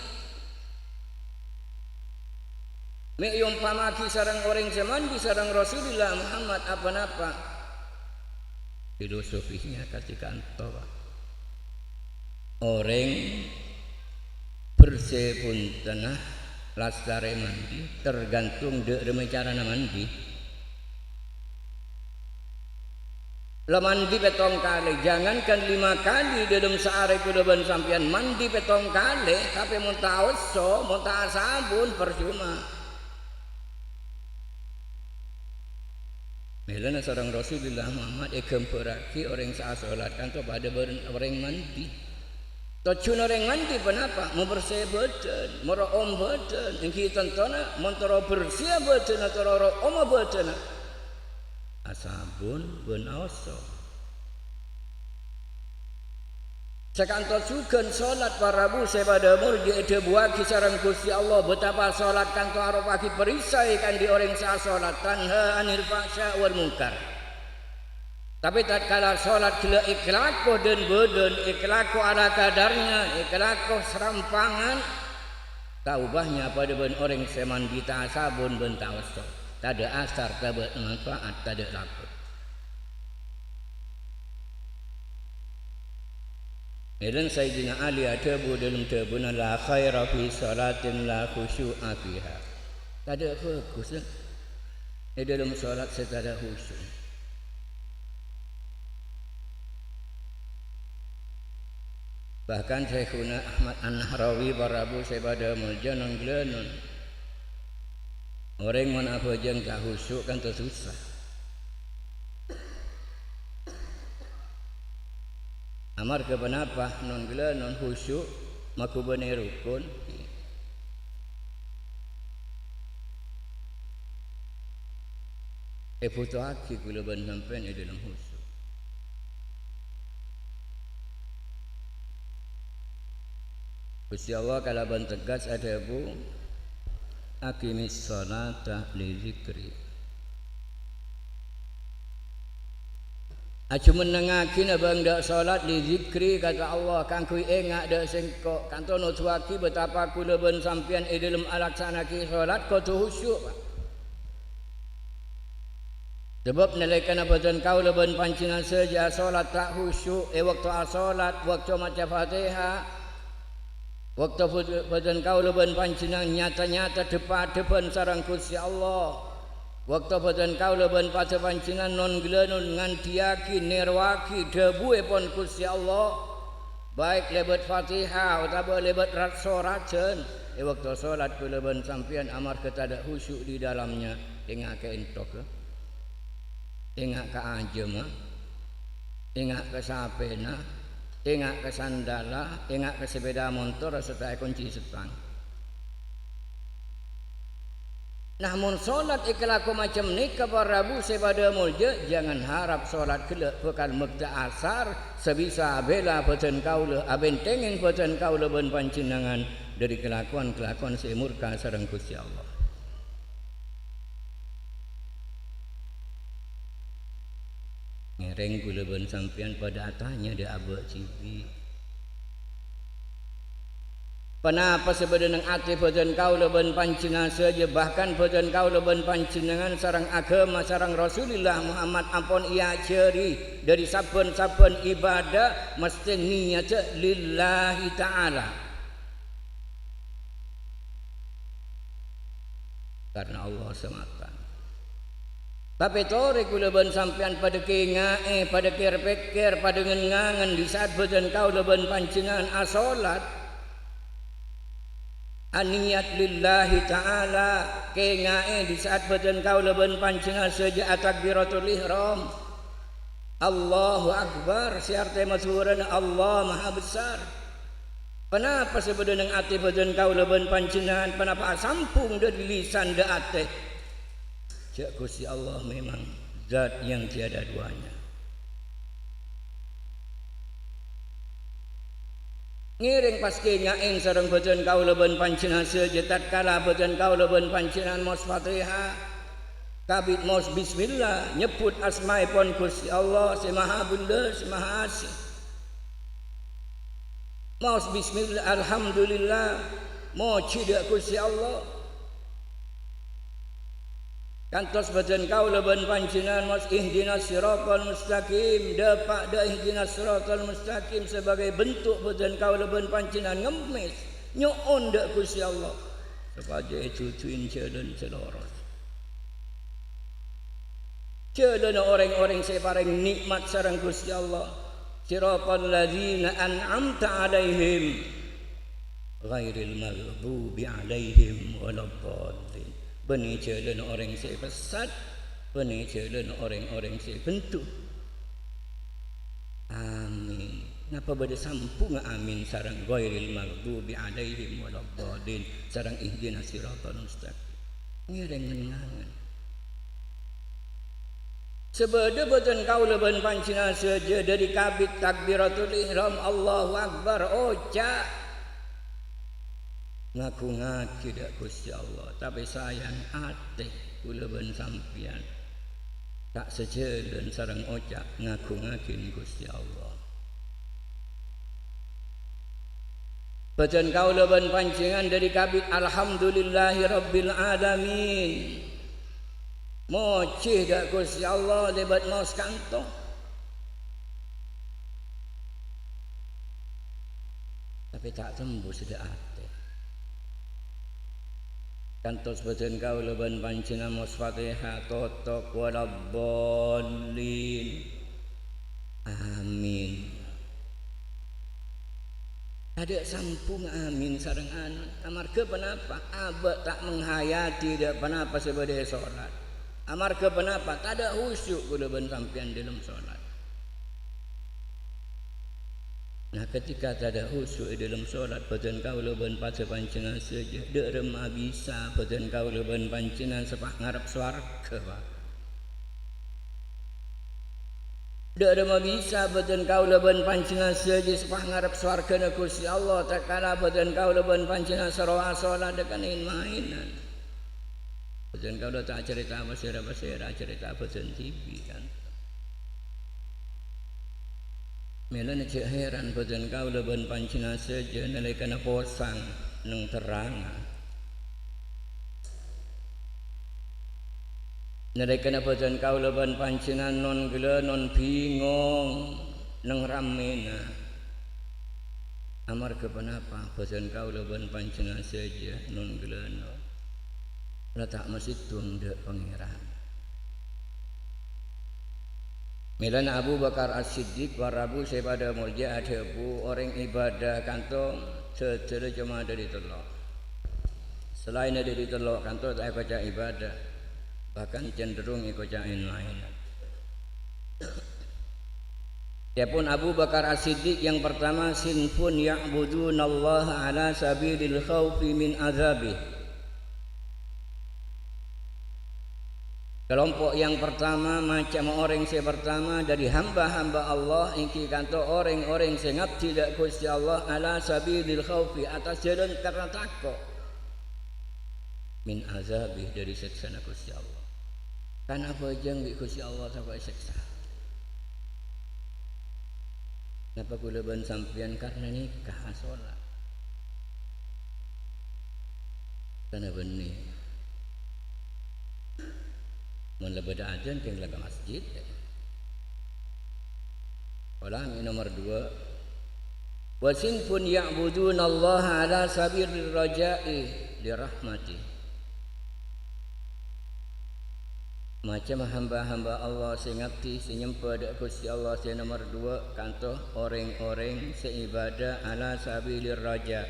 Mè' èompama'aghi sareng orèng sè mandhi sareng Rasulullah Muhammad aponapa? Filosofinya ka'dinto, Pak. Orèng bersè bhuntenna lastarè mandhi tergantung dâ' remma carana mandhi. La mandhi pèttong kalè, jangankan lima kali dâlem saarè kaulâ bân sampèyan mandhi pèttong kalè, tapè mon ta' osso, mon ta' asabun, parcoma. Mèlana sareng Rasulullah Muhammad èghâmbhârraghi orèng sè asolat kanto padâ bân orèng mandhi. Tojjhuna orèng mandhi ponapa? Mabersè bhâdhân, maro'om bhâdhân. Èngghi tantona, mon terro bersèa bhâdhânna, terro ro'omma bhâdhânna, asabun bân aosso. Sakantos jhughân salat para rabu sè padâ molja èdhâbuwaghi sareng Ghustè Allah, bâtapa salat kanto aropa'aghi perisai kandhi orèng sè asolat, tanha anil fahsya wal munkar. Tapè tatkala salat ghellâ' èkalako dân-bâdân, èkalako ala kadarnya, èkalako sarampangan, ta' obâ nyapa dâ' bân orèng sè mandhi ta' asabun bân ta' osso. Tadâ' asar, tadâ' manfaat, tadâ' lako. Ngèrèng Sayyidina Ali adhâbu dâlem dhâbuna, "La khaira fi shalatin la khushu'a fiha." Tadâ' bhâghus, eh, è dâlem salat sè tadâ' khusyu'. Bahkan Syaikhuna Ahmad An-Nahrawi, para rabu sè padâ molja, non-ghâlânon. Orèng mon abhâjâng ta' khusyu' kan ta' sossa. Amarghâ ponapa? Non-ghâlânon khusyu' maghubâna rokon. Èbhutoaghi kaulâ bân sampèyan è dâlem khusyu'. Ghustè Allah kalabân tegas adhâbu, "Aqimis sholata li dzikri." Ajumennengngaghi nabâng dâ' solat li dzikri, kata Allah, kaangghuy enga' dâ' Sèngko'. Kanto noduwâghi bâtapa kaulâ bân sampèyan è dâlem alaksana'aghi solat kodhu husyu', Pa'. Sabâb nalèkana bhâdhân kaulâ bân panjhennengngan sadhâjâ asolat ta' husyu', è bâkto asolat, bâkto maca Fatihah, bâkto bhâ-, bhâdhân kaulâ bân panjhennengngan nyata-nyata dhâpa'-dhâbân sareng Ghustè Allah, bâkto bhâdhân kaulâ bân padhâ panjhennengngan non-ghâlânon ngandhi'âghi, nèrowaghi dhâbuèpon Ghustè Allah, baik lèbât Fatihah otabâ lèbât rat-, sorajân, è bâkto solat kaulâ bân sampèyan amarghâ tadâ' husyu' di dalamnya, enga' ka èntoghâ, enga' ka ajâmma, enga' ka sapèna, enga' ka sandalla, enga' ka sapèda montor, sarta èkonci settang. Nah, mon solat èkalako macem nèka, para rabu sè padâ molja, jangan harap solat ghellâ' bhâkal mèkta asar sè bisa abhèla bhâdhân kaulâ, abhentengngè bhâdhân kaulâ bân panjhennengngan dhâri kalakowan-kalakowan sè morka sareng Ghustè Allah. Ngèrèng kaulâ bân sampèyan padâ atanya dâ' abâ' dhibi'. Ponapa sè bâdâ neng atè bhâdhân kaulâ bân panjhennengngan sadhâjâ, bahkan bhâdhân kaulâ bân panjhennengngan sareng aghâma sareng Rasulillah Muhammad ampon èajhâri dhâri sabbhân-sabbhân ibâdâ mesthè niyaddhâ lillahi ta'ala. Karna Allah semata. Tapè torè kaulâ bân sampèyan padâ kènga'è, padâ kèr-pèkkèr, padâ ngen-ngangen di saat bhâdhân kaulâ bân panjhennengngan asolat. Aniyat lillahi ta'ala, kènga'è di saat bhâdhân kaulâ bân panjhennengngan sadhâjâ atakbiratul ihram. Allahu Akbar, sè artè Madhurâna Allah Maha Besar. Ponapa sè bâdâ neng atè bhâdhân kaulâ bân panjhennengngan, ponapa asambhung dhâri lisan dâ' atè? Jhâ' Ghustè Allah memang Zat yang tiada duanya. Ngèrèng pas kènga'è sareng bhâdhân kaulâ bân panjhennengngan sadhâjâ, tatkala bhâdhân kaulâ bân panjhennengngan maos Fatihah, kabit maos bismillah, nyebbhut asmaèpon Ghustè Allah sè Maha Bhendher, sè Maha Asè. Maos bismillah, alhamdulillah, mojhi dâ' Ghustè Allah. Kantos bhâdhân kaulâ bân panjhennengngan maos ihdinas siratal mustaqim, dâpa' dâ' ihdinas siratal mustaqim sebagai bentuk bhâdhân kaulâ bân panjhennengngan ngemmès, nyo'on dâ' Ghustè Allah, sopajâ èduduwin jhâlân sè loros. Jhâlânna orèng-orèng sè èparèng nè'mat sareng Ghustè Allah. Siratal ladzina an'amta 'alaihim, ghairil maghdubi 'alaihim waladdallin. Bânnè jhâlânna orèng sè èpessat, bânnè jhâlânna orèng-orèng sè èbhendhu. Amin. Napa bâdâ sambhungnga amin sareng ghairil maghdubi 'alaihim waladdallin sareng ihdinas siratal mustaqim? Ngèrèng ngen-ngangen. Sè bâdâ bhâdhân kaulâ bân panjhennengngan sadhâjâ dhâri kabit takbiratul ihram, Allahu Akbar, oca'. Ngagungngaghi dâ' Ghustè Allah, tapè sayang atè kaulâ bân sampèyan ta' sajhâlân sareng oca' ngagungngaghi Ghustè Allah. Bhâdhân kaulâ bân panjhennengngan dhâri kabit, "Alhamdulillahirabbil alamin." Mojhi dâ' Ghustè Allah lèbât maos kanto. Tapè ta' tembus dâ' atè. Kantos bhâdhân kaulâ bân panjhennengngan maos Fatihah totok, "Waladdallin." Amin. Tadâ' sambhung amin sareng anu. Amarghâ ponapa? Abâ' ta' menghayati dâ' ponapa sè bâdâ è solat. Amarghâ ponapa? Tadâ' husyu' kaulâ bân sampèyan dâlem solat. Nah, ketika tadâ' husyu' è dâlem solat, bhâdhân kaulâ bân padâ panjhennengngan sadhâjâ, dâ' remma bisa bhâdhân kaulâ bân panjhennengngan sè pas ngarep sowarghâ, Pa'. Dâ' remma bisa bhâdhân kaulâ bân panjhennengngan sadhâjâ sè pas ngarep sowarghâna Ghustè Allah, tatkala bhâdhân kaulâ bân panjhennengngan sè rowa asolat dâ' kanèn-maènan. Bhâdhân kaulâ ta' acarèta pasèra-pasèra, acarèta bhâdhân dhibi', kan. Mèlana jhâ' hèran bhâdhân kaulâ bân panjhennengngan sadhâjâ nalèkana posang neng terrang. Nalèkana bhâdhân kaulâ bân panjhennengngan non-ghellâ' non-bingong neng rammèna. Amarghâ ponapa bhâdhân kaulâ bân panjhennengngan sadhâjâ non-ghellâ' non la ta' masèttong dâ' Pangèran. Mèlana Abu Bakar As-Siddiq, para rabu sè padâ molja, adhâbu, orèng ibadah kanto dhâddhâna coma dâri tello'. Salaènna dâri tello' kanto ta' èkoca' ibadah, bahkan cenderung èkoca' èn-maènan. Adhâbuna Abu Bakar As-Siddiq, yang pertama, sinfun ya'budunallaha ala sabilil khaufi min azabih. Kelompok yang pertama, macam orèng sè pertama dâri hamba-hamba Allah, èngghi kanto orèng-orèng sè ngabdi dâ' Ghustè Allah ala sabilil khaufi, attas jhâlân karna tako' min azabih, dâri sèksana Ghustè Allah. Kan abhâjâng bi' Ghustè Allah tako' èsèksa. Napa kaulâ bân sampèyan karna nèka asolat? Tana bânnè. Mon la bâdâ adzan, kèng la ka masjid. Pola mè' nomer duwâ'. Wa sinfun ya'budunallaha ala sabilir raja'i li rahmatih. Macemma hamba-hamba Allah sè ngabdi, sè nyemba dâ' Ghustè Allah sè nomer duwâ', kanto orèng-orèng sè ibadah ala sabilir raja,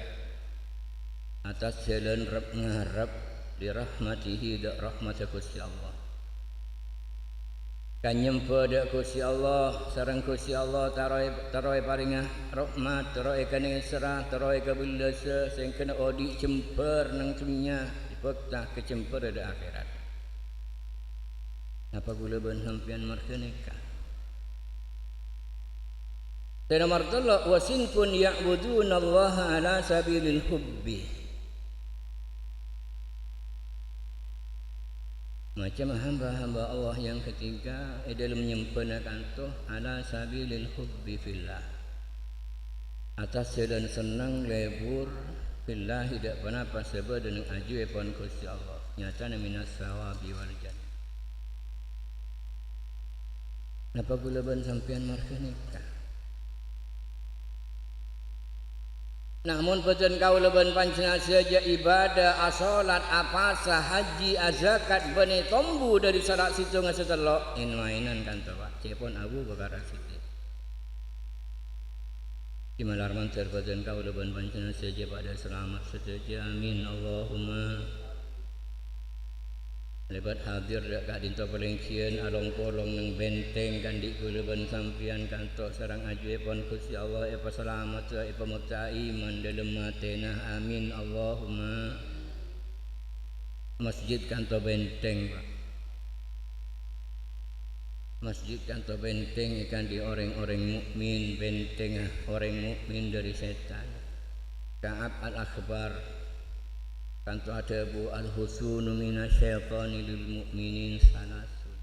attas jhâlân rep-ngarep, li rahmatihi, dâ' rahmadda Ghustè Allah. Kan nyemba dâ' Ghustè Allah, sareng Ghustè Allah terro è-, terro èparènga rahmat, terro èkanèserra, terro èkabellâsa, sèngkana odi' jembhâr neng dhunnya, dibhâkta ka jembhârra dâ' akhèrat. Napa kaulâ bân sampèyan marghâ nèka? Sè nomer tello', wa sinfun ya'budunallaha ala sabilil hubbi. Macemma hamba-hamba Allah yang ketiga è dâlem nyembhâna kanto ala sabilil hubbi fillah. Attas jhâlân senneng lebur fillahi, dâ' ponapa sè bâdâ neng ajuèpon Ghustè Allah, nyatana minas sawabi wal jannah. Napa kaulâ bân sampèyan marghâ nèka? Namong bhâdhân kaulâ bân panjhennengngan sadhâjâ ibadah, asolat, apasa, hajji, azakat, bânnè tombu dâri sala sèttongnga sè tello', èn-maènan kanto, Pak. Ca'èpon Abu Bakar As-Siddiq. Sè malar mandhâr bhâdhân kaulâ bân panjhennengngan sadhâjâ padâ salamet sadhâjâ. Amin, Allahumma. Lèbât hadir dâ' ka'dinto palèngghiyân along-polong neng bhenteng kandhi' kaulâ bân sampèyan kanto sareng ajuèpon Ghustè Allah èpasalamet, èpamotta'è iman dâlem atèna. Amin, Allahumma. Masjid kanto bhenteng, Pak. Masjid kanto bhenteng èkandhi' orèng-orèng mu'min, bhentengnga orèng mu'min dâri sètan. Ka'ab Al-Akhbar kanto adhâbu, "Al-husunu minasyaitani lil mu'minin salasun."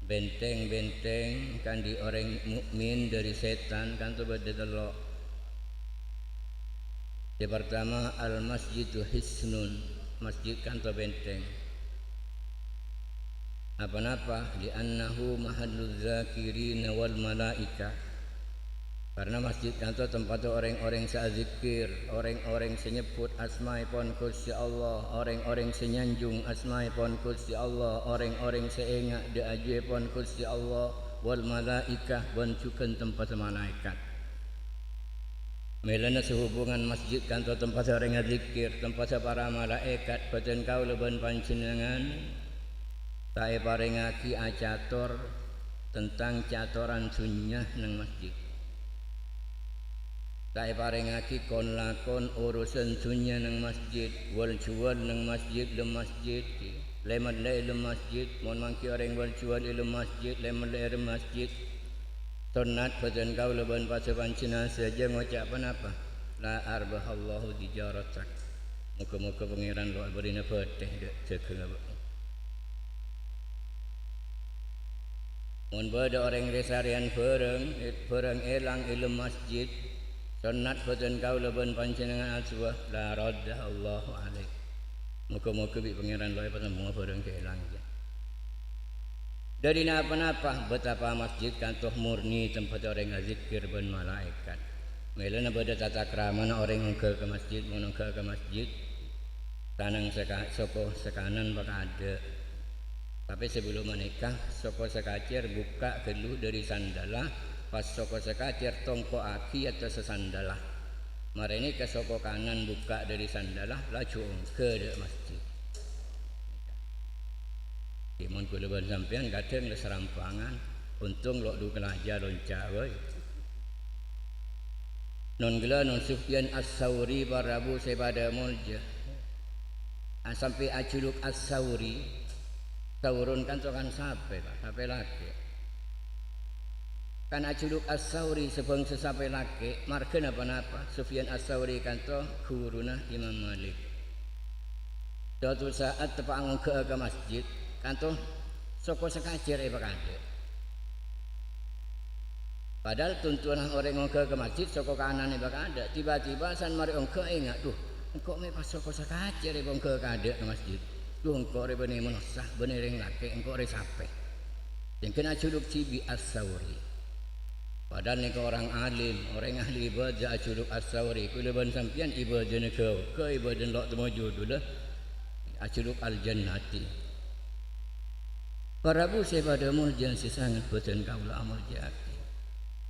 Bhenteng-bhenteng kandhi' orèng mu'min dâri sètan kanto bâdâ tello'. Sè partama, al-masjidu hisnun, masjid kanto bhenteng. Aponapa? "Li'annahu mahalluz zakirina wal malaikah." Karna masjid kanto tempatta orèng-orèng sè adzikkèr, orèng-orèng sè nyebbhut asmaèpon Ghustè Allah, orèng-orèng sè nyanjung asmaèpon Ghustè Allah, orèng-orèng sè enga' dâ' ajuèpon Ghustè Allah, wal malaikah, bân jhughân tempatta malaèkat. Mèlana sehubungan masjid kanto tempatta orèng adzikkèr, tempatta para malaèkat, bhâdhân kaulâ bân panjhennengngan ta' èparèngaghi acator tentang catoran dhunnya neng masjid. Ta' èparèngaghi kon-lakon urusan dhunnya neng masjid, wal-juwal neng masjid, lem masjid, lè-mellè è lem masjid, mon mangghi orèng wal-juwal è lem masjid, lè-mellè è lem masjid. Sonnat bhâdhân kaulâ bân padâ panjhennengngan sadhâjâ ngoca' ponapa? La arbahallahu tijaratak. Moghâ-moghâ Pangèran lo' abâlina bâtè dâ-, dâgângnga bâ'na. Mon bâdâ orèng rè-sarèyan bhârâng, bhârâng èlang è lem masjid, sonnat bhâdhân kaulâ bân panjhennengngan adu'a, la radda Allahu alaih. Moghâ-moghâ bi' Pangèran lo' èpatemmowa bhârâng sè èlang, ya. Dâri napa-napa, bâtapa masjid kantos morni tempat orèng azikkèr bân malaèkat. Mèlana bâdâ tata kramana orèng ongghâ ka masjid, mon ongghâ ka masjid, tanang saka-, soko sakanan pakadâ'. Tapè sabellunna panèka, soko sakacèr bukka' ghâllu dâri sandalla, pas soko sakacèr tongko'aghi attossa sandalla. Marèna ka soko kanan bukka' dâri sandalla, laju ongghâ dâ' masjid. Mon kaulâ bân sampèyan kadhâng la sarampangan, ontong lo' du kalaja lonca' bhâi. Non ghellâ' non Sufyan Ats-Tsauri, para rabu sè padâ molja. A, sampè' ajhuluk Ats-Tsauri, Tsaurun kan tokan sapè, Pak, sapè lakè'. Kan ajhuluk Ats-Tsauri sabângsa sapè lakè', marghâna ponapa? Sufyan Ats-Tsauri kanto ghuruna Imam Malik. Suatu sa'at teppa' ngongghâ'â ka masjid, kanto soko sakacèr èpakadâ'. Padahal tuntunan orèng ngongghâ'â ka masjid, soko kanan èpakadâ'. Tiba-tiba san marè ongghâ ènga', "Dhu, engko' mè' pas soko sakacèr èpongghâ'â kadâ' ka masjid. Dhu, engko' rè bânnè manossa, bânnè rèng lakè', engko' rè sapè." Sèngghâna ajhuluk dhibi' Ats-Tsauri. Padahal nèka orang alim, orèng ahli ibadah ajhuluk Ats-Tsauri. Kaulâ bân sampèyan ibadahna ghâ-, ghâ-, ibadahna lo' temmo judhulla, ajhuluk Al-Jannati. Para rabu sè padâ molja sè sanget bhâdhân kaulâ amolja'aghi.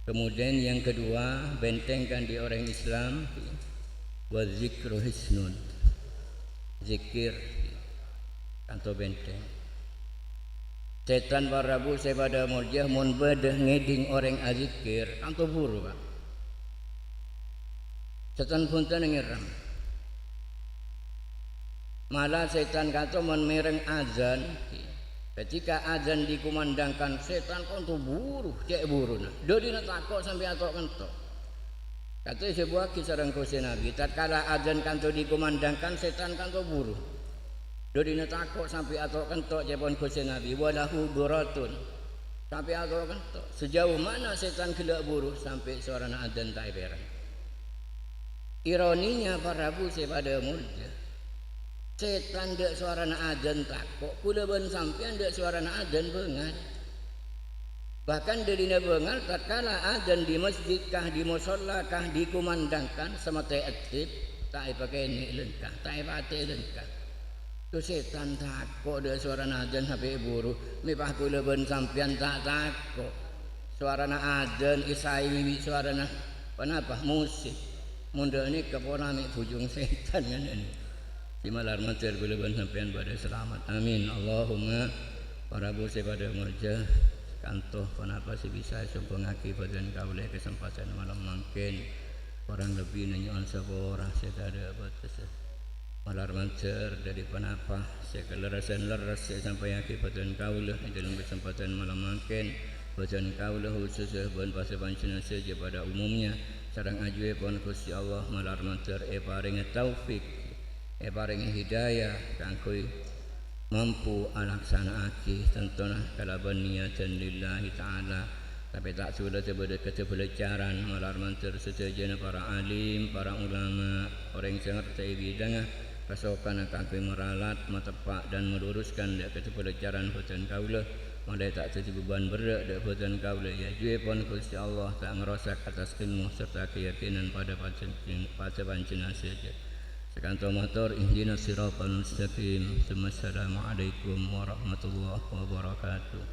Kemudian yang kedua, benteng kan di orang Islam, wa dzikru hisnun. Zikir, kanto benteng. Sètan, para rabu sè padâ molja, mon bâdâ ngèdhing orèng azikkèr, kanto buru, Pak. Sètan bhunten ngèrèm. Malah sètan kanto mon mèreng adzan, ketika adzan dikumandangkan, sètan kanto buru, cè' buruna. Dâddhina tako' sampè' ato'-kento'. Kanto èsèbuwaghi sareng Ghustè Nabbhi, tatkala adzan kanto dikumandangkan, sètan kanto buru. Dâddhina tako' sampè' ato'-kento' ca'èpon Ghustè Nabbhi, "Wa lahu ghurratun." Sampè' ato'-kento'. Sajhâu mana sètan ghellâ' buru, sampè' sowarana adzan ta' èpèreng. Ironinya, para rabu sè padâ molja, sètan dâ' sowarana adzan tako', kaulâ bân sampèyan dâ' sowarana adzan bângal. Bahkan dâddhina bângal tatkala adzan di masjid kah, di mosolla kah, dikumandangkan, samèttè èttèp, ta' èpakènè' lèngka, ta' èpatè lèngka. Dhu sètan tako' dâ' sowarana adzan sampè' buru, mè' pas kaulâ bân sampèyan ta' tako'. Sowarana adzan èsaèngi bi' sowarana ponapa? Musik. Mon dâ' nèka pola mè' bhujung sètan, kan, kan. Sè malar mandhâr kaulâ bân sampèyan padâ salamet. Amin. Allahumma. Para rabu sè padâ molja, kanto ponapa sè bisa èsombhângaghi bhâdhân kaulâ è kasempadhân malem mangkèn. Korang lebbina nyo'on sapora sè tadâ' bâtessa. Malar mandhâr dâri ponapa sè kalerressan lerres sè èsampayaghi bhâdhân kaulâ è dâlem kasempadhân malem mangkèn. Bhâdhân kaulâ khusussa bân pas-, panjhennengngan sadhâjâ padâ umumnya, sareng ajuèpon Ghustè Allah malar mandhâr èparèngè taufik, èparèngè hidayah kaangghuy mampu alaksana'aghi tantona kalabân niyadan lillahi ta'ala, tapè ta' sola sabâdâ kadhâbâlâjârân malar mandhâr sadhâjâna para alim, para ulama, orèng sè ngartè è bidângnga, kasokanna kaangghuy maralat, mateppa', dan meluruskan dâ' kadhâbâlâjârân bhâdhân kaulâ, malè ta' dhâddhi beban berrâ' dâ' bhâdhân kaulâ, è ajuèpon Ghustè Allah ta' ngarosak atas ilmu sarta keyakinan padâ panjhen-, padâ panjhennengngan sadhâjâ. Sakanto mator, ihdinas siratal mustaqim. Tsumma assalamualaikum warahmatullahi wabarakatuh.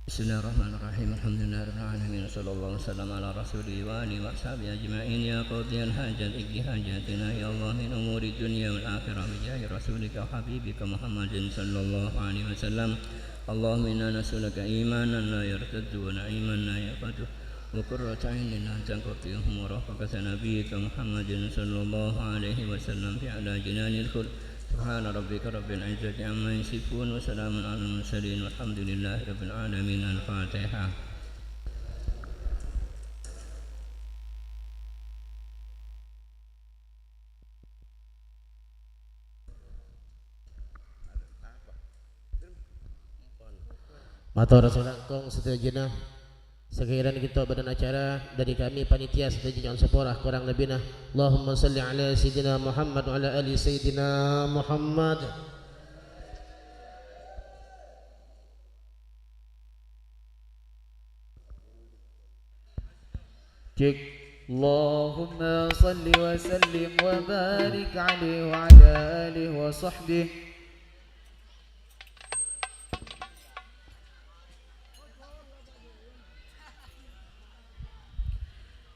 Bismillahirrahmanirrahim. Alhamdulillahirabbil alamin. Wassallallahu wasallam ala rasulih wa alihi wa sahbihi ajma'in. Ya qadhiyal hajat, iqdi hajatina, ya Allah, min umuri dunya wal akhirah, bi jahi rasulika wa habibika Muhammadin sallallahu alaihi wasallam. Allahumma inna nas'aluka imanan la yartaddu wa na'iman la yabadu wa qurrata a'yunin la tanqati wa murafaqata nabiyyika Muhammadin sallallahu alaihi wasallam fi a'la jinanil khuld. Subhana rabbika rabbil izzati amma yasifun wa salamun alal mursalin walhamdulillahi rabbil alamin. Al-Fatihah. Mator sè langkong sadhâjâna. Sakèrana ghâpanèka bâdhân acara dhâri kami panitia sadhâjâ nyo'on sapora korang lebbina. Allahumma shalli ala Sayyidina Muhammad wa ala ali Sayyidina Muhammad. Cek. Allahumma shalli wa sallim wa barik alaihi wa ala alihi wa sahbihi.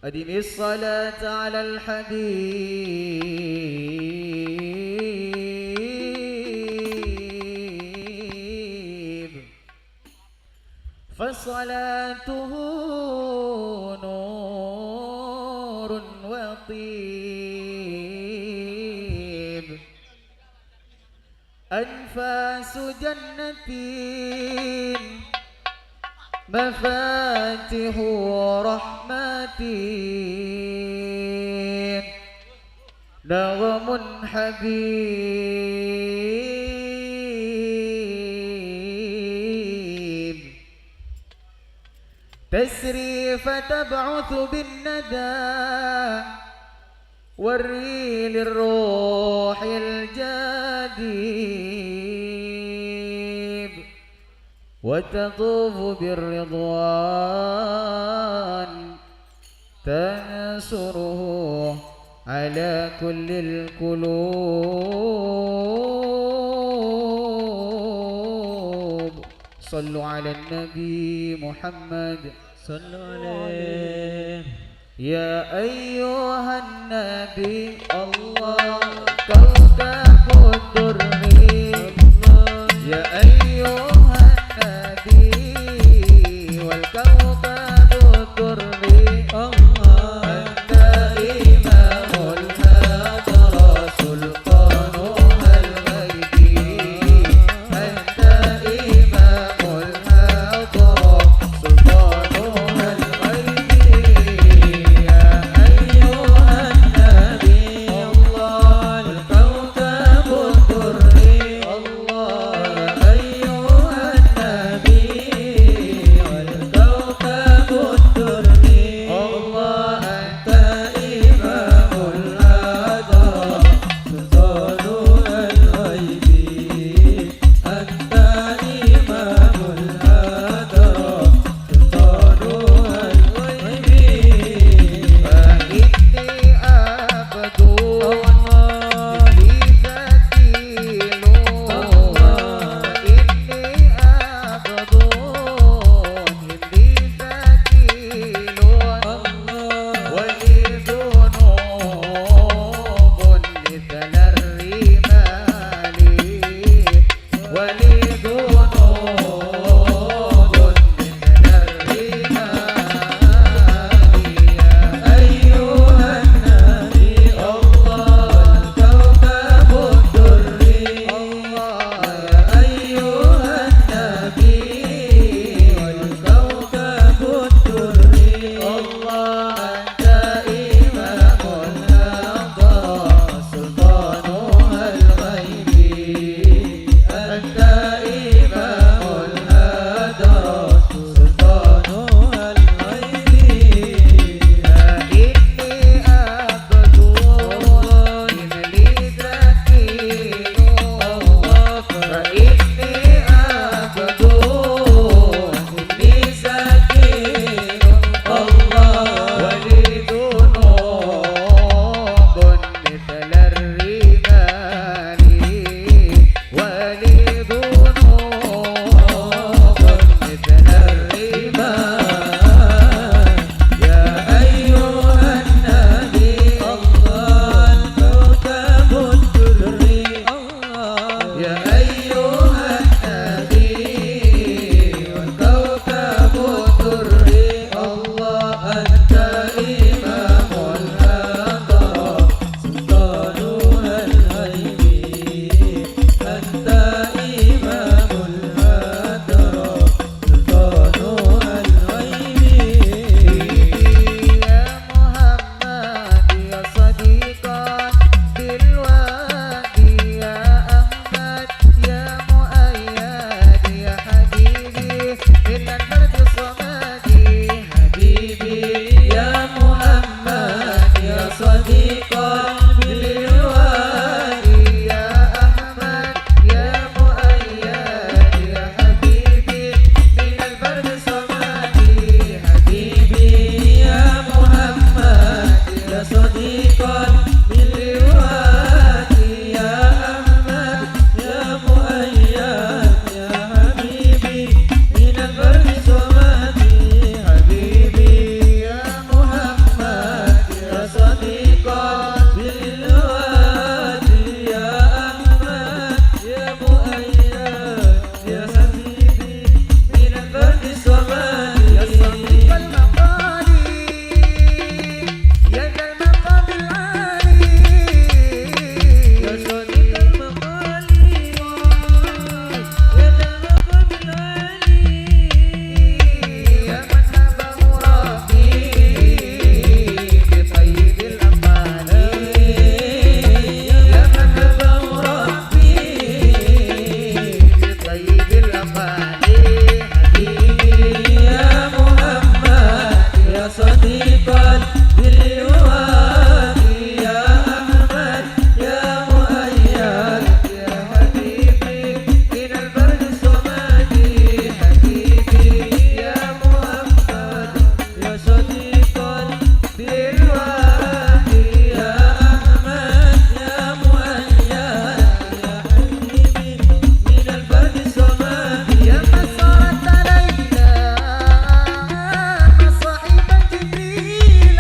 أدم الصلاة على الحبيب، فصلاته نور وطيب. أنفاس جنة مفاتيح رحمة نغم حبيب تسري فتبعث بالندى والري للروح الجديد وتطوف بالرضوان تنشره على كل القلوب. صلوا على النبي محمد. صلوا عليه. يا أيها النبي الله كوكب الدري. يا أيها النبي والكوكب الدري. أنت إمام الحضرة سلطانها الغيبي. أنت إمام الحضرة سلطانها الغيبي. يا أيها النبي صديقا بالوادي يا أحمد يا مؤيد يا حبيبي من البرد صمدي حبيبي يا محمد يا صديقا بالوادي يا أحمد يا مؤيد يا حبيبي من البرد صمدي حبيبي يا محمد يا صديقا بالوادي يا أحمد يا مؤيد يا حبيبي من البرد صمدي يا صديق المقالي يا ذا المقام العالي يا صديق المقالي يا ذا المقام العالي يا من نبأ ربي بطيب الأقوال يا من نبأ ربي بطيب الأقوال حبيبي يا محمد يا صديقا بالوادي يا أحمد يا مؤيد يا حبيبي من البرد صمدي حبيبي يا محمد يا صديقا بالوادي يا أحمد يا مؤيد يا حبيبي من البرد صمدي يا مسرة ليلى مصاحب جبريل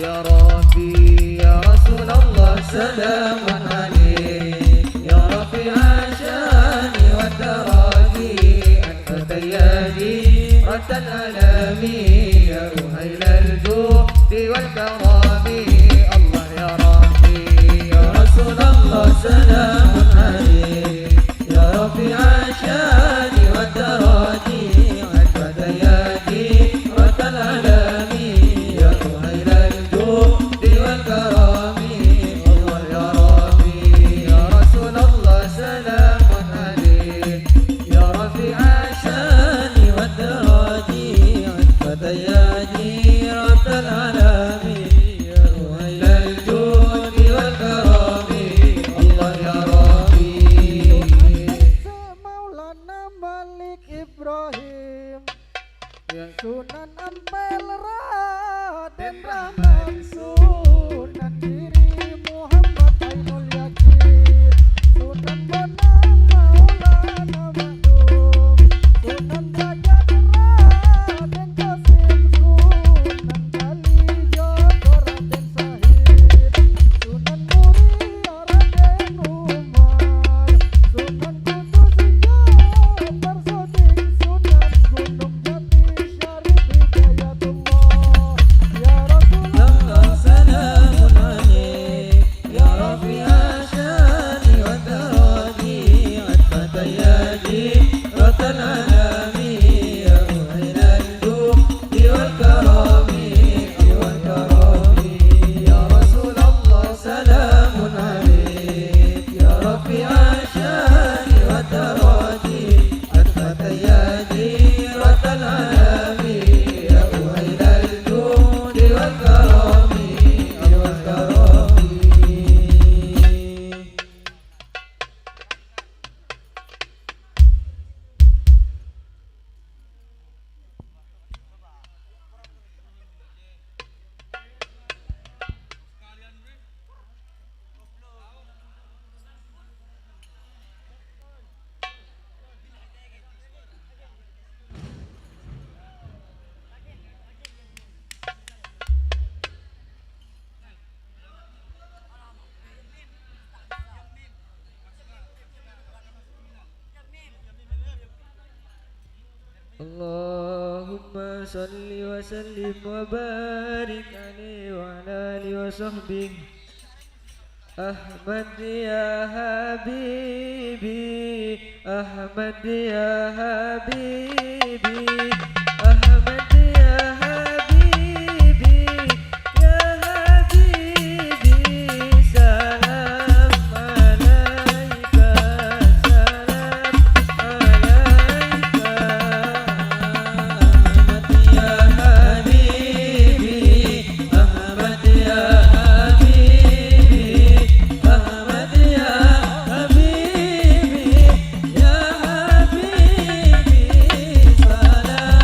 يا ربي يا رسول الله سلام عليك، يا رفيع الشان والدرج، أنت تاجي رد العالمين، يا أهيل الجود والكرم. الله يا ربي يا رسول الله سلام عليك، يا رفيع الشان والدرج، أنت تاجي رد العالمين، يا أهيل الجود والكرم. الله يا ربي يا رسول الله سلام عليك، يا رفيع الشان والدرج، أنت تاجي رد العالمين، يا أهيل الجود والكرم. الله يا ربي. Maulana Malik Ibrahim. Ya. Sunan Ampel Raden Rahman, Sunan Giri Muhammad Ainul Yakin, Sunan Bonang Maulana Ma'dum, Sunan Derajat Raden Qasim, Sunan Kalijogo Raden Sahid, Sunan Muria Raden Umar, Sunan Kudus Jabar Sodik, Sunan Gunung Jati Syarif Hidayatullah. Ya Rasulullah, salamun alaik, ya rafi'ash shani wad daraji, atfata ya jiratal alami, ya mu'inal judi wal karami, wal karami. Ya Rasulullah, salamun alaik, ya rafi'ash shani wad daraji, atfata ya jiratal alami, ya mu'inal judi wal karami, wal karami. Allahumma shalli wa sallim wa barik alaihi wa ala alihi wa sahbihi. Ahmad ya habibi, Ahmad ya habibi, Ahmad ya habibi, ya habibi, salam alaika, salam alaika. Ahmad ya habibi, Ahmad ya habibi, Ahmad ya habibi, ya habibi, salam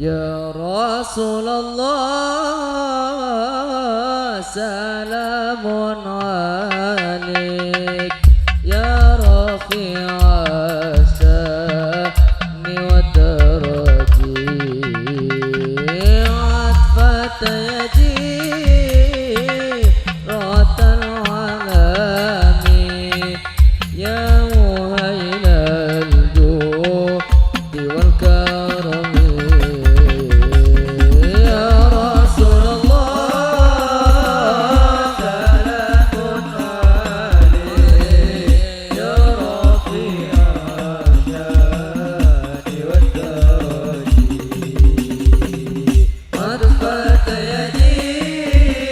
يا رسول الله، سلام عليك، يا رفيع الشأن والدرج، عطفة يا جيرة العالم. يا مهيل الجود والكرم. يا رسول الله، سلام عليك، يا رفيع الشأن والدرج. عطفة يا جيرة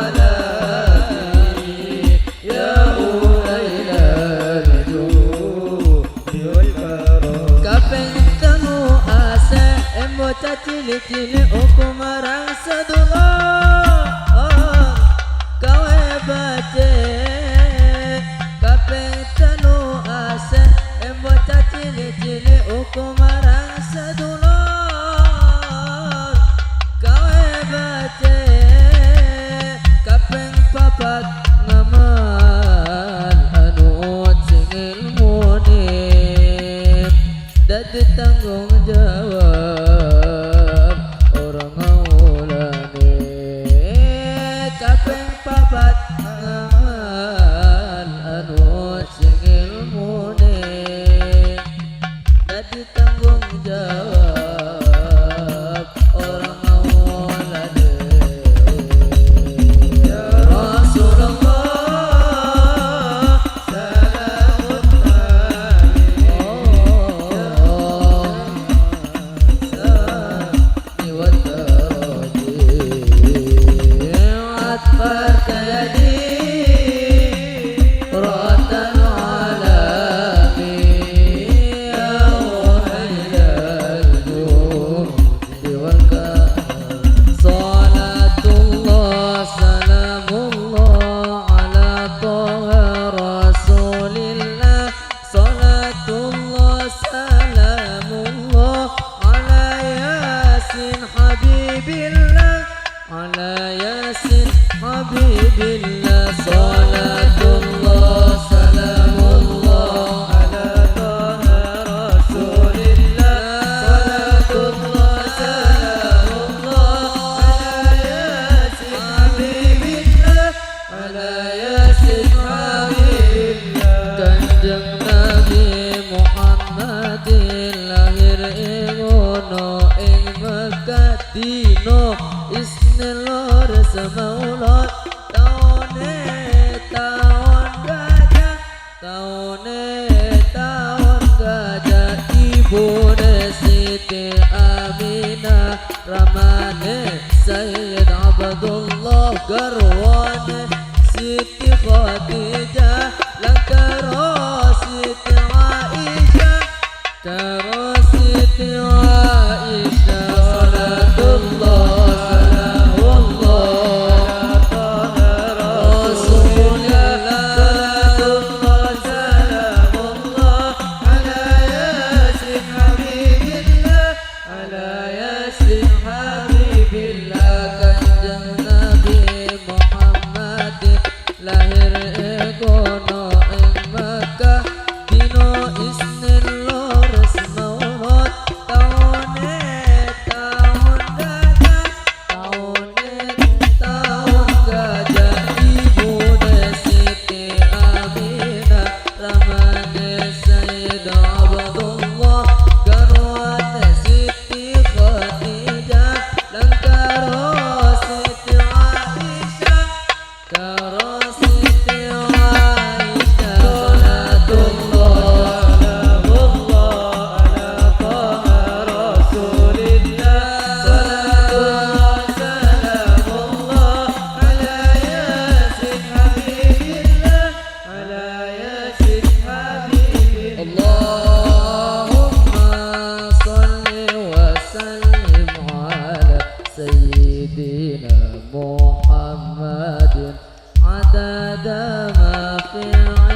العالم، يا مهيل الجود والكرم. Kapèng tello' asè', embo cacili-cili okom marang sadulur. Kawè bâcè'. Kapèng tello' asè', embo cacili-cili okom marang sadulur. Kawè bâcè'. Kapèng papat ngamal anut sè ngèlmonè. Dhâddhi tanggung jawab orèng maolanè. Kapèng papat ngamal anut sè ngèlmonè. Dhâddhi tanggung jawab orèng maolanè. Ya Rasulullah, salamun alaik, ya Rasulullah. صلاة الله سلام الله على طه رسول الله. صلاة الله سلام الله على ياسين حبيب الله، على ياسين حبيب الله. صلاة الله سلام الله على طه رسول الله. صلاة الله سلام الله على ياسين حبيب الله. Ala Yasin Habibillah. Kanjeng Nabi Muhammad lahir è ngono è Mekkah, dina Isnin lores Maulud, taoné taon gajah. Taoné taon gajah, ibuna Siti Aminah, ramana Sayyid Abdullah, garwana Siti Khadijah, lan karo Siti Aisyah, karo Siti Aisyah. Salatullah, salamullah ala Taha Rasulillah. Salatullah, salamullah ala Yasin Habibillah, ala Yasin Habibillah. Kanjeng Nabi Muhammad lahir è kono è Mekkah, dina Isnin lores Maulud, taoné taon gajah. Taoné taon gajah, ibuna Siti Aminah, ramana Sayyid Abdullah, garwana Siti Khadijah, lan karo Siti Aisyah. Karo Siti Aisyah. Salatullah, salamullah ala Taha Rasulillah. Salatullah, salamullah ala Yasin Habibillah, ala Yasin Habibillah. Allahumma shalli wa sallim ala Sayyidina Muhammadin adada ma fi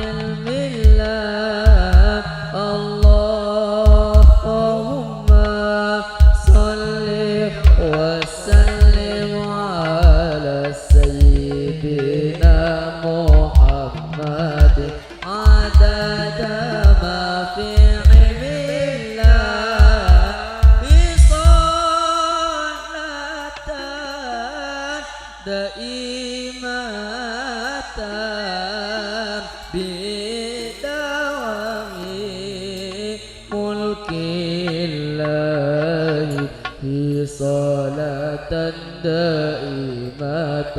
ilmillah. اللهم دائمة بدوام ملك الله، صلاة دائمة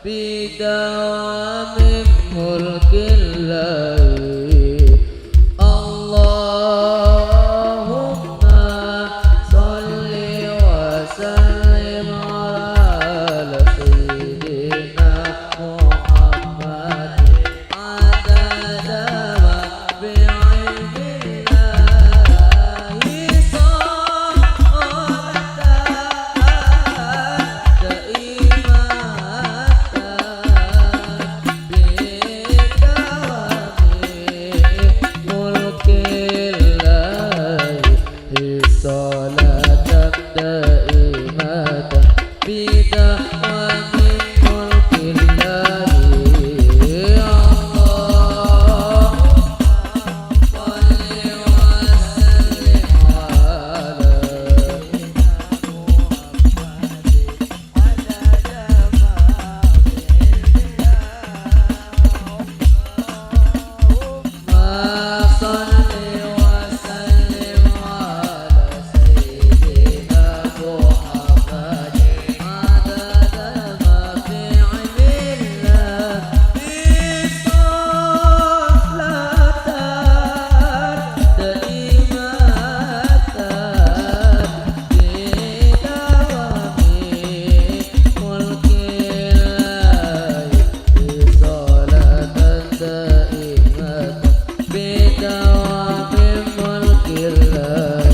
بدوام ملك الله. اللهم صل وسلم على سيدنا محمد عدد ما في علم الله، صلاة دائمة بدوام ملك الله، صلاة دائمة بدوام ملك الله. اللهم صل وسلم على سيدنا محمد عدد ما في علم الله. اللهم صل وسلم على سيدنا محمد عدد ما في علم الله، صلاة دائمة بدوام ملك الله، صلاة دائمة بدوام ملك الله.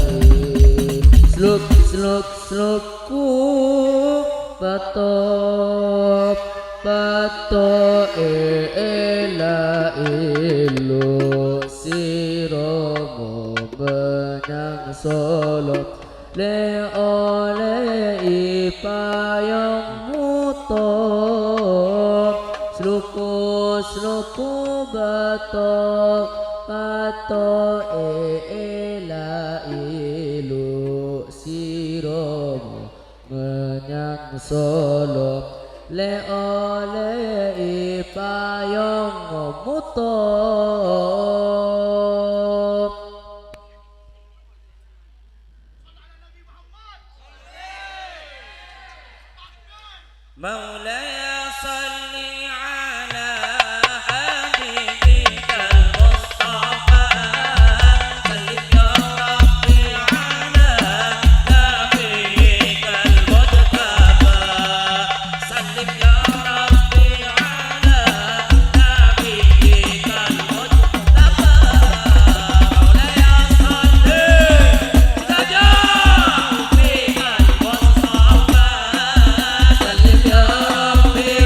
Sluk, sluk, slukku pato', pato' èla èlo' sèra mo mènyang solo. Lè-olè è payong motor, sloko-sloko bato', bato' è èla èlo' sèra mo mènyang solo. Lè-olè è payong motor. مولاي صل على حبيبك المصطفى، سلم يا ربي على نبيك المجتبى. سلم يا ربي على نبيك المجتبى. مولاي صل سجى بك المصطفى. سلم يا ربي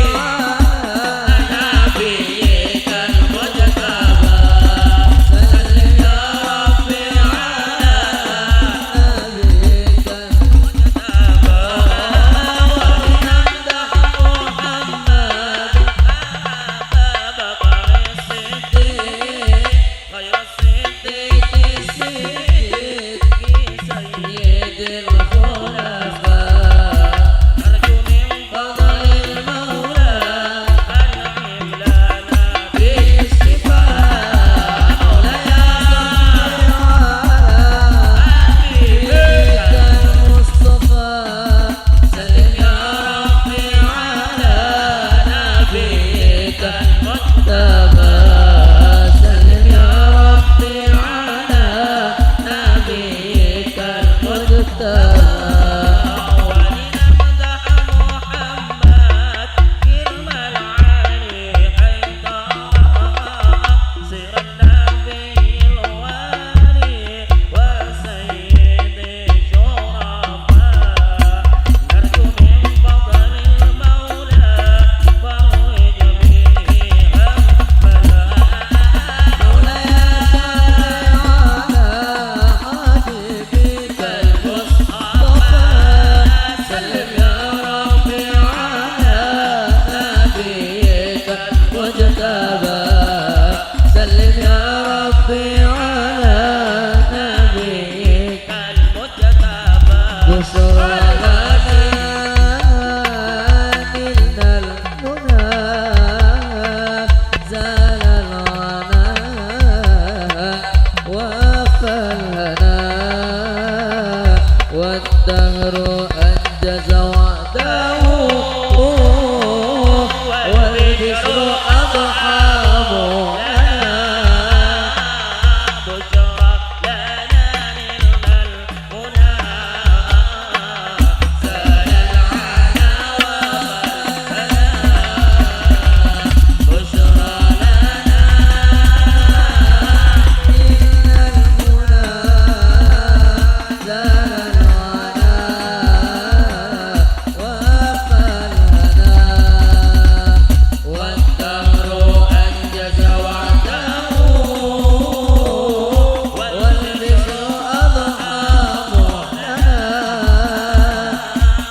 وحده والبشر أضحى مولانا. بشرى لنا نلنا المنى. زال العنا وقد هنا. بشرى لنا نلنا المنى. زال العنا وأقل الهنا. والدهر أنجز وعده. والبشر أضحى معلنا.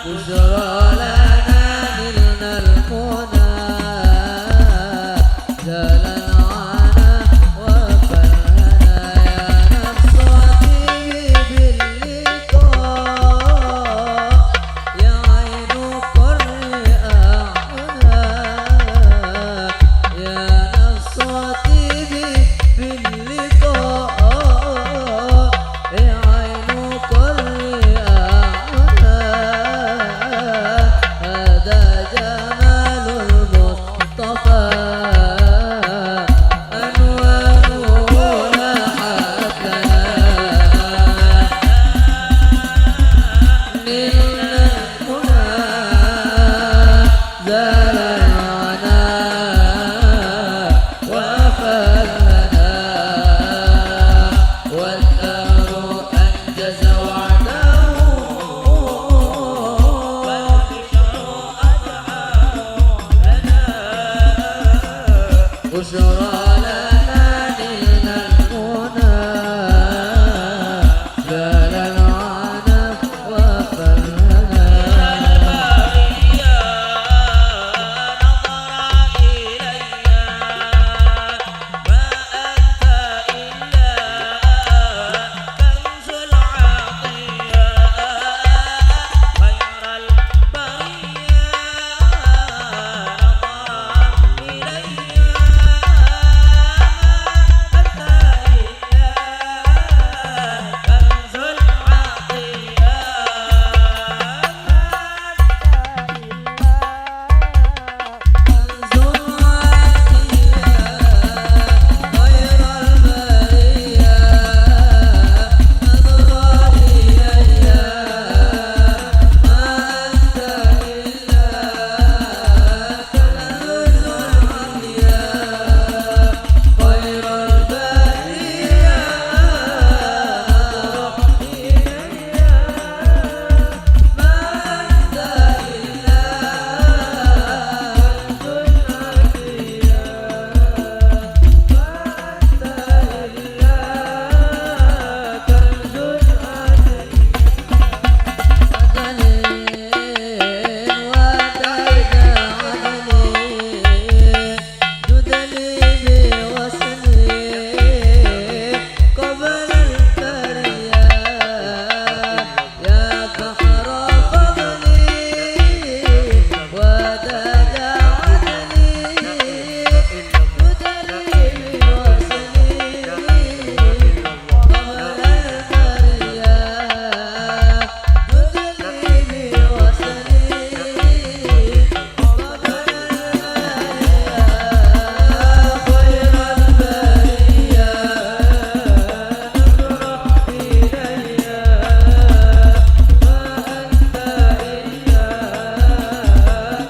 بشرى لنا نلنا المنى. زال العنا وفى الهنا. يا نفس طيبي باللقاء. يا عين قري أعينها. يا نفس طيبي باللقاء. يا عين قري أعينها. هذا جمال المصطفى. أنواره لاحت لنا. نلنا المنى. زال العنا وفى الهنا. والدهر أنجز وعده. والبشر أضحى لنا. بشرى لنا نلنا المنى. زال العنا وفى الهنا. البرية نظر إلي. ما أنت إلا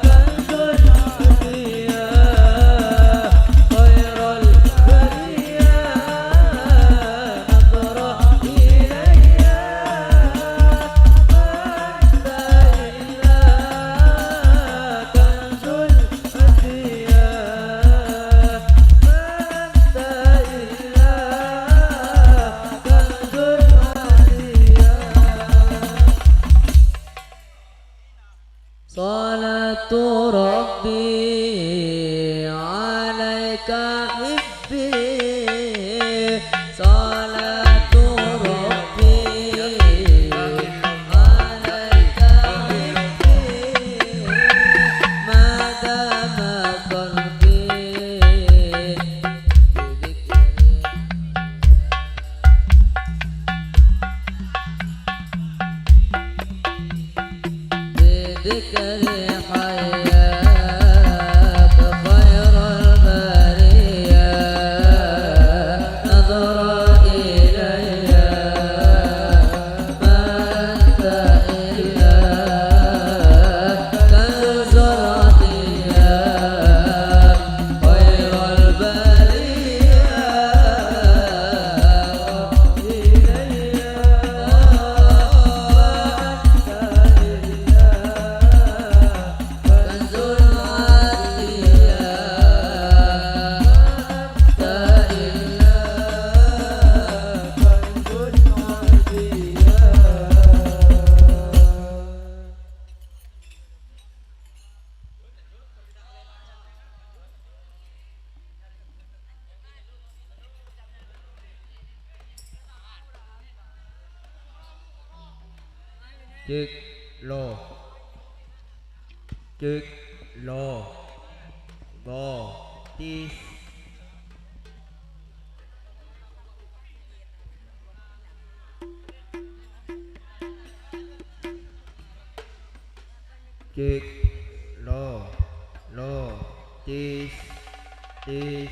كنز العطية. خير البرية نظر إلي. ما أنت إلا كنز العطية. صلاة ربي عليك حبي، صلاة ربي عليك حبي، ما دام قلبي بذكرك. ذكري حياة خير البرية، نظرة إلي ما أنت إلا كنز العطية، خير البرية. Cek, lo. Cek, lo. Go. Tes. Cek, lo, lo, tes, tes.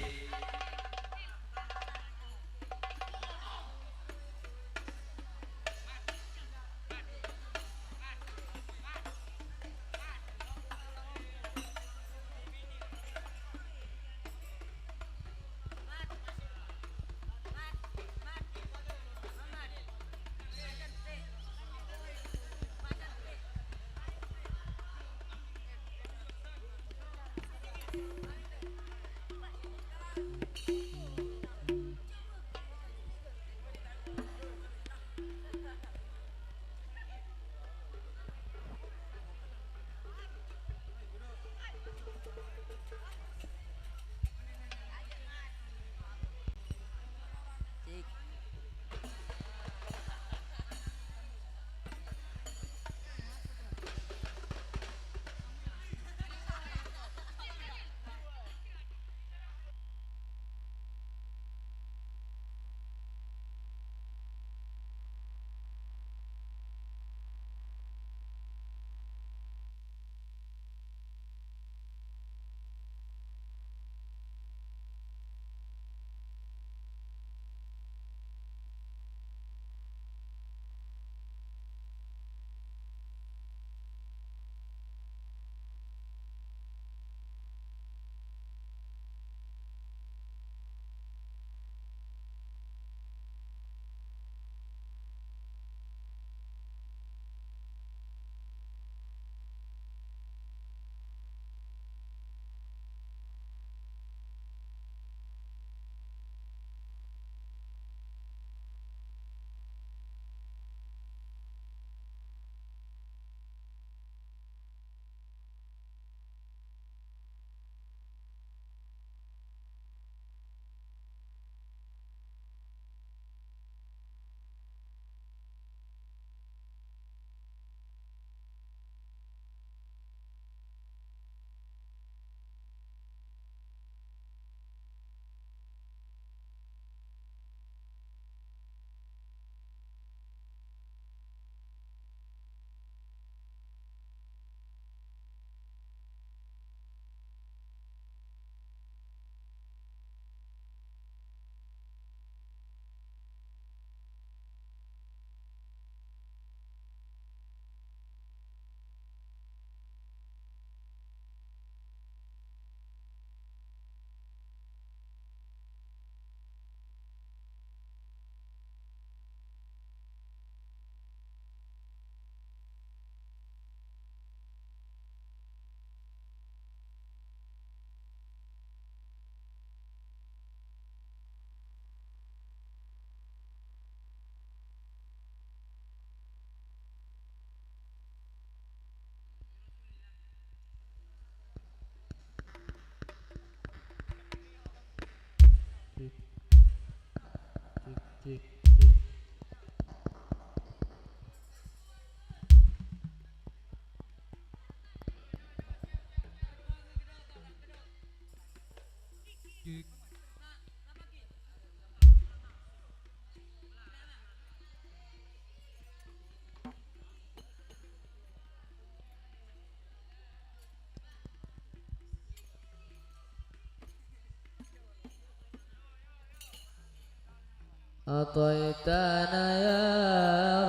أعطيتنا يا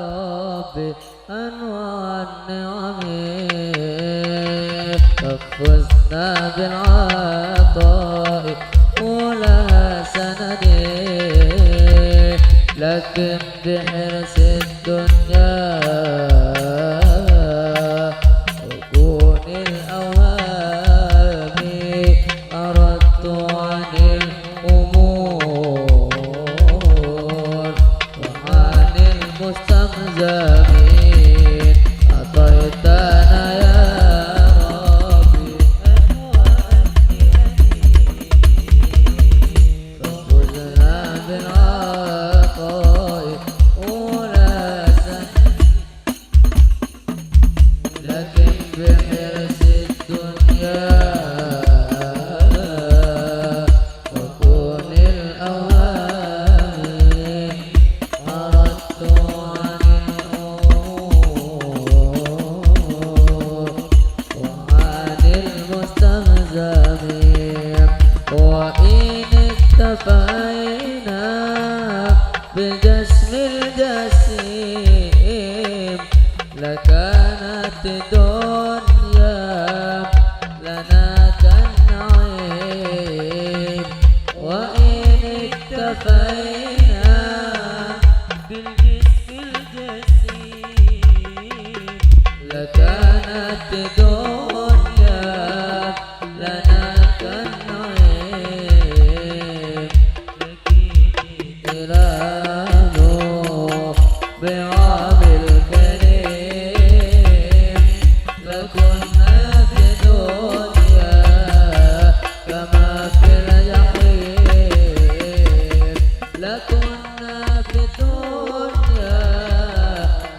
ربي أنواع النعم، ففزنا بالعطاء أولى سند، لكن بحرص الدنيا وكون الأوهام أردت عن الأمور وعن المستمزمين. أعطيتنا يا ربي أنواع النعم، ففزنا بالعطاء أولى سند، لكن بحرص